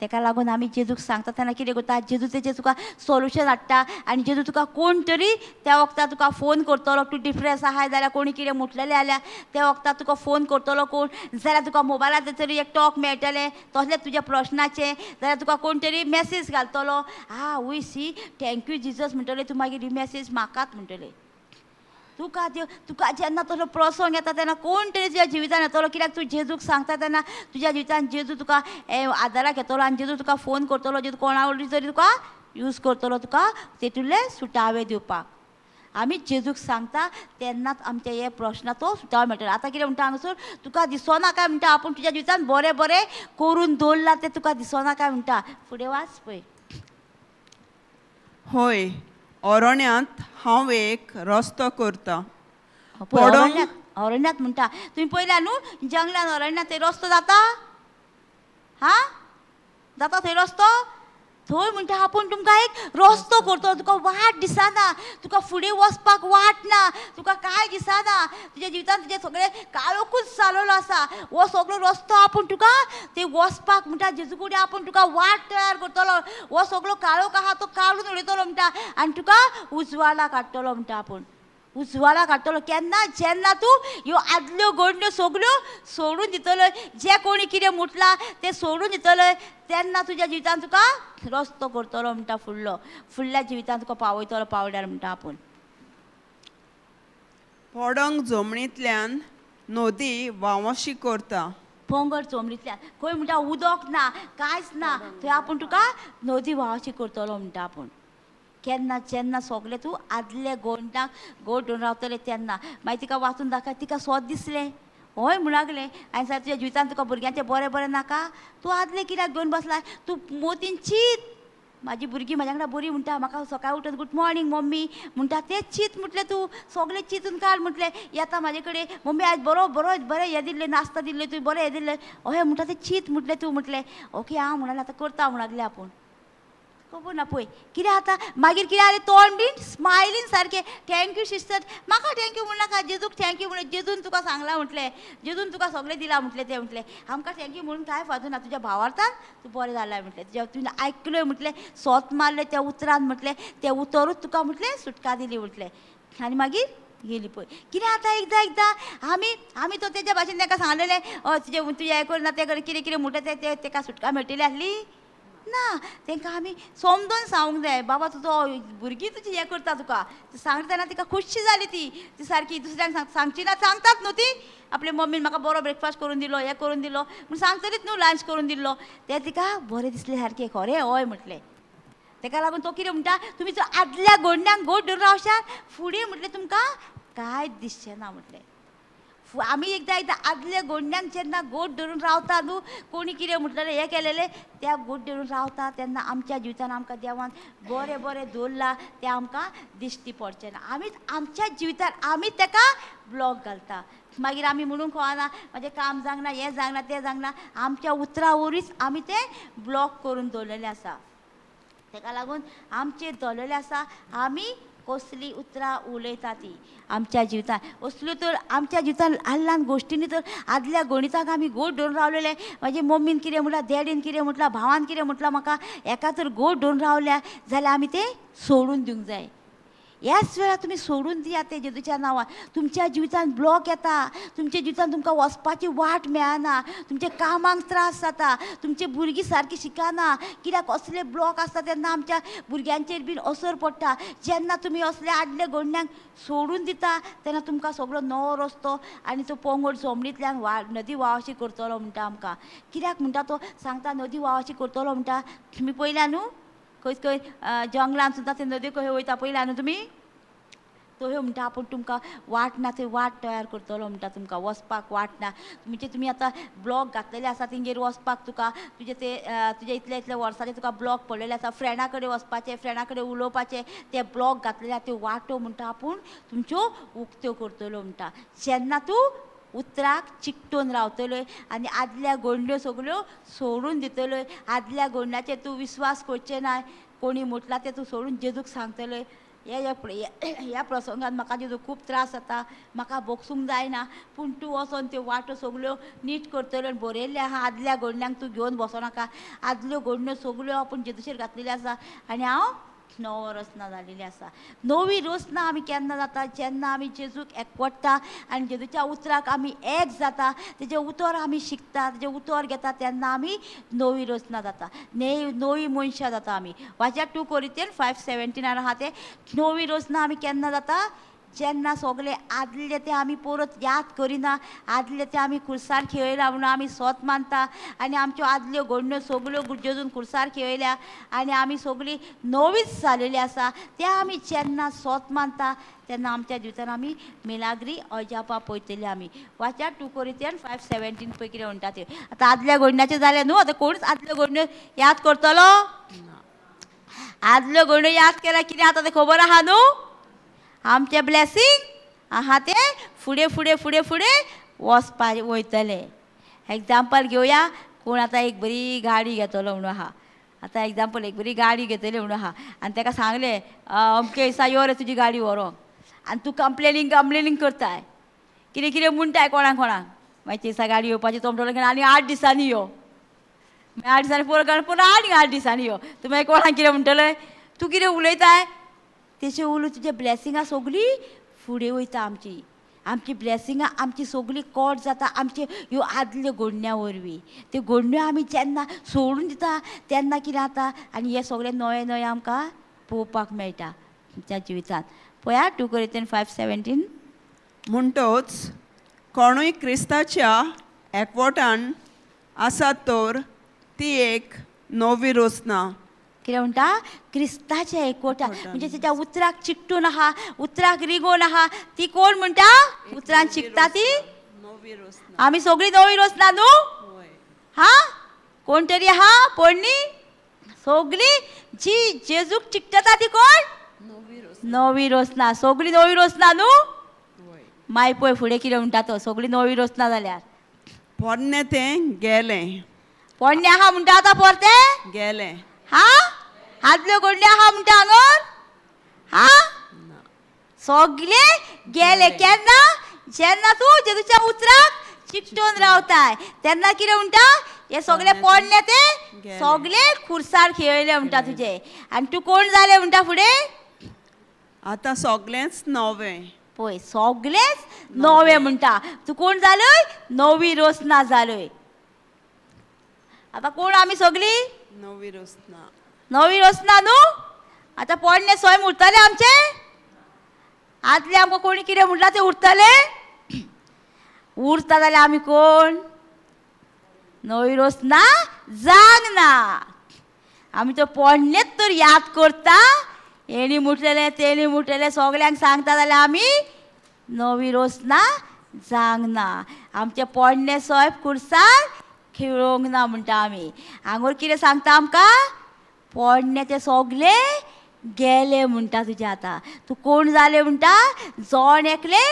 तेका लागून आमी जेजूक सांगता तेन्ना कितें करता? जेजू तेजें तुका सोल्युशन हाडटा आनी जेजू तुका कोण तरी त्या वखदार तुका फोन करतलो. तूं डिप्रेस आहाय जाल्यार कोणी कितें म्हटलेलें जाल्यार त्या वखदार तुका फोन करतलो कोण, जाल्यार तुका मोबायलाचेर तरी एक टॉक मेळटलें तसलें तुज्या प्रश्नाचें, जाल्यार तुका कोण तरी मॅसेज घालतलो, आ वय सी thank you Jesus म्हणटलें तूं, मागीर ही मॅसेज म्हाकाच म्हणटलें. तुका त्यो तुका जेन्ना तसलो प्रसंग येता तेन्ना कोण तरी तुज्या जिवितान येतलो, कित्याक तूं जेजूक सांगता तेन्ना तुज्या जिवितान जेजू तुका आदाराक येतलो आनी जेजू तुका फोन करतलो, जेजू कोणा वरवीं तरी तुका यूज करतलो तुका तेतूंतले सुटावे दिवपाक. आमी जेजूक सांगता तेन्नाच आमच्या हे प्रश्नाचो सुटावो मेळटलो. आतां कितें म्हणटा हांगासर, तुका दिसना काय म्हणटा आपूण तुज्या जिवितान बरें बरें करून दवरलां तें तुका दिसना काय म्हणटा. फुडें वाच पळय. हय, अरण्यांत हांव एक रस्तो करता. अरण्यांत, अरण्यांत म्हणटा तुमी पळयल्या न्हू, जंगलान अरण्यांत थंय रस्तो जाता, हा जाता थंय रस्तो, थंय म्हणटा आपूण तुमकां एक रस्तो करतलो. तुका वाट दिसना, तुका फुडें वचपाक वाट ना, तुका कांय दिसना, तुज्या जिवितान तुजें सगळें काळोखूच जालोलो आसा. हो सगळो रस्तो आपूण तुका ते वचपाक म्हणटा जेजू कडेन आपूण तुका वाट तयार करतलो. हो सगळो काळोख आहा तो काडून उडयतलो म्हणटा आनी तुका उजवाडा काडटलो म्हणटा आपूण. उजवाडा काडटलो केन्ना जेन्ना तूं ह्यो आदल्यो गोडण्यो सगल्यो सोडून दितलो, जे कोणी कितें म्हटलां तें सोडून दितलो, तेन्ना तुज्या जिवितान तुका रस्तो करतलो म्हणटा. फुडलो फुडल्या जिवितान तुका पावयतलो पावड्यार म्हणटा आपूण. पडंग जमनींतल्यान नदी व्हांवशी करता. पोंगर चोमडींतल्यान खंय म्हणटा उदक ना कांयच ना, थंय आपूण तुका नदी व्हांवशी करतलो म्हणटा आपूण. केन्ना जेन्ना सगलें तूं आदले गोंडाक गोड धरून रावतलें तेन्ना. मागीर तिका वाचून दाखय, तिका सोद दिसलें हय म्हण लागलें. आनी सांग तुज्या जिवितान तुका भुरग्यांचें बरें बरें नाका, तूं आदलें कित्याक घेवन बसला, तूं मोतीन चीत. म्हाजी भुरगीं म्हाज्या वांगडा बरीं म्हणटा, म्हाका सकाळीं उठून गुड मॉर्निंग मम्मी म्हणटा, तें चीत म्हटलें तूं सगलें चिंतून काड म्हटलें. येता म्हाजे कडेन मम्मी आयज बरो बरो बरें हें दिल्लें, नाश्ता दिल्लें तुवें, बरें हें दिल्लें, अहें म्हणटा तें चीत म्हटलें तूं म्हटलें. ओके हांव म्हणलें आतां करता म्हण लागलें आपूण. खबर ना पळय कितें आतां मागीर कितें जालें, तोंड बीन स्मायलींग सारकें, thank you sister, म्हाका thank you म्हणनाका, जेजूक thank you म्हणलें, जेजून तुका सांगलां म्हटलें, जेजून तुका सगळें दिलां म्हटलें. तें म्हटलें आमकां thank you म्हणून कांय फायदो ना, तुज्या भावार्थान तूं बरें जालां म्हटलें, तुज्या तुवें आयकलें म्हटलें, सोत मारलें त्या उतरान म्हटलें, तें उतरूच तुका म्हटलें सुटका दिली म्हटलें. आनी मागीर गेली पळय कितें आतां एकदां एकदां आमी आमी तो तेज्या भाशेन ताका सांगलेलें, तुजें तुजें हें करिना तें कर, कितें कितें म्हणटा तें तेका सुटका मेळटली आसली ना. तांकां आमी समजून सांगूंक जाय, बाबा तुजो भुरगीं तुजी हें करता तुका सांगता तेन्ना तिका खुशी जाली, ती ती सारकी दुसऱ्यांक सांगची ना, सांगतात न्हू ती आपले मम्मीन म्हाका बरो ब्रेकफास्ट करून दिलो, हें करून दिलो म्हूण सांगतलीच न्हू, लंच करून दिल्लो, तें तिका बरें दिसलें सारकें, खरें हय म्हटलें. तेका लागून तो कितें म्हणटा, तुमी जर आदल्या गोडण्यांक गोड धरून रावशात फुडें म्हटलें तुमकां कांयच दिसचें ना म्हटलें. आमी एकदां एकदां आदल्या गोडण्यांक जेन्ना गोड धरून रावता न्हू, कोणी कितें म्हटलेलें हें केलेलें त्या गोड धरून रावता तेन्ना आमच्या जिवितान आमकां देवान बरें बरें दवरलां तें आमकां दिश्टी पडचें ना. आमीच आमच्या जिवितान आमी तेका ब्लॉक घालता. मागीर आमी म्हणूंक कळना म्हाजें काम जावंक ना, हें जावंक ना, तें जावंक ना, आमच्या उतरां वरीच आमी तें ब्लॉक करून दवरलेलें आसा. तेका लागून आमचेर दवरलेलें आसा आमी कसली उतरां उलयता ती आमच्या जिवितान. असल्यो तर आमच्या जिवितान ल्हान ल्हान गोश्टींनी तर आदल्या गणिताक आमी गोड धरून रावलेले. म्हाजे मम्मीन कितें म्हटलां, डॅडीन कितें म्हटलां, भावान कितें म्हटलां, म्हाका एका तर गोड धरून रावल्या जाल्यार आमी तें सोडून दिवंक जाय. ह्याच वेळार तुमी सोडून दियात तें जेजूच्या नांवान. तुमच्या जिवितान ब्लॉक येता, तुमच्या जिवितान तुमकां वचपाची वाट मेळना, तुमच्या कामाक त्रास जाता, तुमची भुरगीं सारकी शिकना, कित्याक असले ब्लॉक आसता तेन्ना आमच्या भुरग्यांचेर बीन असर पडटा. जेन्ना तुमी असले आदले गोडण्यांक सोडून दिता तेन्ना तुमकां सगळो नवो रस्तो आनी तो पोंगड जमनींतल्यान वा नदी व्हांवशी करतलो म्हणटा आमकां. कित्याक म्हणटा तो सांगता नदी व्हांवशी करतलो म्हणटा. तुमी पयल्या न्हू खंय खंय जंगलान सुद्दां ते नदी खंय वयता पयल्या न्हू तुमी, तो ह्यो म्हणटा आपूण तुमकां वाट ना थंय वाट तयार करतलो म्हणटा, तुमकां वचपाक वाट ना म्हणजे तुमी आतां ब्लॉक घातलेले आसा तेंगेर वचपाक तुका तुजे ते तुजे इतले इतले वर्साचे तुका ब्लॉक पडलेले आसा, फ्रेंडा कडेन वचपाचें, फ्रेंडा कडेन उलोवपाचें, ते ब्लॉक घातलेले आसा त्यो वाटो म्हणटा आपूण तुमच्यो उक्त्यो करतलो म्हणटा. जेन्ना तूं उतराक चिकटून रावतल्यो आनी आदल्या गोंडल्यो सगल्यो सोडून दितल्यो, आदल्या गोंडल्याचेर तूं विस्वास करचें ना, कोणी म्हटलां तें तूं सोडून जेजूक सांगतल्यो. ह्या प्रसंगान म्हाका जेजू खूब त्रास जाता, म्हाका भोगसूंक जायना, पूण तूं वचोन त्यो वाटो सगल्यो नीट करतल्यो आनी बरयल्लें आहा आदल्या गोंडल्यांक तूं घेवन बसो नाका, आदल्यो गोंडल्यो सगल्यो आपूण जेजूचेर घातलेल्यो आसा आनी हांव नवो रचना जालेली आसा. नवी रचना आमी केन्ना जाता, जेन्ना आमी जेजूक एकवटता आनी जेजूच्या उतराक आमी एक जाता, तेजें उतर आमी शिकता, तेजें उतर घेता, तेन्ना आमी नवी रचना जाता, नवी मनशां जाता आमी. वाच्या 2 Corinthians 5:17 आहा तें. नवी रचना आमी केन्ना जाता, जेन्ना सगळे आदले ते आमी परत याद करिना, आदले ते आमी खुर्सार खेळयला म्हणून आमी सोत मानता आनी आमच्यो आदल्यो घडण्यो सगल्यो जेजून खुर्सार खेळयल्या आनी आमी सगळी नवीच जालेली आसा, ते आमी जेन्ना सोत मानता तेन्ना आमच्या जिवितान आमी मिलाग्री अजापा पळयतली आमी. वाच्या 2 Corinthians 5:17 पळय कितें म्हणटा ते. आतां आदल्या घडण्याचें जालें न्हू, आतां कोणूच आदल्यो घडण्यो याद करतलो? आदल्यो घडण्यो याद केल्यार कितें जाता तें खबर आहा न्हू? आमचें ब्लेसींग आहा तें फुडें फुडें फुडें फुडें वचपा वयतलें. एग्जाम्पल घेवया, कोण आतां एक बरी गाडी घेतलो म्हणून आहा, आतां एग्जाम्पल एक बरी गाडी घेतली म्हणून आहा आनी ताका सांगलें अमके दिसा यो रे तुजी गाडी व्हरोंक, आनी तूं कंप्लेनींग कंप्लेनींग करताय, कितें कितें म्हणटाय कोणाक कोणाक, मागीर ते दिसा गाडी येवपाची तो म्हणटलो आनी 8 दिसांनी यो, मागीर 8 दिसांनी परत गाडी परत आनी 8 दिसांनी यो, तूं मागीर कोणाक कितें म्हणटलें, तूं कितें उलयताय तेचे उलो तुजे ब्लेसिंगां सगळीं फुडें वयता आमची आमची ब्लेसिंगां आमची सगळी कोट जाता आमचे ह्यो आदल्यो गोडण्या वरवीं. त्यो गोडण्यो आमी जेन्ना सोडून दिता तेन्ना कितें जाता आनी हें सगळें नवें नवें आमकां पळोवपाक मेळटा आमच्या जिवितांत. पळया 2 Corinthians 5:17. म्हणटोच कोणूय क्रिस्ताच्या एकवटान आसा तर ती एक नवी रचना. कितें म्हणटा? क्रिस्ताच्या एकवटा म्हणजे तेच्या उतराक चिकटून आहा, उतराक रिगोवन आहा ती कोण म्हणटा? उतरान शिकता ती नवी रचना. आमी सगळीं नवी रचना न्हू? हा, कोण तरी आहा पोडणी सगळी जी जेजूक चिकटता ती कोण? नवी रचना. सगळी नवी रचना न्हू? मागीर पळय फुडें कितें म्हणटा तो. सगळी नवी रचना जाल्यार पोरणें तें गेलें. पोडणे आहा म्हणटा आतां परतें गेलें. हा, आदल्यो गोडण्यो आहा म्हणटा हांगर. हा, सगळे गेले केन्ना? जेन्ना तूं जेजूच्या उतराक चिकटून रावताय तेन्ना कितें म्हणटा? हे सगळे पोडणे ते सगळे खुर्सार खेळयले म्हणटा तुजे. आनी तूं कोण जालें म्हणटा फुडें? आतां सगळेंच नवें. पळय सगळेंच नवें म्हणटा. तूं कोण जालोय? नवी रचना जालोय. आतां कोण आमी सगळीं? नवी रचना. नवी रचना न्हू? आतां पोडणे स्वयं उरतले आमचे? आदले आमकां कोणी कितें म्हणलां तें उरतलें? उरता जाल्यार आमी कोण? नवी रचना जावंक ना. आमी तो पोडणेच तर याद करता, हेणी म्हटलेलें तेणी म्हटलेलें सगल्यांक सांगता जाल्यार आमी नवी रचना जावंक ना. आमचें पोडणें सोय खुर्सार खेळोंक ना म्हणटा आमी. हांगोर कितें सांगता आमकां? पोडणें तें सगलें गेलें म्हणटा तुजें. आतां तूं कोण जालें म्हणटा? जण एकलें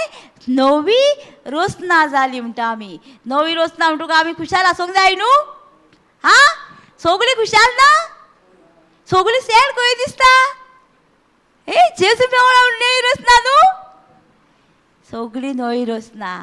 नवी रचना जाली म्हणटा आमी. नवी रचना म्हणटकूच आमी खुशाल आसूंक जाय न्हू? हा, सगळीं खुशाल ना? सगळीं सॅड खंय दिसता? हे जेजू मेवळा नवी रचना न्हू? सगळी नवी रचना.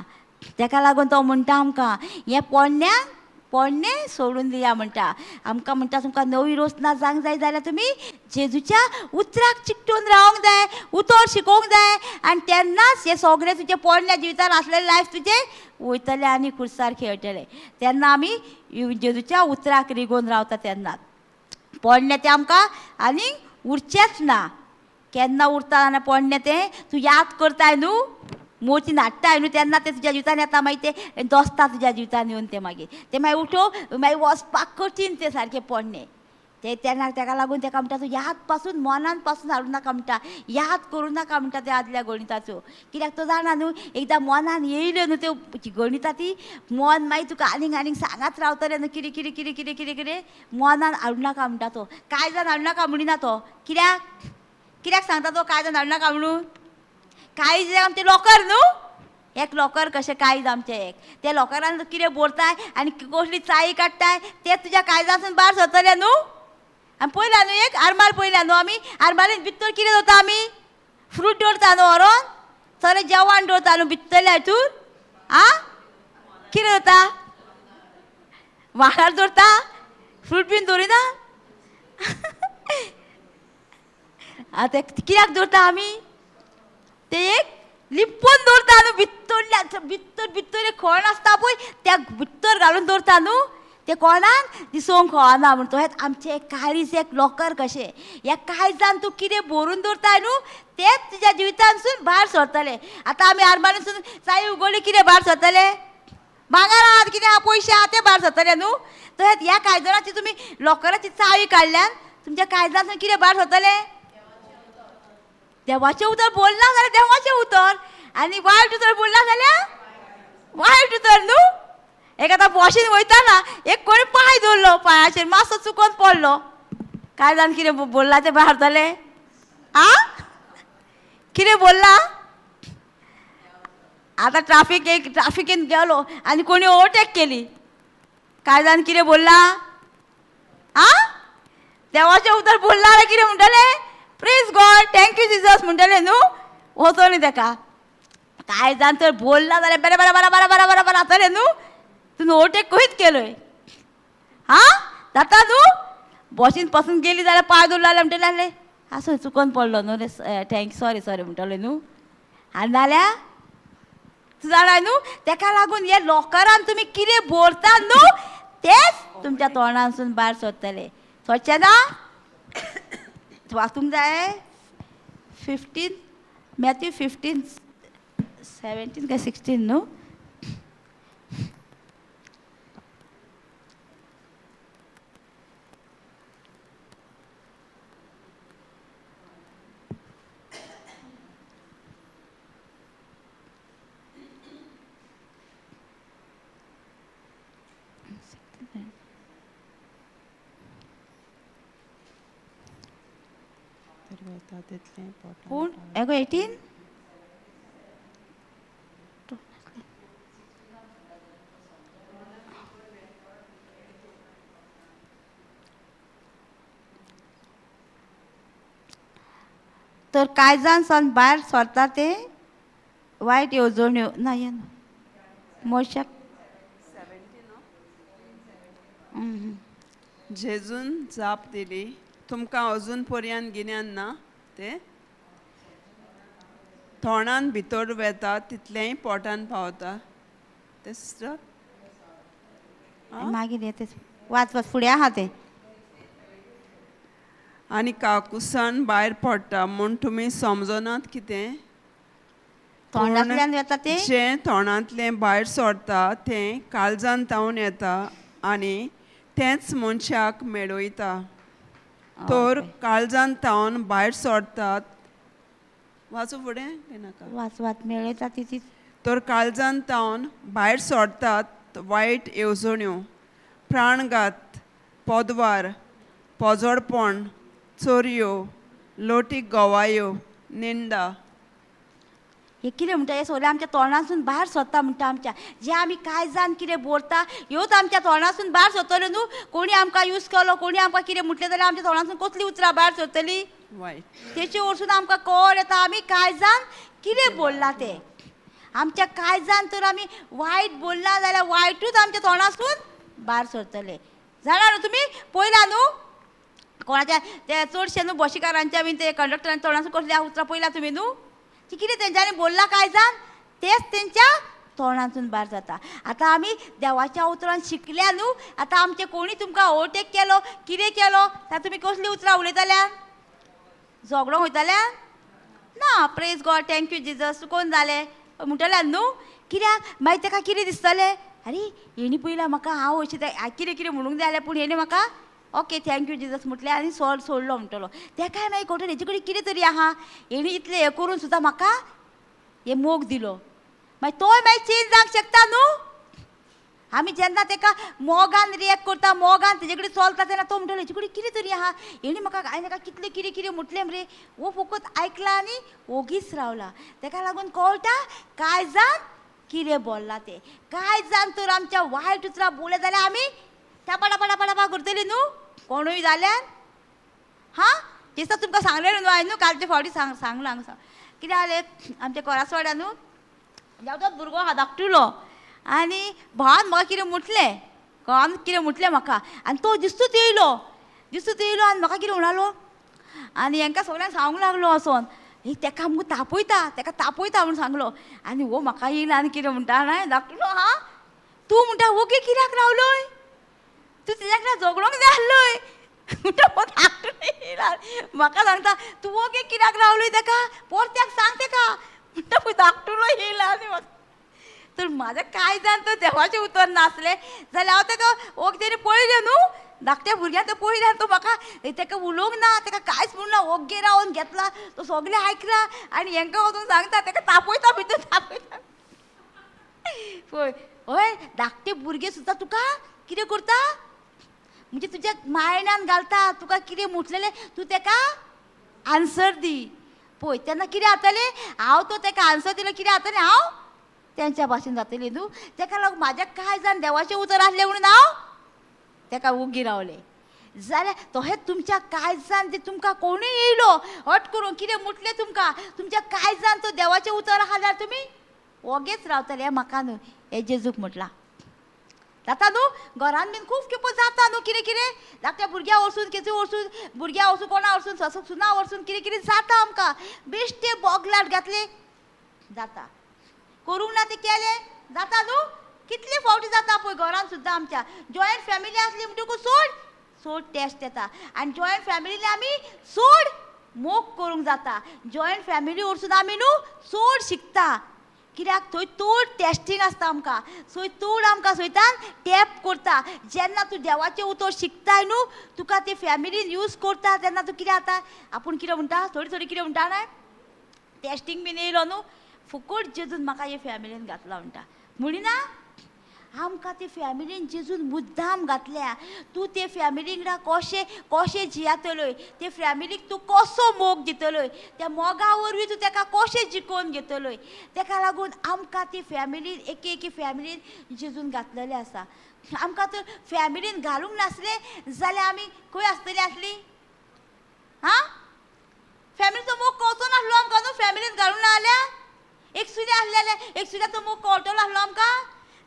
तेका लागून तो म्हणटा आमकां हें पोडण्यांक पोडणें सोडून दिया म्हणटा आमकां. म्हणटा तुमकां नवी रचना जावंक जाय जाल्यार तुमी जेजूच्या उतराक चिकटून रावंक जाय, उतर शिकोवंक जाय आनी तेन्नाच हें सगळें तुजें पोडण्या जिवितान आसलेलें लायफ तुजें वयतलें आनी खुर्सार खेळटलें. तेन्ना आमी जेजूच्या उतराक रिगोवन रावता तेन्ना पोडणें तें आमकां आनी उरचेंच ना. केन्ना उरता जाणा पोडणें तें? तूं याद करताय न्हू, मोती नाडटाय न्हू, तेन्ना तें तुज्या जिवितान येता. मागीर तें दोसता तुज्या जिवितान येवन तें मागीर तें मागीर उठो मागीर वचपाक कठीण तें सारकें पोडणें तें. तेन्ना तेका लागून तेका म्हणटा तूं याद पासून मनान पासून हाडूं नाका म्हणटा, याद करूं नाका म्हणटा त्या आदल्या गणिताचो. कित्याक तो जाणा न्हू एकदां मनान येयल्यो न्हू त्यो गणितां ती मन मागीर तुका आनीक आनीक सांगात रावतलें न्हू कितें कितें कितें कितें कितें कितें. मनान हाडूं नाका म्हणटा तो. कांय जाण हाडूं नाका म्हणिना तो. कित्याक कित्याक सांगता तो कांय जाण हाडूं नाका म्हणून? कांय जाण आमचें लॉकर न्हू, एक लॉकर कशें काळीज आमचें एक, त्या लॉकरान कितें भरताय आनी कसली चाळी काडटाय तें तुज्या काळजासून भायर सरतलें न्हू. आनी पयला न्हू एक आरमार पयला न्हू आमी, आरमारीन भितर कितें दवरता आमी? फ्रूट दवरता न्हू व्हरोन, सगळें जेवण दवरता न्हू भितरल्या हितून. आं, कितें दवरता? वाठार दवरता, फ्रूट बीन दवरिना. आतां कित्याक दवरता आमी? ते एक लिपून दवरता न्हू भितरल्या भितर भितर एक खोण आसता पळय त्या भितर घालून दवरता न्हू, ते कोणाक दिसोंक कळना म्हण. तो आमचें एक काळीज एक लॉकर कशें, ह्या काळजान तूं कितें भरून दवरताय न्हू तेंच तुज्या जिवितांतसून भायर सरतलें. आतां आमी आरमारीसून चाळी उगडली कितें भायर सरतलें? भांगर आहा कितें आहा पयशे आहा ते भायर सरतले न्हू. तशेंच ह्या काळजाची तुमी लॉकराची चावी काडल्यान तुमच्या काळजांतसून कितें भायर सरतलें? देवाचें उतर बोलना जाल्यार देवाचें उतर, आनी वायट उतर बोलना जाल्यार वायट उतर न्हू. एक आतां बशीन वयताना एक कोणी पांय दवरलो पांयाचेर मातसो चुकोन पडलो, कांय जाण कितें बोल्ला तें भायर सरतलें? आ, कितें बोल्ला? आतां ट्राफीक एक ट्राफिकेन गेलो आनी कोणी ओवरटेक केली, कांय जाण कितें बोल्ला? आ, देवाचें उतर बोल्ला जाल्यार कितें म्हणटलें? Praise God, thank you Jesus म्हणटलें न्हू. वचोनी तेका कांय जाण तर बोल्ला जाल्यार बरें बरें बरें बरें बरें बरें बरें जातलें न्हू, तूं ओवरटेक खंयच केलोय. हा, जाता न्हू. बशीन पासून गेली जाल्यार पांय दवरलो जाल्यार म्हणटलें आसलें आसूं चुकोन पडलो न्हू रे, thank sorry sorry म्हणटलें न्हू. आनी जाल्यार तूं जाणा न्हू, तेका लागून हे लॉकरान तुमी कितें भरता न्हू तेंच तुमच्या तोंडांसून भायर सरतलें. सोडचें ना? वाचूंक जाय 15 मॅथ्यू 15:17 काय 16 न्हू? पूण एगो 18. तर कांय जाण सावन भायर सरता ते वायट येवजण्यो ना, हें न्हू मनशाक. जेजून जाप दिली, तुमकां अजून पर्यंत गिन्यान ना तें तोंडान भितर वेता तितलेंय पोटान पावता तें सिस्टर. मागीर हें तें वाच वाच, फुडें आहा तें. आनी काकुसान भायर पडटा म्हूण तुमी समजनात कितें? तोंडांतल्यान येता तें जें तोंडांतलें भायर सरता तें काळजान तावन येता आनी तेंच मनशाक मेळयता. तर काळजान तावन भायर सरतात. वाचू फुडें काय नाका? वाच वाच, मेळयता ती ती. तर काळजान तावन भायर सरतात वायट येवजण्यो, प्राणघात, पदवार, पोजोडपण, चोरयो, लोटीक गवायो, निंदा. हे कितें म्हणटा, हें सगळें आमच्या तोंडासून भायर सरता म्हणटा. आमच्या जें आमी कांय जाण कितें बोलता ह्योच आमच्या तोंडासून भायर सरतल्यो न्हू. कोणी आमकां यूज केलो, कोणी आमकां कितें म्हटलें जाल्यार आमच्या तोंडासून कसलीं उतरां भायर सरतलीं? वायट. तेचे वरसून आमकां कळ येता आमी कांय जाण कितें बोल्लां तें. आमच्या कांय जाण तर आमी वायट बोल्लां जाल्यार वायटूच आमच्या तोंडासून भायर सरतलें. जाणा न्हू तुमी पयला न्हू कोणाच्या ते चडशे न्हू बशीकारांच्या बीन ते कंडक्टरांच्या तोंडासून कसलीं उतरां पयला तुमी न्हू? ती कितें तेंच्यांनी बोल्लां कांय जाण तेंच तेंच्या तोंडांतून भायर जाता. आतां आमी देवाच्या उतरान शिकल्या न्हू, आतां आमचें कोणी तुमकां ओवरटेक केलो कितें केलो जाल्यार तुमी कसलीं उतरां उलयतल्या? झगडोंक वयतल्या ना? Praise God, thank you Jesus, कोण जालें म्हणटल्या न्हू. कित्याक मागीर ताका कितें दिसतलें, आरे हेणी पयला म्हाका हांव अशें तें कितें कितें म्हणूंक जाय जाल्यार पूण हेणी म्हाका ओके thank you Jesus म्हटलें आनी सोडलो म्हणटलो. तेकाय मागीर कळटलें हेजे कडेन कितें तरी आहा, हेणी इतलें हें करून सुद्दां म्हाका हे मोग दिलो. मागीर तोय मागीर चेंज जावंक शकता न्हू. आमी जेन्ना तेका मोगान रिएक्ट करता, मोगान तेजे कडेन चलता तेन्ना तो म्हणटलो हेजे कडेन कितें तरी आहा, हेणी म्हाका हांवें तेका कितलें कितें कितें म्हटलें मरे, हो फकत आयकला आनी ओगीच रावला. तेका लागून कळटा कांय जाण कितें बोल्लां तें. कांय जाण तर आमच्या वायट उतरां बोलले जाल्यार आमी टापा टापा टापा टापा करतली न्हू कोणूय जाल्यार. हां, दिसता तुमकां सांगलें न्हू हांवें न्हू कालचे फावटी सांगलां हांगा. कितें जालें आमच्या कोरासवाड्या न्हू धाकटो भुरगो आहा धाकटुलो आनी भावान म्हाका कितें म्हटलें, घोवान कितें म्हटलें म्हाका आनी तो दिस्तूच येयलो, दिस्तूच येयलो आनी म्हाका कितें म्हणालो आनी हेंकां सगळ्यांक सांगूंक लागलो वचोन, हे तेका मुगो तापयता, तेका तापयता म्हूण सांगलो. आनी हो म्हाका येयला आनी कितें म्हणटा जाणा धाकटुलो, हां तूं म्हणटा ओगी कित्याक रावलोय, तूं तेज्या कडेन झगडोंक जाय आसलोय. म्हणटा हो धाकटुलो येयला म्हाका सांगता तूं ओगी कित्याक रावलोय तेका, परत्याक सांग तेका. म्हणटा पळय धाकटुलो येयला आनी म्हाका तर म्हाज्या कांय जाण तर देवाचें उतर नासलें जाल्यार हांव तेका ओग तेणी पळयलें न्हू धाकट्या भुरग्यान तें पळयलें आनी तो म्हाका तेका उलोवंक ना, तेका कांयच म्हणूंक ना, ओग्गे रावन घेतला, तो सगळें आयकला आनी हेंकां वचून सांगता तेका तापयता भितर तापयता. पळय हय धाकटे भुरगे सुद्दां तुका कितें करता म्हणजे तुज्या मायंडान घालता, तुका कितें म्हटलेलें तूं तेका आन्सर दी. पळय तेन्ना कितें जातलें, हांव तो तेका आन्सर दिलो कितें जातलें, हांव तेंच्या भाशेन जातलें न्हू. तेका लागून म्हाज्या कांय जाण देवाचें उतर आसलें म्हणून हांव तेका ओगी रावलें. जाल्यार तशेंच तुमच्या कांय जाण ते तुमकां कोणूय येयलो हट करून कितें म्हटलें तुमकां, तुमच्या कांय जाण तो देवाचें उतर आसा जाल्यार तुमी ओगेच रावतले. हें म्हाका न्हू, हें जेजूक म्हटलां. जाता न्हू घरान बीन खूब खेपो जाता न्हू कितें कितें, धाकट्या भुरग्यां वरसून केचू वरसून भुरग्यां वरसून कोणा वरसून सासू सुना वरसून कितें कितें जाता आमकां. बेश्टे बोगलाट घातले जाता. करूंक ना तें केलें जाता न्हू. कितले फावटी जाता पळय घरान सुद्दां आमच्या. जॉयंट फॅमिली आसली म्हणटकूच सोड सोड टेस्ट येता. आनी जॉयंट फॅमिलीन आमी सोड मोग करूंक जाता. जॉयंट फॅमिली वरसून आमी न्हू चड शिकता. कित्याक थंय चड टेस्टींग आसता आमकां. सो चड आमकां सोयतान टॅप करता. जेन्ना तूं देवाचें उतर शिकताय न्हू तुका ते फॅमिलीन यूज करता तेन्ना तूं कितें जाता, आपूण कितें म्हणटा थोडी थोडी कितें म्हणटा न्हय, टेस्टींग बीन येयलो न्हू फुकट जेजून म्हाका हे फॅमिलीन घातला म्हणटा. म्हणिना आमकां ते फॅमिलीन जेजून मुद्दाम घातल्या. तूं ते फॅमिली वांगडा कशें कशें जियेतलोय, ते फॅमिलीक तूं कसो मोग दितलोय, त्या मोगा वरवीं तूं ताका कशें जिखोवन घेतलोय. ताका लागून आमकां ती फॅमिलीन एक एकी फॅमिलीन जेजून घातलेलें आसा. आमकां तर फॅमिलीन घालूंक नासलें जाल्यार आमी खंय आसतलीं आसलीं? हां, फॅमिलीचो मोग कळचो नासलो आमकां न्हू. फॅमिलीन घालूंक ना जाल्यार एकसुरें आसलें जाल्यार एकसुऱ्याचो मोग कळटलो आसलो आमकां.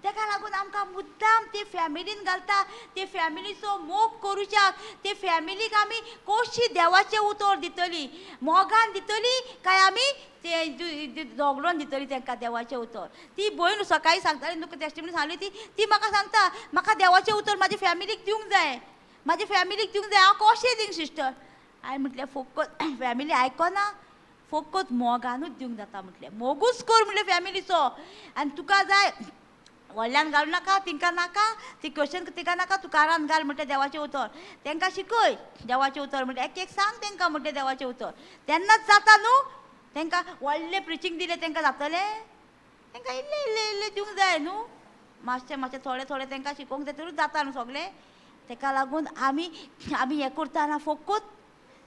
ताका लागून आमकां मुद्दाम ते फॅमिलीन घालता. ते फॅमिलीचो मोग करुच्याक, ते फॅमिलीक आमी कशी देवाचें उतर दितली, मोगान दितली काय आमी ते झगडोन दितली तांकां देवाचें उतर. ती भयण सकाळीं सांगताली न्हू टेस्टिमनी सांगली ती, ती म्हाका सांगता म्हाका देवाचें उतर म्हाज्या फॅमिलीक दिवंक जाय, म्हाज्या फॅमिलीक दिवंक जाय. हांव कशें दिवंक सिस्टर? हांवें म्हटलें फोकत फॅमिली आयकना, फोकत मोगानूच दिवंक जाता म्हटलें. मोगूच कर म्हटलें फॅमिलीचो. आनी तुका जाय व्हडल्यान घालूं नाका, तिंकां नाका ती क्वेश्चन तिका नाका, तूं कारान घाल म्हटलें देवाचें उतर. तांकां शिकय देवाचें उतर म्हटलें, एक एक सांग तांकां म्हटलें देवाचें उतर. तेन्नाच जाता न्हू. तांकां व्हडलें प्रिचींग दिलें तांकां जातलें? तांकां इल्लें इल्लें इल्लें दिवंक जाय न्हू, मातशें मातशें थोडें थोडें तांकां शिकोवंक जाय तरूच जाता न्हू सगळें. ताका लागून आमी आमी हें करतना फोकत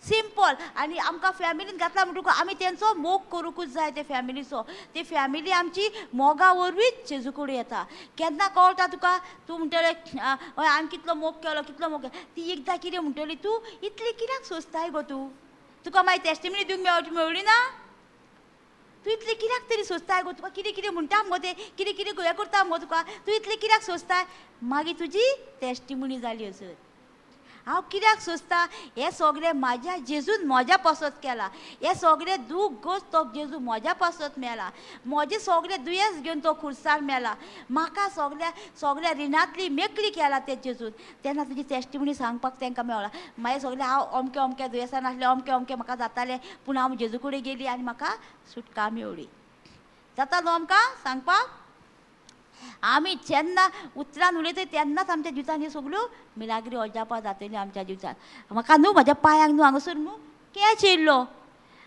सिंपल. आनी आमकां फॅमिलीन घातला म्हणटकूच आमी तेंचो मोग करूंकूच जाय. ते फॅमिलीचो, ती फॅमिली आमची मोगा वरवींच जेजू कडेन येता. केन्ना कळटा तुका, तूं म्हणटलें हय हांवें कितलो मोग केलो, कितलो मोग केलो. ती एकदां कितें म्हणटली, तूं इतली कित्याक सोंसताय गो तूं, तुका मागीर टेस्टिमनी दिवंक मेळ्ळी ना, तूं इतली कित्याक तरी सोंसताय गो, तुका कितें कितें म्हणटा मगो ते, कितें कितें हें करता मगो तुका, तूं इतली कित्याक सोंसताय? मागीर तुजी टेस्टिमनी जाली असर. हांव कित्याक सोंसता हें सगळें म्हाज्या जेजून म्हज्या पासत केलां. हें सगळें दूख गोस तो जेजू म्हज्या पासत मेला. म्हजें सगळें दुयेंस घेवन तो खुर्सार मेला. म्हाका सगळ्या सगळ्या रिणांतली मेकळी केला ते जेजून. तेन्ना तुजी टेस्टिमनी सांगपाक तांकां मेवला. मागीर सगळें हांव अमकें अमकें दुयेंसान आसलें, अमकें अमकें म्हाका जातालें, पूण हांव जेजू कडेन गेली आनी म्हाका सुटका मेवली. जाता न्हू आमकां सांगपाक? आमी जेन्ना उतरान उलयता तेन्नाच आमच्या जिवितान ह्यो सगळ्यो मिलाग्री अजापां जातली आमच्या जिवितान. म्हाका न्हू म्हाज्या पांयांक न्हू हांगासर न्हू कॅच येयल्लो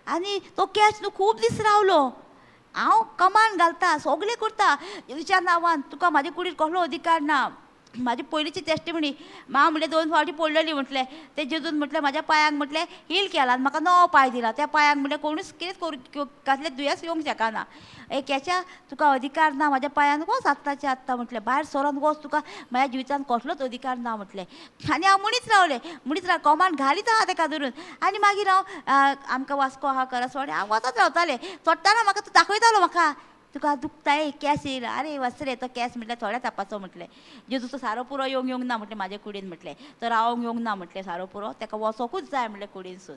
आनी तो कॅच न्हू खूब दीस रावलो. हांव कमान घालता, सगळें करता जेजूच्या नांवान, तुका म्हाजे कुडीर कसलो अधिकार ना. म्हाजी पयलींची टेस्टिमनी हांव म्हटलें 2 फावटी पडलेली म्हटलें, ते जेजून म्हटलें म्हाज्या पांयांक म्हटलें हील केला आनी म्हाका नवो पांय दिला. त्या पांयांक म्हटलें कोणूच कितेंच करूं कसलें दुयेंस येवंक शकना. एक हेच्या तुका अधिकार ना म्हाज्या पांयान, वच आत्ताचें आत्तां म्हटलें, भायर सरोन वच, तुका म्हाज्या जिवितान कसलोच अधिकार ना म्हटलें. आनी हांव म्हणीत रावलें, म्हणीत राव कमान घालीत आहा तेका धरून. आनी मागीर हांव आमकां वास्को आहा करासवाडी, हांव वचत रावतालें. चडटना म्हाका तो दाखयतालो, म्हाका तुका दुखता कॅस येयला, आरे वच रे तो कॅस म्हटल्यार थोड्या तापाचो म्हटलें. जेजूचो सारो पुरो येवंक येवंक ना म्हटलें म्हाजे कुडीन म्हटलें, तो रावंक येवंक ना म्हटलें सारो पुरो, ताका वचोकूच जाय म्हटलें कुडीनसून,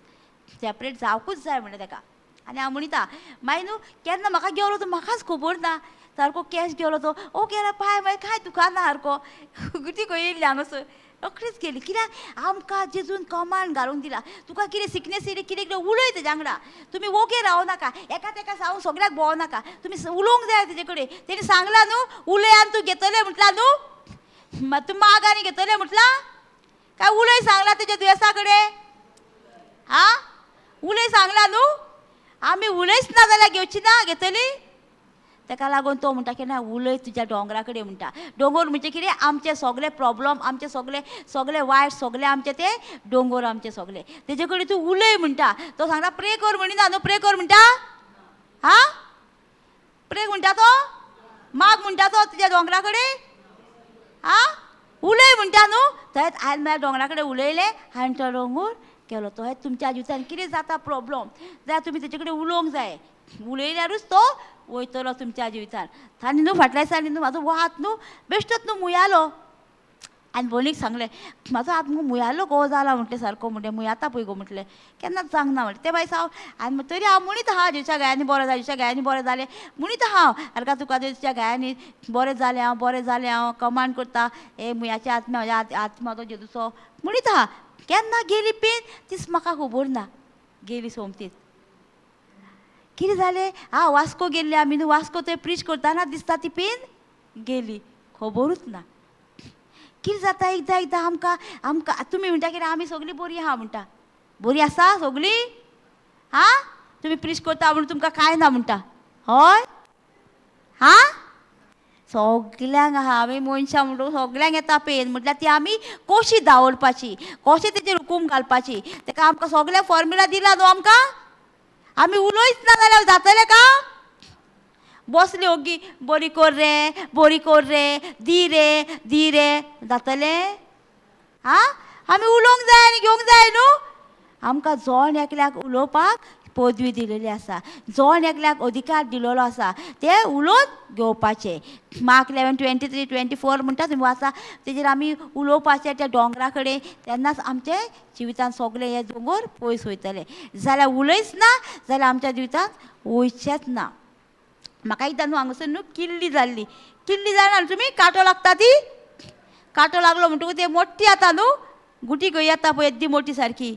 सेपरेट जावकूच जाय म्हटलें ताका. आनी हांव म्हणिता मागीर न्हू केन्ना म्हाका गेलो तो म्हाकाच खबर ना, सारको कॅश गेलो तो, ओ गेलो पांय मागीर कांय दुखाना सारको, गुटी खंय येयली हांगासर रोखडीच गेली. कित्याक आमकां जेजून कमांड घालूंक दिला. तुका कितें सिकनेस येयली कितें कितें उलय तेज्या वांगडा, तुमी ओगे रावं नाका, एका तेका सांगून सगळ्याक भोंवो नाका, तुमी उलोवंक जाय तेजे कडेन. तेणी सांगलां न्हू उलय आनी तूं घेतलें म्हटलां न्हू, तूं माग आनी घेतलें म्हटलां, काय उलय सांगलां तेज्या दुयेंसा कडेन? आं उलय सांगलां न्हू, आमी उलयच ना जाल्यार घेवची ना घेतली. ताका लागून तो म्हणटा की ना उलय तुज्या दोंगरा कडेन म्हणटा. दोंगर म्हणजे कितें, आमचे सगळे प्रॉब्लम, आमचे सगळे सगळे वायट, सगळे आमचे ते दोंगर आमचे सगळे, तेजे कडेन तूं उलय म्हणटा. तो सांगता प्रे कर म्हणिना न्हू, प्रे कर म्हणटा, हा प्रे म्हणटा तो, माग म्हणटा तो तुज्या दोंगरा कडेन, हा उलय म्हणटा न्हू. थंयच हांवें म्हज्या दोंगरा कडेन उलयलें, हांवें तो दोंगर केलो. तो हे तुमच्या जिवितान कितें जाता प्रॉब्लम जाल्यार तुमी तेजे कडेन उलोवंक जाय, उलयल्यारूच तो वयतलो तुमच्या जिवितान. आनी न्हू फाटल्या दिसांनी न्हू म्हाजो वात न्हू बेश्टोच न्हू मुयालो, आनी भयणीक सांगलें म्हाजो हात मुगो मुयालो गो जाला म्हटलें सारको म्हटलें मुयाता पळय गो म्हटलें केन्नाच जावंक ना म्हटलें तें बाय साव. आनी तरी हांव म्हणीत आहा जेच्या गायांनी बरें जालें जेच्या गायांनी बरें जालें म्हणीत हांव सारका तुका जेच्या गायांनी बरें जालें हांव बरें जालें हांव कमांड करता हे मुयाच्या आत्म्या म्हज्या आत्मा तो जेजूचो म्हणीत आहा. केन्ना गेली पेन तीच म्हाका खबर ना गेली सोमतीच. कितें जालें आं वास्को गेल्ले आमी न्हू वास्को थंय प्रीच करतना दिसता ती पेन गेली खबरूच ना. कितें जाता एकदां एकदां आमकां आमकां तुमी म्हणटा कितें आमी सगळीं बरीं आहा म्हणटा बरी आसा सगळीं आं तुमी प्रीच करता म्हणून तुमकां कांय ना म्हणटा हय हां सगल्यांक आहा आमी मनशां म्हणटा सगल्यांक येता पेन म्हटल्यार ती आमी कशी दावडपाची कशें तेजेर हुकूम घालपाची तेका आमकां सगळ्यांक फॉर्मुला दिला न्हू आमकां. आमी उलयच ना जाल्यार जातलें का बसली ओगी बरी कोर रे बरी कोर रे दी रे दी रे जातलें आं आमी उलोवंक जाय आनी घेवंक जाय न्हू. आमकां जण एकल्याक उलोवपाक पदवी दिलेली आसा जण एकल्याक अधिकार दिलेलो आसा ते उलोवन घेवपाचे. मार्क 11:23, 24 म्हणटा तुमी वाचा तेजेर आमी उलोवपाचें त्या दोंगरा कडेन तेन्नाच आमचे जिवितान सगळे हे दोंगर पयस वयतले. जाल्यार उलयच ना जाल्यार आमच्या जिवितांत वयचेंच ना. म्हाका एकदां न्हू हांगासर न्हू किल्ली जाल्ली किल्ली जाणा न्हू तुमी कांटो लागता ती कांटो लागलो म्हणटकूच ते मोठी जाता न्हू गुटी खंय येता पळय येद्दी मोठी सारकी.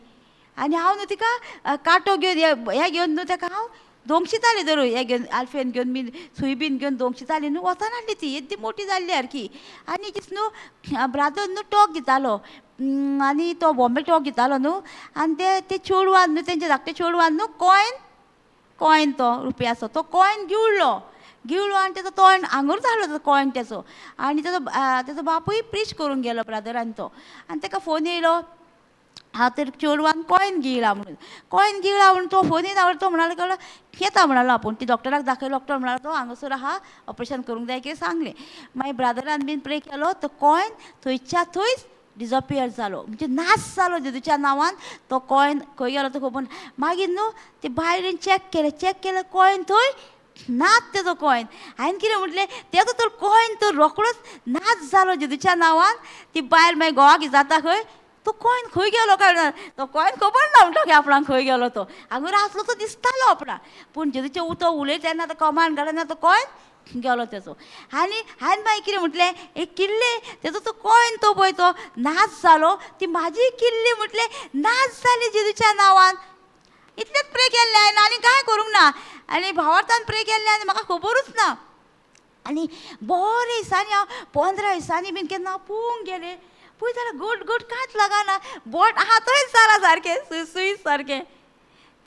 आनी हांव न्हू तिका कांटो घेवन हें घेवन न्हू तेका हांव दोंगशितालें धरून हें घेवन आल्फेन घेवन बीन सुय बीन घेवन दोंगशिताली न्हू वचना आसली ती येद्दी मोठी जाल्ली सारकी. आनी दीस न्हू ब्रादर न्हू टॉक दितालो आनी तो बॉम्बे टॉक दितालो न्हू आनी ते ते चेडवान न्हू तेंचे धाकटे चेडवान न्हू कॉयन कॉयन तो रुपयाचो तो कॉयन गिळ्ळो गिळ्ळो आनी तेजो तोंड हांगूच आहलो तो कॉयन तेचो. आनी तेजो तेजो बापूय प्रीच करूंक गेलो ब्रादरान तो आनी तेका फोन येयलो हांव तर चेडवान कॉयन गिळ्ळा म्हणून कॉयन गिळ्ळा म्हणून तो फोन येयना तो म्हणालो कळ्ळो येता म्हणालो आपूण ती डॉक्टराक दाखयलो डॉक्टर म्हणालो तो हांगासर आहा ऑपरेशन करूंक जाय कितें सांगलें. मागीर ब्रादरान बीन प्रे केलो तो कॉयन थंयच्या थंयच डिजपियर जालो म्हणजे नाश जालो जेजूच्या नांवान तो कॉयन खंय गेलो तो खबर ना. मागीर न्हू ते बायलेन चॅक केलें चॅक केलें कॉयन थंय नाच तेजो कॉयन. हांवें कितें म्हटलें तेजो तर कॉयन तर रोकडोच नाच जालो जेजूच्या नांवान. ती बायल मागीर घोवाक जाता खंय तो कॉयन खंय गेलो काय ना तो कॉयन खबर ना म्हणटा की आपणाक खंय गेलो तो हांगर आसलो तो दिसतालो आपणाक पूण जेजूचें उतो उलयता तेन्ना तो कमान घालना तो कॉयन गेलो तेजो. आनी हांवें मागीर कितें म्हटलें एक किल्ले तेजो तो कॉयन तो पळय तो नाच जालो ती म्हाजी किल्ली म्हटलें नाच जाली जेजूच्या नांवान. इतलेंच प्रे केल्लें हांवें आनी कांय करूंक ना आनी भावार्थान प्रे केल्लें आनी म्हाका खबरूच ना. आनी बरे दिसांनी हांव 15 दिसांनी बीन केन्ना हांव पळोवंक गेलें पळय जाल्यार गोड गोड कांयच लागना बोट आहा थंयच जाला सारकें सुय सारकें.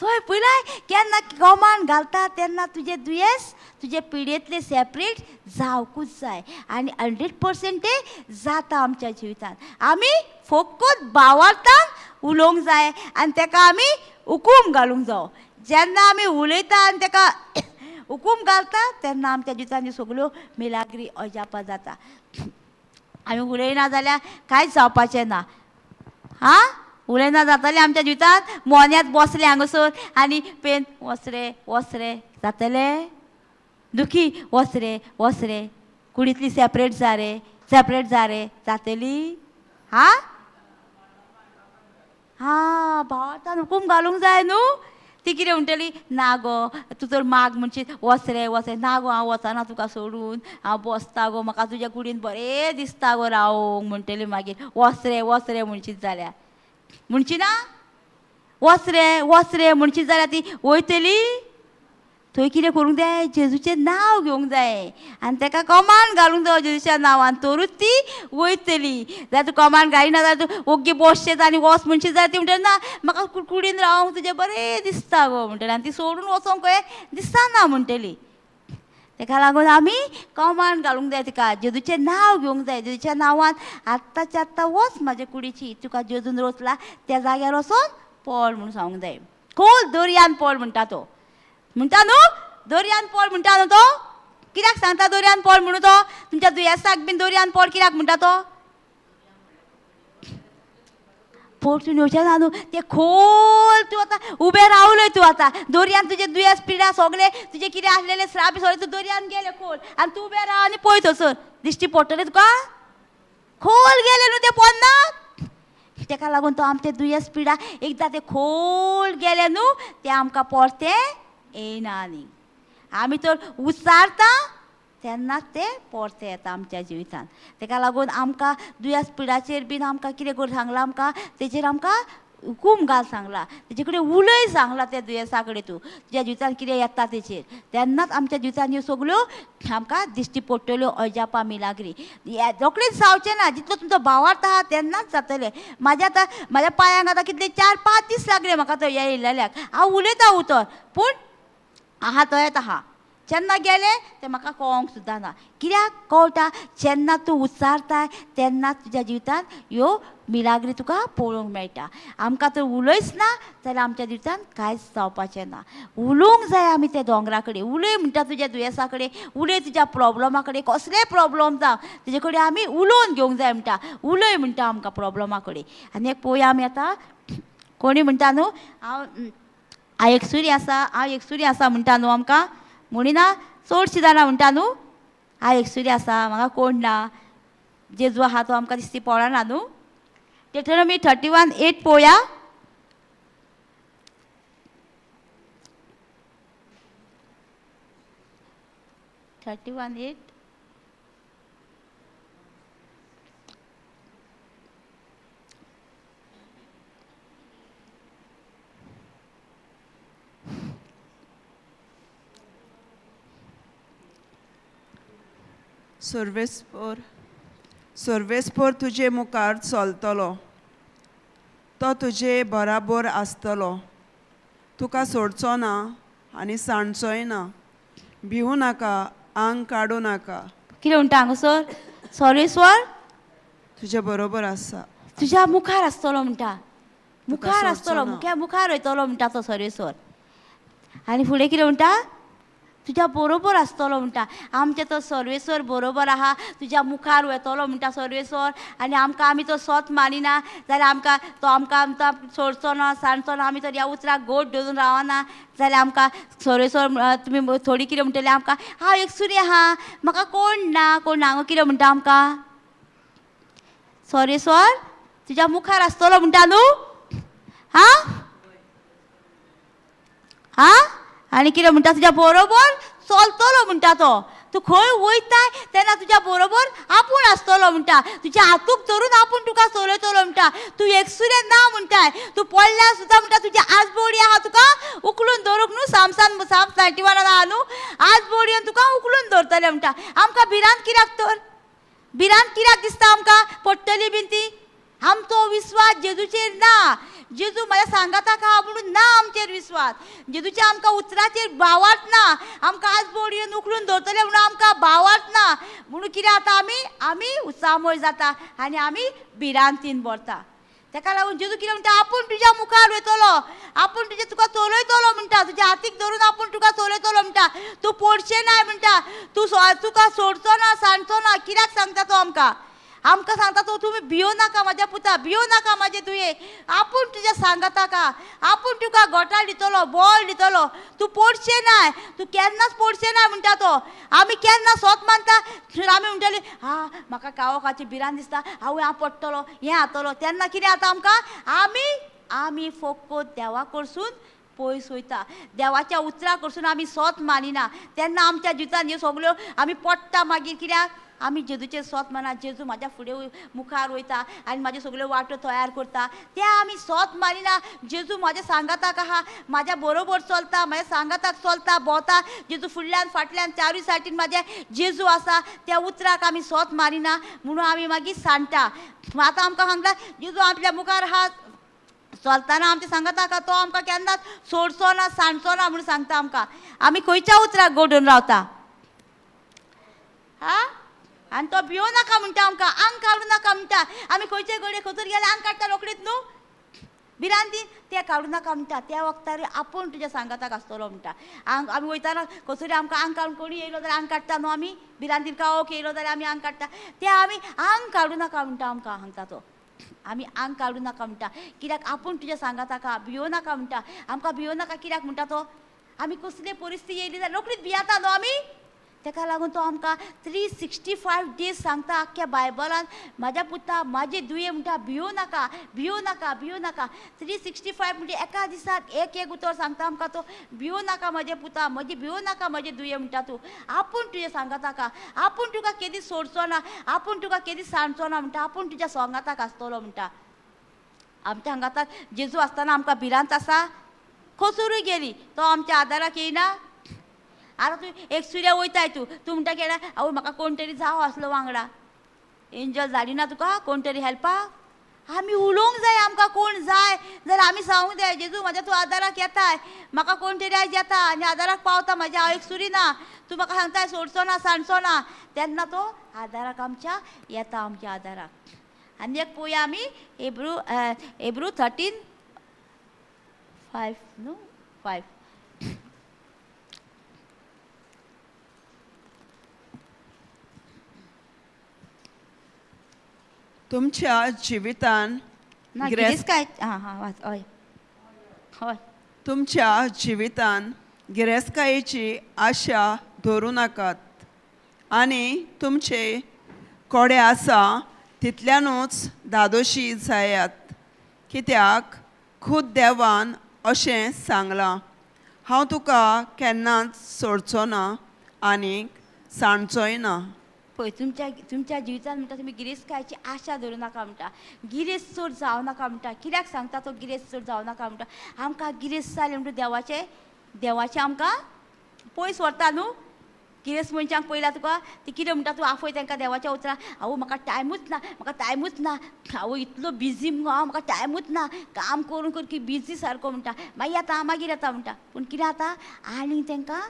थंय पळयलाय केन्ना कमान घालता तेन्ना तुजें दुयेंस तुजे पिडेंतलें सेपरेट जावकूच जाय आनी 100% तें जाता आमच्या जिवितांत. आमी फकत भावार्थान उलोवंक जाय आनी तेका आमी हुकूम घालूंक जावो. जेन्ना आमी उलयता आनी तेका हुकूम घालता तेन्ना आमच्या जिवितांत सगळ्यो मिलाग्री अजापां जाता. आमी उलयना जाल्यार कांयच जावपाचें ना. हां उलयना जातलें आमच्या जिवितांत मोन्यांत बसलें हांगासर आनी पेन वच रे वच रे जातलें दुखी वच रे वच रे कुडींतली सेपरेट जा रे सेपरेट जा रे जातली. हां हां भावार्थान हुकूम घालूंक जाय न्हू. ती कितें म्हणटली ना गो तूं तर माग म्हणशीत वच रे वच रे ना गो हांव वचना तुका सोडून हांव बसता गो म्हाका तुज्या कुडीन बरें दिसता गो रावंक म्हणटली. मागीर वच रे वच रे म्हणशीत जाल्यार म्हणची ना वच रे वच रे म्हणशीत जाल्यार ती वयतली. थंय कितें करूंक जाय जेजूचें नांव घेवंक जाय आनी तेका कमान घालूंक जाय जेजूच्या नांवान तरूच ती वयतली. जाल्यार तूं कमान घालिना जाल्यार तूं ओग्गी बसचें आनी वच म्हणशीत जाल्यार ती म्हणटली ना म्हाका कुडीन रावंक तुजें बरें दिसता गो म्हणटली आनी ती सोडून वचोंक खंय दिसना म्हणटली. तेका लागून आमी कमान घालूंक जाय तिका जेजूचें नांव घेवंक जाय. जेजूच्या नांवान आत्ताच्या आत्तां वच म्हाजे कुडीची तुका जेजून रोचला त्या जाग्यार वचोन पळ म्हणून सांगूंक जाय. खोल दर्यान पळ म्हणटा तो म्हणटा न्हू दर्यान पळ म्हणटा न्हू तो कित्याक सांगता दर्यान पळ म्हणून तो तुमच्या दुयेंसाक बीन दर्यान पळ कित्याक म्हणटा तो परतून येवचें ना न्हू तें खोल तूं आतां उबें रावलें तूं आतां दर्यान तुजें दुयेंस पिडा सगळें तुजें कितें आसलेलें श्राप सगळें तूं दर्यान गेलें खोल आनी तूं उबें राव आनी पळय थंयसर दिश्टी पडटलें तुका. खोल गेले न्हू ते पोन्नाक. तेका लागून तो आमचे दुयेंस पिडा एकदां ते खोल गेले न्हू ते आमकां परतें येयना. आनी आमी तर उच्चारता तेन्नाच ते परतें येता आमच्या जिवितान. तेका लागून आमकां दुयेंस पिडाचेर बीन आमकां कितें कर सांगलां, आमकां तेचेर आमकां हुकूम घाल सांगला, तेजे कडेन उलय सांगला त्या दुयेंसा कडेन. तूं तुज्या जिवितान कितें येता तेचेर, तेन्नाच आमच्या जिवितान ह्यो सगल्यो आमकां दिश्टी पडटल्यो अजापां मिलाग्री. रोखडीच जावचें ना, जितलो तुमचो भावार्थ आहा तेन्नाच जातलें. म्हाज्या आतां म्हाज्या पांयांक आतां कितले 4-5 दीस लागले म्हाका तो हे येयलेल्याक. हांव उलयतां उतर पूण आहा तो येत आहा, जेन्ना गेले तें म्हाका कळोंक सुद्दां ना. कित्याक कळटा, जेन्ना तूं उच्चारताय तेन्ना तुज्या जिवितांत ह्यो मिलाग्री तुका पळोवंक मेळटा. आमकां तर उलयच ना जाल्यार आमच्या जिवितांत कांयच जावपाचें ना. उलोवंक जाय आमी त्या दोंगरा कडेन, उलय म्हणटा तुज्या दुयेंसा कडेन, उलय तुज्या प्रोब्लमा कडेन, कसलेय प्रोब्लम जावं तेजे कडेन आमी उलोवन घेवंक जाय म्हणटा, उलय म्हणटा आमकां प्रोब्लमा कडेन. आनी एक पळोवया आमी आतां कोणी म्हणटा न्हू हांव हांव एकसुरी आसा, हांव एकसुरी आसा म्हणटा न्हू आमकां, म्हणिना चडशीं जाणां म्हणटा न्हू हांव एकसुरी आसा, म्हाका कोण ना, जेजू आहा तो आमकां दिसती पळना न्हू. Deuteronomy 31:8 पळोवया. 31:8. सर्वेस्पोर सर्वेस्पोर तुजे मुखार चलतलो, तो तुजे बराबर आसतलो, तुका सोडचो ना आनी सांडचोय ना. भिवू नाका, आंग काडूं नाका. कितें म्हणटा हांगासर? सर्वेस्वर तुजे बरोबर आसा, तुज्या मुखार आसतलो म्हणटा, मुखार आसतलो, सोडचो ना. मुखार वयतलो म्हणटा तो सर्वेस्वर. आनी फुडें कितें म्हणटा? तुज्या बरोबर आसतलो म्हणटा. आमचें तो सर्वेस्वर बरोबर आहा, तुज्या मुखार वयतलो म्हणटा सर्वेस्वर. आनी आमकां आमी तो सोत मानिना जाल्यार आमकां तो आमकां आमकां सोडचो ना, सांडचो ना. आमी तर ह्या उतराक गोड धरून रावना जाल्यार आमकां सर्वेस्वर तुमी थोडी कितें म्हणटले आमकां, हांव एकसुरी आहा, म्हाका कोण ना, कोण ना. हांगा कितें म्हणटा आमकां? सर्वेस्वर तुज्या मुखार आसतलो म्हणटा न्हू. हां हां आनी कितें म्हणटा? तुज्या बरोबर चलतलो म्हणटा तो. तूं खंय वयताय तेन्ना तुज्या बरोबर आपूण आसतलो म्हणटा, तुज्या हातूक धरून आपूण तुका चलयतलो म्हणटा. तूं एकसुरें ना म्हणटाय, तूं पडल्यार सुद्दां म्हणटा तुजी आजबोडी आहा तुका उखलून धरूंक न्हू. सामसान साम 91 आहा न्हू, आजबोडयेन तुका उखलून धरतले म्हणटा. आमकां भिरांत कित्याक तर? भिरांत कित्याक दिसता आमकां? पडटली बीन ती. आमचो विस्वास जेजूचेर ना, जेजू म्हाज्या सांगाताक आहा म्हणून ना आमचेर विस्वास, जेजूच्या आमकां उतराचेर भावार्थ ना, आमकां आज बोडयेन उखलून दवरतले म्हणून आमकां भावार्थ ना, म्हणून कितें जाता आमी आमी उत्सामय जाता आनी आमी भिरांतीन भरता. तेका लागून जेजू कितें म्हणटा, आपूण तुज्या मुखार वयतलो, आपूण तुजे तुका चलयतलो म्हणटा, तुज्या हातीक धरून आपूण तुका चलयतलो म्हणटा, तूं पडचें नाय म्हणटा, तूं तुका सोडचो ना, सांडचो ना. कित्याक सांगता तो आमकां? आमकां सांगता तो, तुमी भियो नाका म्हाज्या पुता, भियो नाका म्हाजे तुये, आपूण तुज्या सांगाताक, आपूण तुका गोठाळ दितलो, बळ दितलो, तूं पडचें नाय, तूं केन्नाच पडचें नाय म्हणटा तो. आमी केन्ना सोत मानता, आमी म्हणटली हा म्हाका कावकाची भिरांत दिसता, हांव हांव पडटलो, हें जातलो. तेन्ना कितें जाता आमकां? आमी आमी फकत देवा कडसून पयस वयता, देवाच्या उतरा कडसून आमी सोत मानिना, तेन्ना आमच्या जिवितान ह्यो सगल्यो आमी पडटा. मागीर कित्याक आमी जेजूचेर सोत माना, जेजू म्हाज्या फुडें मुखार वयता आनी म्हाज्यो सगल्यो वाटो तयार करता, त्या आमी सोत मानिना. जेजू म्हाज्या सांगाताक आहा, म्हाज्या बरोबर चलता, म्हाज्या सांगाताक चलता भोंवता, जेजू फुडल्यान फाटल्यान चारूय सायडीन म्हाज्या जेजू आसा, त्या उतराक आमी सोत मानिना म्हणून आमी मागीर सांडटा. आतां आमकां सांगता जेजू आपल्या मुखार आहा, चलतना आमच्या सांगाताक, तो आमकां केन्नाच सोडचो ना, सांडचो ना म्हणून सांगता आमकां. आमी खंयच्या उतराक गोडून रावता? हा, आनी तो भियो नाका म्हणटा आमकां, आंग काडूं नाका म्हणटा. आमी खंयचे घडये खंयसर गेले आंग काडटा रोखडीच न्हू भिरांतीन, तें काडूं नाका म्हणटा. त्या वखदार आपूण तुज्या सांगाताक आसतलो म्हणटा. आंग आमी वयतना खंयसर आमकां आंग काडून कोणी येयलो जाल्यार आंग काडटा न्हू आमी, भिरांतीन कावक येयलो जाल्यार आमी आंग काडटा, तें आमी आंग काडूं नाका म्हणटा आमकां सांगता तो. आमी आंग काडूं नाका म्हणटा, कित्याक आपूण तुज्या सांगाताक, भियो नाका म्हणटा आमकां. भियो नाका कित्याक म्हणटा तो? आमी कसली परिस्थिती येयली जाल्यार रोखडीच भियेता न्हू आमी, तेका लागून तो आमकां 365 डेज सांगता आख्ख्या बायबलान, म्हाज्या पुता म्हाजे दुये म्हणटा भियो नाका, भियो नाका, भियो नाका. 365 म्हणजे एका दिसाक एक एक उतर सांगता आमकां तो, भियो नाका म्हजे पुता, म्हजी भियो नाका म्हजे दुये म्हणटा तूं. आपूण तुजें सांगाताक, आपूण तुका केदीच सोडचो ना, आपूण तुका केदीच सांडचो ना म्हणटा, आपूण तुज्या सोंगाताक आसतलो म्हणटा. आमच्या हांगाताक जेजू आसतना आमकां भिरांत आसा? खसुरूय गेली तो आमच्या आदाराक येयना. आतां तूं एक सुर्या वयताय, तूं तूं म्हणटा केन्ना आवय म्हाका कोण तरी जावो आसलो वांगडा, एंजल जाली ना तुका कोण तरी हेल्पाक? आमी उलोवंक जाय, आमकां कोण जाय जाल्यार आमी सांगूंक जाय, जेजू म्हाज्या तूं आदाराक येताय, म्हाका कोण तरी आयज येता आनी आदाराक पावता, म्हाज्या हांव एक सुरी ना, तूं म्हाका सांगताय सोडचो ना सांडचो ना, तेन्ना तो आदाराक आमच्या येता, आमच्या आदाराक. आनी एक पळोवया आमी हेब्रू, हेब्रू 13:5 न्हू 5. तुमच्या जिवितान ना गिरेस्त गिरेस्त काय, हां हां वाच. हय हय. तुमच्या जिवितान गिरेस्तकायेची आशा धरूं नाकात आनी तुमचे कोडे आसा तितल्यानूच धादोशी जायात, कित्याक खूद देवान अशें सांगलां, हांव तुका केन्नाच सोडचो ना आनी सांडचोय ना. पळय तुमच्या तुमच्या जिवितान म्हणटा तुमी गिरेस्तकायेची आशा धरूं नाका म्हणटा, गिरेस्त चड जावं नाका म्हणटा. कित्याक सांगता तो गिरेस्त चड जावं नाका म्हणटा? आमकां गिरेस्त जालें म्हणटा देवाचें, देवाचें आमकां पयस व्हरता न्हू. गिरेस्त मनशांक पळयला तुका ती कितें म्हणटा, तूं आफय तांकां देवाच्या उतरां, आवय म्हाका टायमूच ना, म्हाका टायमूच ना, आवय इतलो बिजी मुगो हांव, म्हाका टायमूच ना, काम करून करून की बिजी सारको म्हणटा, मागीर येता मागीर येता म्हणटा. पूण कितें जाता आनी तांकां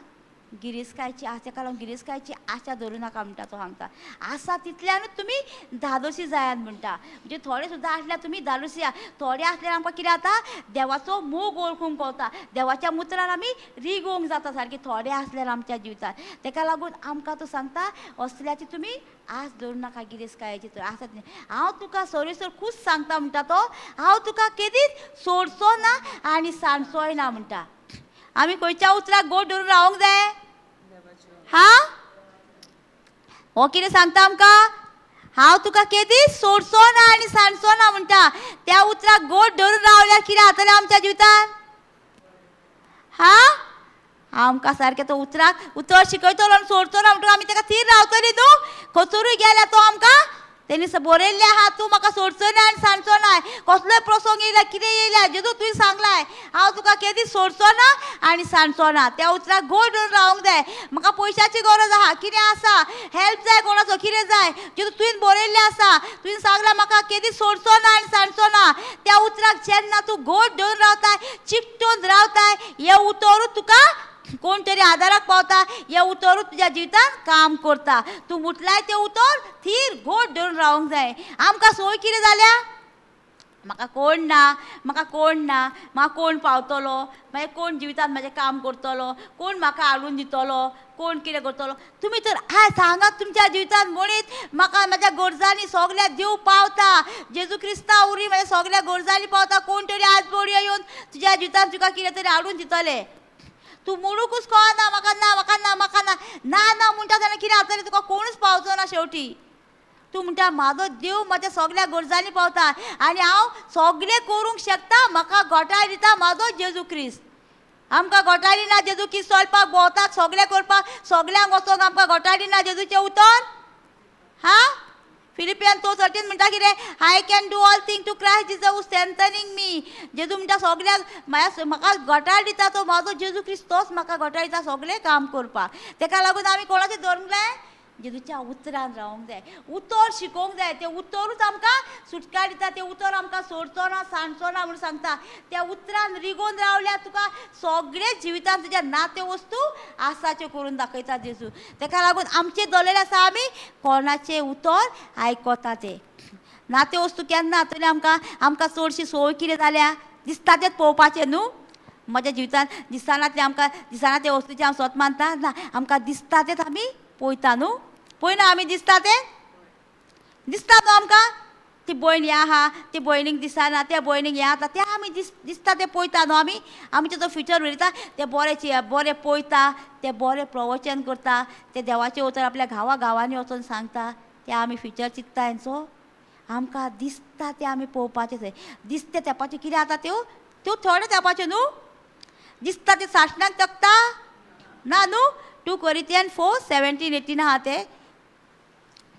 गिरेस्तकायेची आशा, ताका लागून गिरेस्तकायेची आशा धरूं नाका म्हणटा तो सांगता. आसा तितल्यानूच तुमी धादोशी जायात म्हणटा. म्हणजे थोडे सुद्दां आसल्यार तुमी धादोशी जायात. थोडे आसल्यार आमकां कितें जाता, देवाचो मोग वळखूंक पावता, देवाच्या मुत्रान आमी रिगोवंक जाता सारकें थोडे आसल्यार आमच्या जिवितांत. ताका लागून आमकां तो सांगता असल्याची तुमी आस धरूं नाका गिरेस्तकायेची. तर आसा ती हांव तुका सरीसर खूब सांगता म्हणटा तो, हांव तुका केदीच सोडचो ना आनी सांडचोय ना म्हणटा. आमी खंयच्या उतराक गोड धरून रावंक जाय? हा, हो कितें सांगता आमकां, हांव तुका केदीच सोडचो ना आनी सांडचो ना म्हणटा. त्या उतराक गोड धरून रावल्यार कितें जातलें आमच्या जिवितांत? हा, आमकां सारकें तो उतराक उतर शिकयतलो आनी सोडचो ना म्हणटकच आमी ताका थीर रावतली न्हू. खचोरूय गेल्यार तो आमकां तेणी बरयल्लें आहा, तूं म्हाका सोडचो ना आनी सांडचो ना. कसलोय प्रसंग येयल्यार कितें येयल्यार जेजू तुवें सांगलाय हांव तुका केदीच सोडचो ना आनी सांडचो ना. त्या उतराक गोड धरून रावंक जाय. म्हाका पयशाची गरज आहा, कितें आसा, हेल्प जाय कोणाचो, कितें जाय, जेजू तुवें बरयल्लें आसा, तुवें सांगलां म्हाका केदीच सोडचो ना आनी सांडचो ना. त्या उतराक जेन्ना तूं गोड धरून रावताय, चिकटून रावताय, हें उतरूच तुका कोण तरी आदाराक पावता, हें उतरूच तुज्या जिवितांत काम करता. तूं मुटलाय तें उतर थीर गोड धरून रावंक जाय. आमकां सोय कितें जाल्या, म्हाका कोण ना, म्हाका कोण ना, म्हाका कोण पावतलो, मागीर कोण जिवितांत म्हाजें काम करतलो, कोण म्हाका हाडून दितलो, कोण कितें करतलो. तुमी तर आयज सांगात तुमच्या जिवितांत म्हणीत म्हाका म्हाज्या गरजांनी सगल्या देव पावता, जेजू क्रिस्ता उरी म्हाज्या सगल्या गरजांनी पावता. कोण तरी आज बोडयो येवन तुज्या जिवितांत तुका कितें तरी हाडून दितले. तूं म्हणूकूच कळना म्हाका ना, म्हाका ना, म्हाका ना, ना ना म्हणटा जाल्यार कितें जातलें, तुका कोणूच पावचो ना. शेवटी तूं म्हणटा म्हाजो देव म्हाज्या सगल्या गरजांनी पावता आनी हांव सगळें करूंक शकता, म्हाका गोठाय दिता म्हाजो जेजू क्रिस्त. आमकां गोठायली ना जेजू क्रिस्त चलपाक, भोंवताक, सगळें करपाक, सगल्यांक वचोंक आमकां गोठायली ना जेजूचें उतर. हा, फिलिपियन 2:13 म्हणटा कितें, I can do all thing to Christ Jesus who strengthening me. जेजू म्हणटा सगळ्याक म्हाका गोठाय दिता तो म्हाजो जेजू क्रिस्त, तोच म्हाका गोठाय दिता सगळें काम करपाक. तेका लागून आमी कोणाचें धरूंक जाय, जेजूच्या उतरान रावंक जाय, उतर शिकोवंक जाय. तें उतरूच आमकां सुटका दिता, तें उतर आमकां सोडचो ना सांडचो ना म्हणून सांगता. त्या उतरान रिगोवन रावल्यार तुका सगळें जिवितान तुज्या नाते वस्तू आसाच्यो करून दाखयता जेजू. तेका लागून आमचें दवरलेलें आसा आमी कोणाचें उतर आयकता तें. नाते वस्तू केन्ना जातली आमकां, आमकां चडशी सोय कितें जाल्या दिसता तेंच पळोवपाचें न्हू. म्हज्या जिवितान दिसना तें आमकां, दिसना ते वस्तूचें हांव स्वत मानता ना, आमकां दिसता तेंच आमी पळयता न्हू. पळयना आमी दिसता तें, दिसता न्हू आमकां. ती भयण हें आहा, ती भयणीक दिसना, त्या भयणीक हें जाता, तें आमी दिसता तें पळयता न्हू. आमी आमचें तो फ्युचर उलयता तें बरें बरें पळयता, तें बरें प्रवचन करता, तें देवाचें उतर आपल्या गांवा गांवांनी वचोन सांगता, तें आमी फ्युचर चिंत्ता हेंचो. आमकां दिसता तें आमी पळोवपाचें. थंय दिसता तेपाचें कितें जाता, त्यो त्यो थोडे तेपाच्यो न्हू. दिसता तें सासणाक तकता ना न्हू. 2 Corinthian 4:17-18 आहा तें.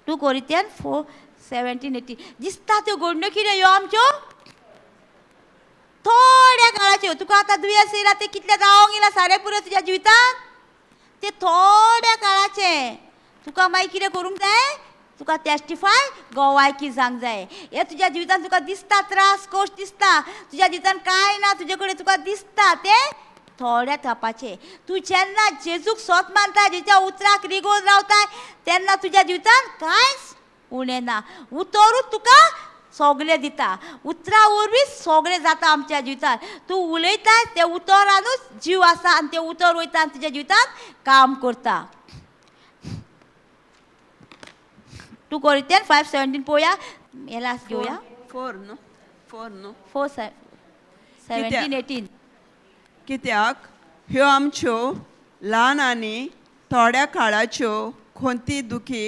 2 Corinthian 4:17-18. दिसता त्यो घडण्यो कितें ह्यो आमच्यो थोड्या काळाच्यो. तुका आतां दुयेंस येयला तें कितलें रावोंक येयला सारें पुरो तुज्या जिवितान, तें थोड्या काळाचें. तुका मागीर कितें करूंक जाय, तुका टेस्टिफाय गोवायकी जावंक जाय. हे तुज्या जिवितान तुका दिसता त्रास कश्ट दिसता, तुज्या जिवितान कांय ना तुजे कडेन, तुका दिसता तें थोड्या तेंपाचें. तूं जेन्ना जेजूक सोत मानता, जेच्या उतराक रिगोवन रावताय, तेन्ना तुज्या जिवितान कांयच उणें ना. उतरूच तुका सगलें दिता, उतरां वरवीं सगलें जाता आमच्या जिवितान. तूं उलयता तें उतरानूच जीव आसा आनी तें उतर वयता आनी तुज्या जिवितान काम करता. 2 Corinthian 5:17 पळोवया, हे लास्ट घेवया. 4 न्हू, 4 न्हू, 4 17 18. कित्याक ह्यो आमच्यो ल्हान आनी थोड्या काळाच्यो खोंती दुखी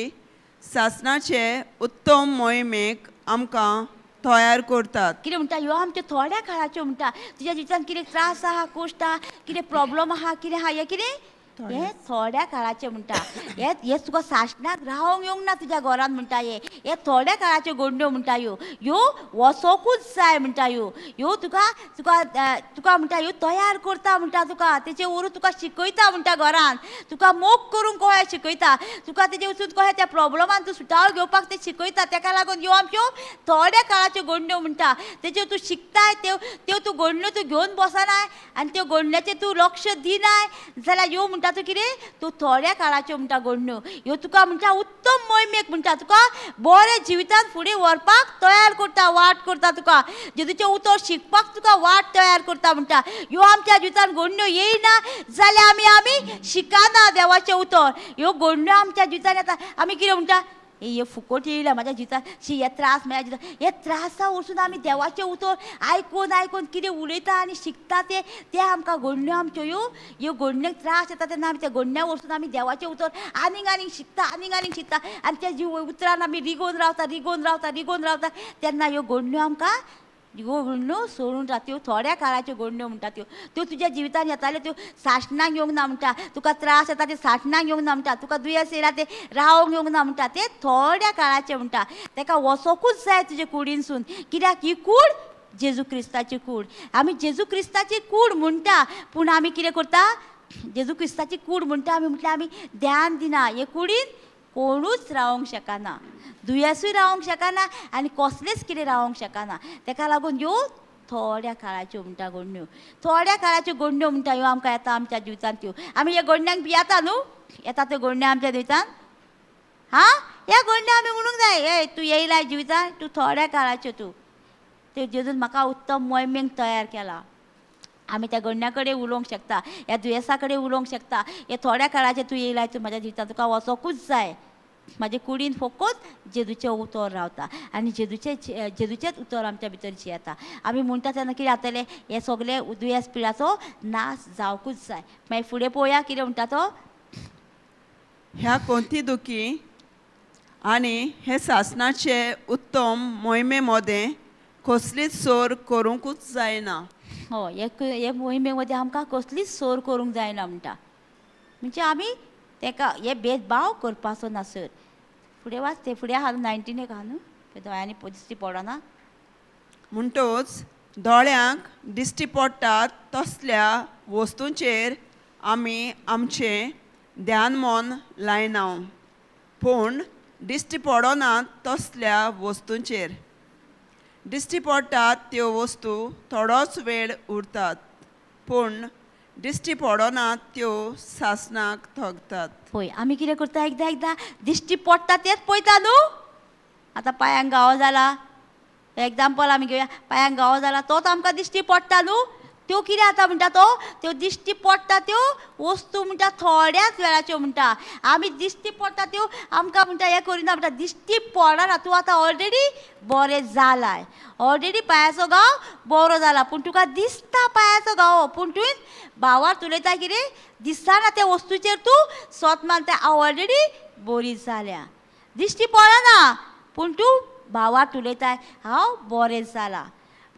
सासणाचे उत्तम मोहिमेक आमकां तयार करतात. कितें म्हणटा, ह्यो आमच्यो थोड्या काळाच्यो म्हणटा. तुज्या जिवितान कितें त्रास आहा, कश्ट आहा, कितें प्रॉब्लम आहा, कितें आहा, हें कितें हें थोड्या काळाचें म्हणटा. हें हें तुका सासणाक रावंक येवंक ना तुज्या घरान म्हणटा. हें हें थोड्या काळाच्यो घडण्यो म्हणटा. ह्यो ह्यो वचोकूच जाय म्हणटा. ह्यो ह्यो तुका तुका तुका म्हणटा ह्यो तयार करता म्हणटा. तुका तेचे वरून तुका शिकयता म्हणटा. घरान तुका मोग करूंक कशें शिकयता, तुका तेजे वचून कशें त्या प्रॉब्लमान तूं सुटावो घेवपाक तें शिकयता. तेका लागून ह्यो आमच्यो थोड्या काळाच्यो घडण्यो म्हणटा. तेच्यो तूं शिकताय, त्यो त्यो तूं घडण्यो तूं घेवन बसनाय आनी त्यो घडण्याचेर तूं लक्ष दिनाय जाल्यार ह्यो म्हणटा तूं कितें, तूं थोड्या काळाच्यो म्हणटा घडण्यो. ह्यो तुका म्हणटा उत्तम मोहिमेक म्हणटा, तुका बरें जिवितान फुडें व्हरपाक तयार करता, वाट करता तुका. जेजूचें उतर शिकपाक तुका वाट तयार करता म्हणटा. ह्यो आमच्या जिवितान घडण्यो येयना जाल्यार आमी आमी शिकना देवाचें उतर. ह्यो घडण्यो आमच्या जिवितान येता, आमी कितें म्हणटा, हे फुकट येयला म्हाज्या जिवितान, शी हे त्रास म्हाज्या जिवितान. हे त्रासा वचून आमी देवाचें उतर आयकून आयकून कितें उलयता आनी शिकता तें तें आमकां घडण्यो आमच्यो ह्यो ह्यो घडण्यो त्रास येता तेन्ना आमी त्या घडण्या वचून आमी देवाचें उतर आनीक आनीक शिकता, आनीक आनीक शिकता आनी त्या जीव उतरान आमी रिगोवन रावता, रिगोवन रावता, रिगोवन रावता. तेन्ना ह्यो घडण्यो आमकां ह्यो घडण्यो सोडून रावता. त्यो थोड्या काळाच्यो घडण्यो म्हणटा. त्यो त्यो तुज्या जिवितान येताल्यो त्यो सासणाक येवंक ना म्हणटा. तुका त्रास येता ते सासणाक येवंक ना म्हणटा. तुका दुयेंस येयला ते रावंक येवंक ना म्हणटा. ते थोड्या काळाचे म्हणटा. तेका वचोकूच जाय तुजे कुडीनसून. कित्याक ही कूड जेजू क्रिस्ताची कूड. आमी जेजू क्रिस्ताची कूड म्हणटा, पूण आमी कितें करता, जेजू क्रिस्ताची कूड म्हणटा आमी, म्हटल्यार आमी ध्यान दिना. हे कुडीन कोणूच रावंक शकना, दुयेंसूय रावंक शकना आनी कसलेंच कितें रावंक शकना. तेका लागून ह्यो थोड्या काळाच्यो म्हणटा घडण्यो, थोड्या काळाच्यो घडण्यो म्हणटा ह्यो आमकां येता आमच्या जिवितान. त्यो आमी ह्या घडण्यांक भियेता न्हू, येता त्यो घडण्यो आमच्या जिवितान. हां, ह्या घडण्यो आमी म्हणूंक जाय, ए तूं येयला जिवितान, तूं थोड्या काळाच्यो, तूं त्यो जेजून म्हाका उत्तम मोहिमेक तयार केला. आमी त्या घडण्या कडेन उलोवंक शकता, ह्या दुयेंसा कडेन उलोवंक शकता. हे थोड्या काळाचें तूं येयला, तूं म्हाज्या जिवितान, तुका वचोकूच जाय. म्हाजे कुडीन फकत जेजूचें उतर रावता आनी जेजूचें जेजूचेंच उतर आमच्या भितर जियेता. आमी म्हणटा तेन्ना कितें जातलें, हें सगलें दुयेंस पिडाचो नाश जावकूच जाय. मागीर फुडें पळोवया कितें म्हणटा तो. ह्या कोंती दुखी आनी हे सासणाचे उत्तम मोहिमे मदें कसलीच सोर करूंकूच जायना. हय, हे मोहिमे मदें आमकां कसलीच सोर करूंक जायना म्हणटा. म्हणजे आमी तेका हे भेदभाव करपाचो ना सर. फुडें वाच ते फुडें आहा 19 एक आहा न्हू, दोळ्यांनी दिश्टी पडना. म्हणटोच दोळ्यांक दिश्टी पडटात तसल्या वस्तूंचेर आमी आमचें ध्यान मन लायना, पूण दिश्टी पडनात तसल्या वस्तूंचेर. दिश्टी पडटात त्यो वस्तू थोडोच वेळ उरतात, पूण दिश्टी पडनात त्यो सासणाक थकतात. पळय आमी कितें करता, एकदां एकदां दिश्टी पडटा तेंच पळयता न्हू. आतां पांयांक घावो जाला, एग्जाम्पल आमी घेवया, पांयांक घावो जाला तोच आमकां दिश्टी पडटा न्हू. त्यो कितें जाता म्हणटा तो त्यो दिश्टी पडटा त्यो वस्तू म्हणटा थोड्याच वेळाच्यो म्हणटा. आमी दिश्टी पडटा त्यो आमकां म्हणटा हें करिना म्हणटा, दिश्टी पडना. तूं आतां ऑलरेडी बरें जालाय, ऑलरेडी पांयाचो घाव बरो जाला, पूण तुका दिसता पांयाचो घाव, पूण तुवें भावार्थ उलयता कितें दिसना त्या वस्तूचेर तूं सोत मानता हांव ऑलरेडी बरी जाल्या. दिश्टी पडना पूण तूं भावार्थ उलयताय हांव बरें जालां,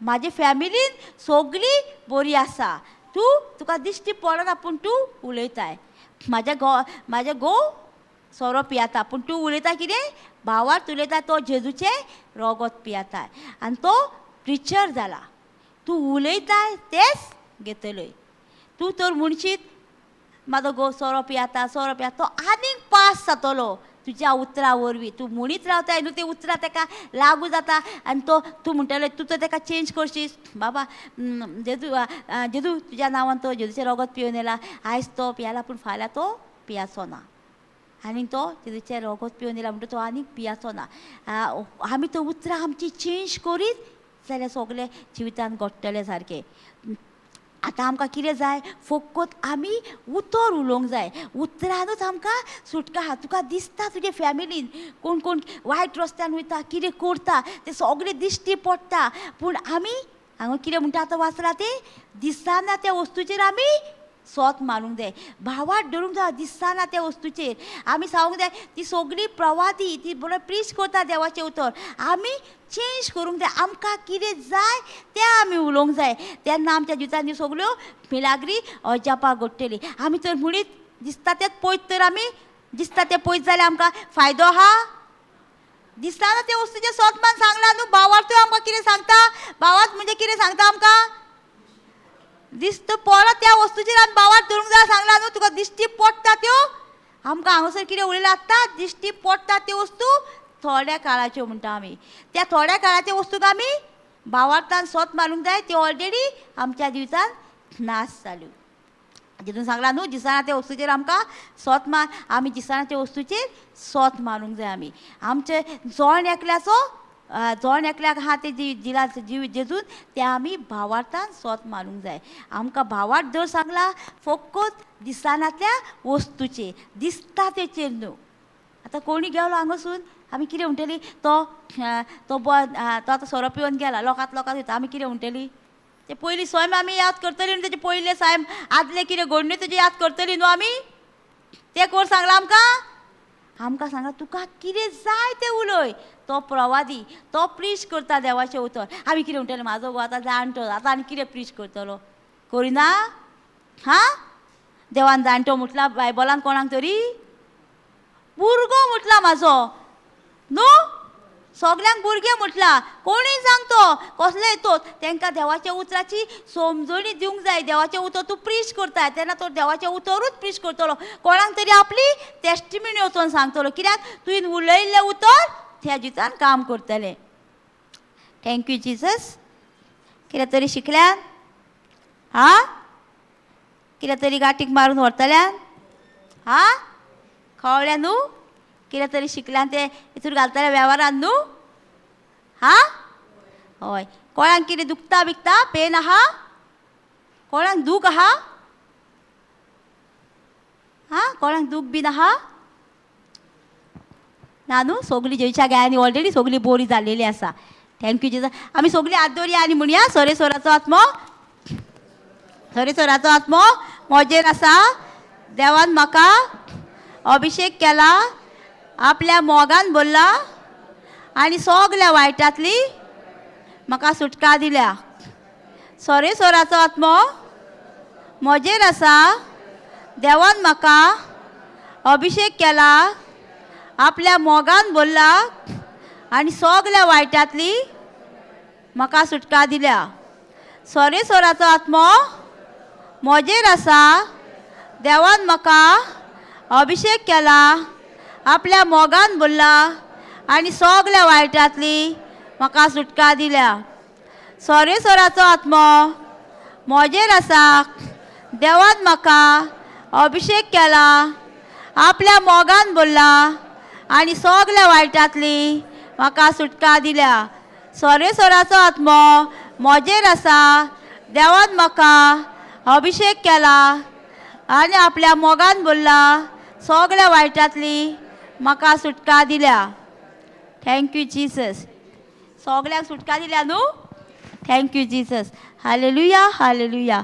म्हाजे फॅमिलीन सगळीं बरी आसा. तूं तुका दिश्टी पडना पूण तूं उलयताय. म्हाज्या घो म्हाजे घोव सोरो पियाता पूण तूं उलयता कितें भावार्थ उलयता, तो जेजूचें रोगोत पियाता आनी तो प्रिचर जाला. तूं उलयताय तेंच घेतलय. तूं तर म्हणशीत म्हाजो घोव सोरो पियाता सोरो पियाता, तो आनीक पास जातलो तुज्या उतरां वरवीं. तूं म्हणीत रावताय न्हू, तें उतरां ताका लागू जाता आनी तो तूं म्हणटले तूं तर ताका चेंज करशीत. बाबा जेजू जेजू तुज्या नांवान तो जेजूचें रोगत पिवन येयला, आयज तो पियाला पूण फाल्यां तो पियाचो ना, आनीक तो जेजूचें रोगत पिवन येयला म्हणटा तो आनीक पियाचो ना. आमी तो उतरां आमची चेंज करीत जाल्यार सगलें जिवितान घडटलें सारकें. आतां आमकां कितें जाय, फकत आमी उतर उलोवंक जाय, उतरानूच आमकां सुटका आहा. तुका दिसता तुजे फॅमिलीन कोण कोण वायट रस्त्यान वयता, कितें करता तें सगळें दिश्टी पडटा, पूण आमी हांगा कितें म्हणटा आतां वाचलां तें दिसना त्या वस्तूचेर आमी सोत मारूंक जाय, भावार्थ धरूंक जाय. दिसना त्या वस्तूचेर आमी सांगूंक जाय ती सगळी प्रवादी ती बरो प्रीच करता देवाचें उतर, आमी चेंज करूंक जाय. आमकां कितें जाय तें आमी उलोवंक जाय, तेन्ना आमच्या जिवितांत ह्यो सगळ्यो मिलाग्री अजापां घडटलीं. आमी तर म्हणीत दिसता तेंच पळयत तर आमी दिसता तें पळयत जाल्यार आमकां फायदो आहा. दिसता त्या वस्तूचें सोत मान सांगलां न्हू, भावार्थूय आमकां कितें सांगता, भावार्थ म्हणजे कितें सांगता आमकां, दिसत परत त्या वस्तूचेर आमी भावार्थ धरूंक जाय सांगलां न्हू. तुका दिश्टी पडटा त्यो आमकां हांगासर कितें उलयलां आतां, दिश्टी पडटा त्यो वस्तू थोड्या काळाच्यो म्हणटा आमी. त्या थोड्या काळाच्या वस्तूक आमी भावार्थान सोत मारूंक जाय, त्यो ऑलरेडी आमच्या जिवितान नाश जाल्यो. जितून सांगलां न्हू दिसना त्या वस्तूचेर आमकां सोत मार, आमी दिसना त्या वस्तूचेर सोत मारूंक जाय. आमी आमचे जण एकल्याचो जण एकल्याक आहा ते दिला जीव जेजून, ते आमी भावार्थान सोत मारूंक जाय. आमकां भावार्थ दर सांगला फकत दिसनातल्या वस्तूचेर, दिसता तेचेर न्हू. आतां कोणी गेलो हांगासून आमी कितें म्हणटली, तो तो तो आतां सोरो पिवन गेला, लोकांत लोकांत वयता, आमी कितें म्हणटली, ते पयलीं सैम आमी याद करतली न्हू, तेजे पयलें सैम आदलें कितें घडणी तेजें याद करतली न्हू आमी. तें कोण सांगलां आमकां, आमकां सांगलां तुका कितें जाय तें उलय. तो प्रवादी तो प्रीच करता देवाचें उतर, आमी कितें म्हणटलें म्हाजो घोव आतां जाणटो आतां आनी कितें प्रीच करतलो, करिना हां. देवान जाणटो म्हटला बायबलान कोणाक तरी, भुरगो म्हटला म्हाजो न्हू, सगल्यांक भुरगें म्हटलां, कोणूय सांगतो कसलेय तो, तांकां देवाच्या उतराची समजणी दिवंक जाय. देवाचें उतर तूं प्रीच करता तेन्ना तो देवाचें उतरूच प्रीच करतलो, कोणाक तरी आपली टेस्टिमनी वचोन सांगतलो, कित्याक तुवें उलयल्लें उतर त्या जिवितान काम करतलें. Thank you Jesus. कितें तरी शिकल्यान हां, कितें तरी गांठीक मारून व्हरतल्यान हां, कळ्ळें न्हू, कितें तरी शिकल्यान तें हितूर घालतले वेव्हारान न्हू हां. हय, कोणाक कितें दुखता बिकता पेन आहा, कोणाक दूख आहा हां, कोणाक दूख बीन आहा ना न्हू. सगळीं जेजूच्या गायांनी ऑलरेडी सगळीं बरी जाल्लेली आसा. Thank you Jesus. आमी सगळीं हात दवरया आनी म्हणया, सरेसोराचो आत्मो, सरेसोराचो आत्मो म्हजेर आसा, देवान म्हाका अभिशेक केला, आपल्या मोगान भरला आनी सगल्या वायटांतली म्हाका सुटका दिल्या. सरेसोराचो आत्मो म्हजेर आसा, देवान म्हाका अभिशेक केला, आपल्या मोगान भरला आनी सगल्या वायटांतली म्हाका सुटका दिल्या. सरेसोराचो आत्मो म्हजेर आसा, देवान म्हाका अभिशेक केला, आपल्या मोगान भरला आनी सगल्या वायटांतली म्हाका सुटका दिल्या. सरेसोराचो आत्मो म्हजेर आसा, देवान म्हाका अभिशेक केला, आपल्या मोगान भरला आनी सगल्या वायटांतली म्हाका सुटका दिल्या. सरेसोराचो आत्मो म्हजेर आसा, देवान म्हाका अभिशेक केला आनी आपल्या मोगान बोल्ला सगळ्या वायटांतली म्हाका सुटका दिल्या. Thank you Jesus. सगळ्यांक सुटका दिल्या न्हू. Thank you Jesus. Hallelujah hallelujah.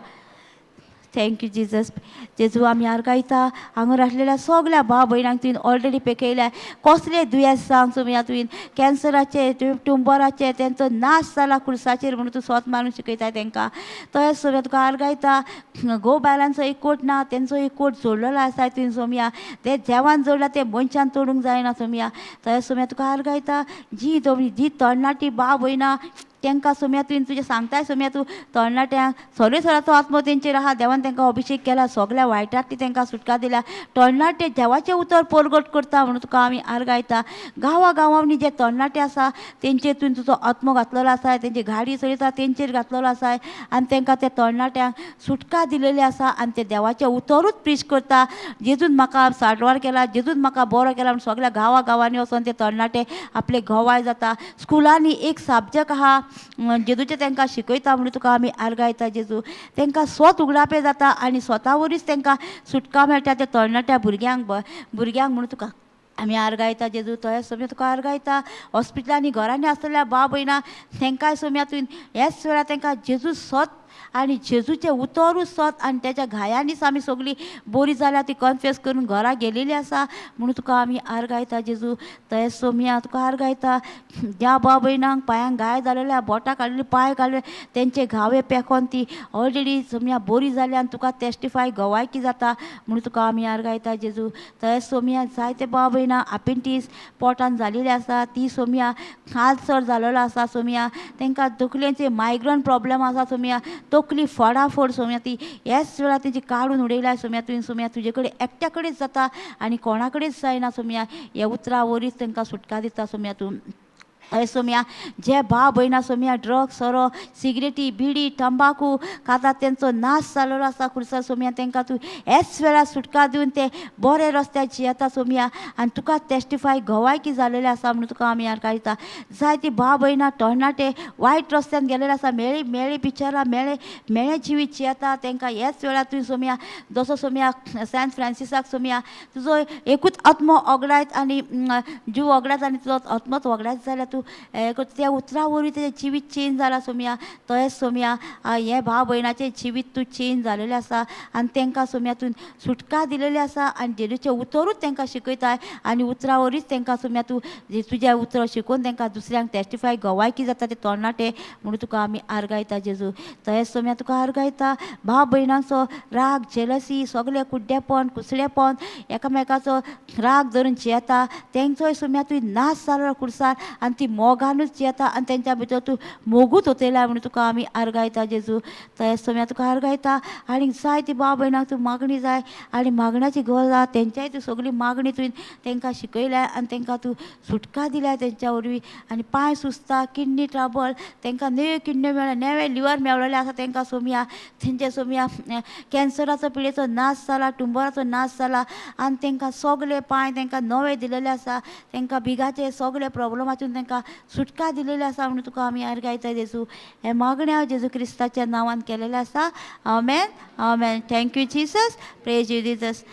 Thank you Jesus. जेजू आमी आर्गायता हांगर आसलेल्या सगळ्या भाव भयणांक तुवें ऑलरेडी पेखयल्या. कसले दुयेंस सांग सोमया तुवें कॅन्सराचे ट्युंबराचे तेंचो नाश जाला कुर्साचेर म्हणून तूं सोत मारून शिकयता तेंकां. तशेंच सोमया तुका आर्गायता घोव बायलांचो एकवट ना तेंचो एकवट जोडलेलो आसा तुवें सोमया ते देवान जोडला ते मनशान तोडूंक जायना सोमया. तशेंच सोमया तुका आर्गायता जी जी तरणाटी भाव भयणां तेंकां सोम्या तुवें तुजें सांगताय सोम्या तूं तरणाट्यांक सर्वेसराचो आत्मो तेंचेर आहा देवान तेंकां अभिशेक केला सगळ्या वायटांतली तेंकां सुटका दिल्या. तरणाटे देवाचें उतर परगट करता म्हणून तुका आमी आर्गायता. गांवा गांवांनी जे तरणाटे आसा तेंचेर तुवें तुजो आत्मो घातलेलो आसा तेंची गाडी चलयता तेंचेर घातलेलो आसा आनी तेंकां त्या तरणाट्यांक सुटका दिलेली आसा आनी ते देवाचें उतरूच प्रीच करता. जेजून म्हाका साडवार केला जेजून म्हाका बरो केला म्हूण सगळ्या गांवा गांवांनी वचोन ते तरणाटे आपले गवाय जाता. स्कुलांनी एक सब्जॅक्ट आहा जेजूचें तांकां शिकयता म्हणून तुका आमी आर्गायता जेजू. तांकां स्वत उगडापें जाता आनी स्वता वरीच तांकां सुटका मेळटा त्या तरणाट्या भुरग्यांक भुरग्यांक म्हणून तुका आमी आर्गायता जेजू. तशेंच सोम्या तुका आर्गायता हॉस्पिटलांनी घरांनी आसलेल्या भाव भयणां तांकांय सोम्या तुवें ह्याच वेळार तांकां जेजू सत आनी जेजूचें उतरूच सत आनी तेच्या घायांनीच आमी सगळीं बरी जाल्या ती कन्फेस करून घरा गेलेली आसा म्हणून तुका आमी आर्गायता जेजू. तशेंच सोम्या तुका आर्गायता ज्या भाव भयणांक पांयांक घाय जालेले बोटां काडलेली पांय काडले तेंचे घावे पेकोन ती ऑलरेडी सोम्या बरी जाली आनी तुका टेस्टिफाय गवायकी जाता म्हणून तुका आमी आर्गायता जेजू. तशेंच सोम्या जायते भाव भयणां आपेंटीस पोटान जालेली आसा ती सोम्या आल्सर जालेलो आसा सोम्या तेंकां तकलेचे मायग्रन प्रॉब्लम आसा सोम्या तकली फोडाफोड सोम्या ती ह्याच वेळार तेंची काडून उडयल्या सोम्या तुवें सोम्या तुजे कडेन एकट्या कडेच जाता आनी कोणा कडेच जायना सोम्या. ह्या उतरां वरीच तेंकां सुटका दिता सोम्या तूं. हय सोम्या जे भाव भयणां सोम्या ड्रग्स सोरो सिगरेटी बिडी तंबाकू खाता तेंचो नाश जालेलो आसा खुर्सा सोम्या तेंकां तूं ह्याच वेळार सुटका दिवन ते बरे रस्त्यार जियेता सोम्या आनी तुका टेस्टिफाय गवायकी जालेले आसा म्हणून तुका आमी आर्गायता. जायती भाव भयणां तरणाटे वायट रस्त्यान गेलेले आसा मेळी मेळी पिक्चरां मेळे मेळे जिवीत जियेता तेंकां ह्याच वेळार तुवें सोम्या जसो सोम्या सॅन फ्रांसिसाक सोम्या तुजो एकूच आत्मो ओगडायत आनी जीव ओगडायत आनी तुजो आत्मोच वगडायत जाल्यार तूं त्या उतरां वरवीं तेजें जिवीत चेंज जालां सोम्या. तशेंच सोम्या हें भाव भयणाचें जिवीत तूं चेंज जालेलें आसा आनी तेंकां सोम्या तूं सुटका दिलेली आसा आनी जेजूचें उतरूच तेंकां शिकयताय आनी उतरां वरवींच तेंकां सोम्या तूं तुजें उतर शिकोवन तेंकां दुसऱ्यांक टेस्टिफाय गवायकी जाता ते तरणाटे म्हणून तुका आमी आर्गायता जेजू. तशेंच सोम्या तुका आर्गायता भाव भयणांचो राग जेलसी सगळें कुड्डेपण कुसडेपण एकामेकाचो राग धरून जियेता तेंचोय सोम्या तुवें नाश जालो कुर्सार आनी ती मोगानूच जियेता आनी तेंच्या भितर तूं मोगूच ओतयला म्हणून तुका आमी आर्गायता जेजू. तशेंच सोम्या तुका आर्गायता आनी जाय ती भाव भयणांक तूं मागणी जाय आनी मागण्याची गरज आहा तेंच्याय तूं सगळी मागणी तुवें तेंकां शिकयल्या आनी तेंकां तूं सुटका दिल्या तेंच्या वरवीं. आनी पांय सुजता किडनी ट्रबल तेंकां नव्यो किडन्यो मेळ्ळ्यो नवे लिवर मेळ्ळेले आसा तेंकां सोम्या तेंचे सोम्या कॅन्सराचो पिडेचो नाश जाला ट्युमराचो नाश जाला आनी तेंकां सगळे पांय तेंकां नवे दिलेले आसा तेंकां बिगाचे सगळे प्रॉब्लमातून तेंकां सुटका दिलेली आसा म्हणून तुका आमी आर्गायता जेजू. हें मागणें हांव जेजू क्रिस्ताच्या नांवान केलेलें आसा. आमेन आमेन. Thank you Jesus. Praise you Jesus.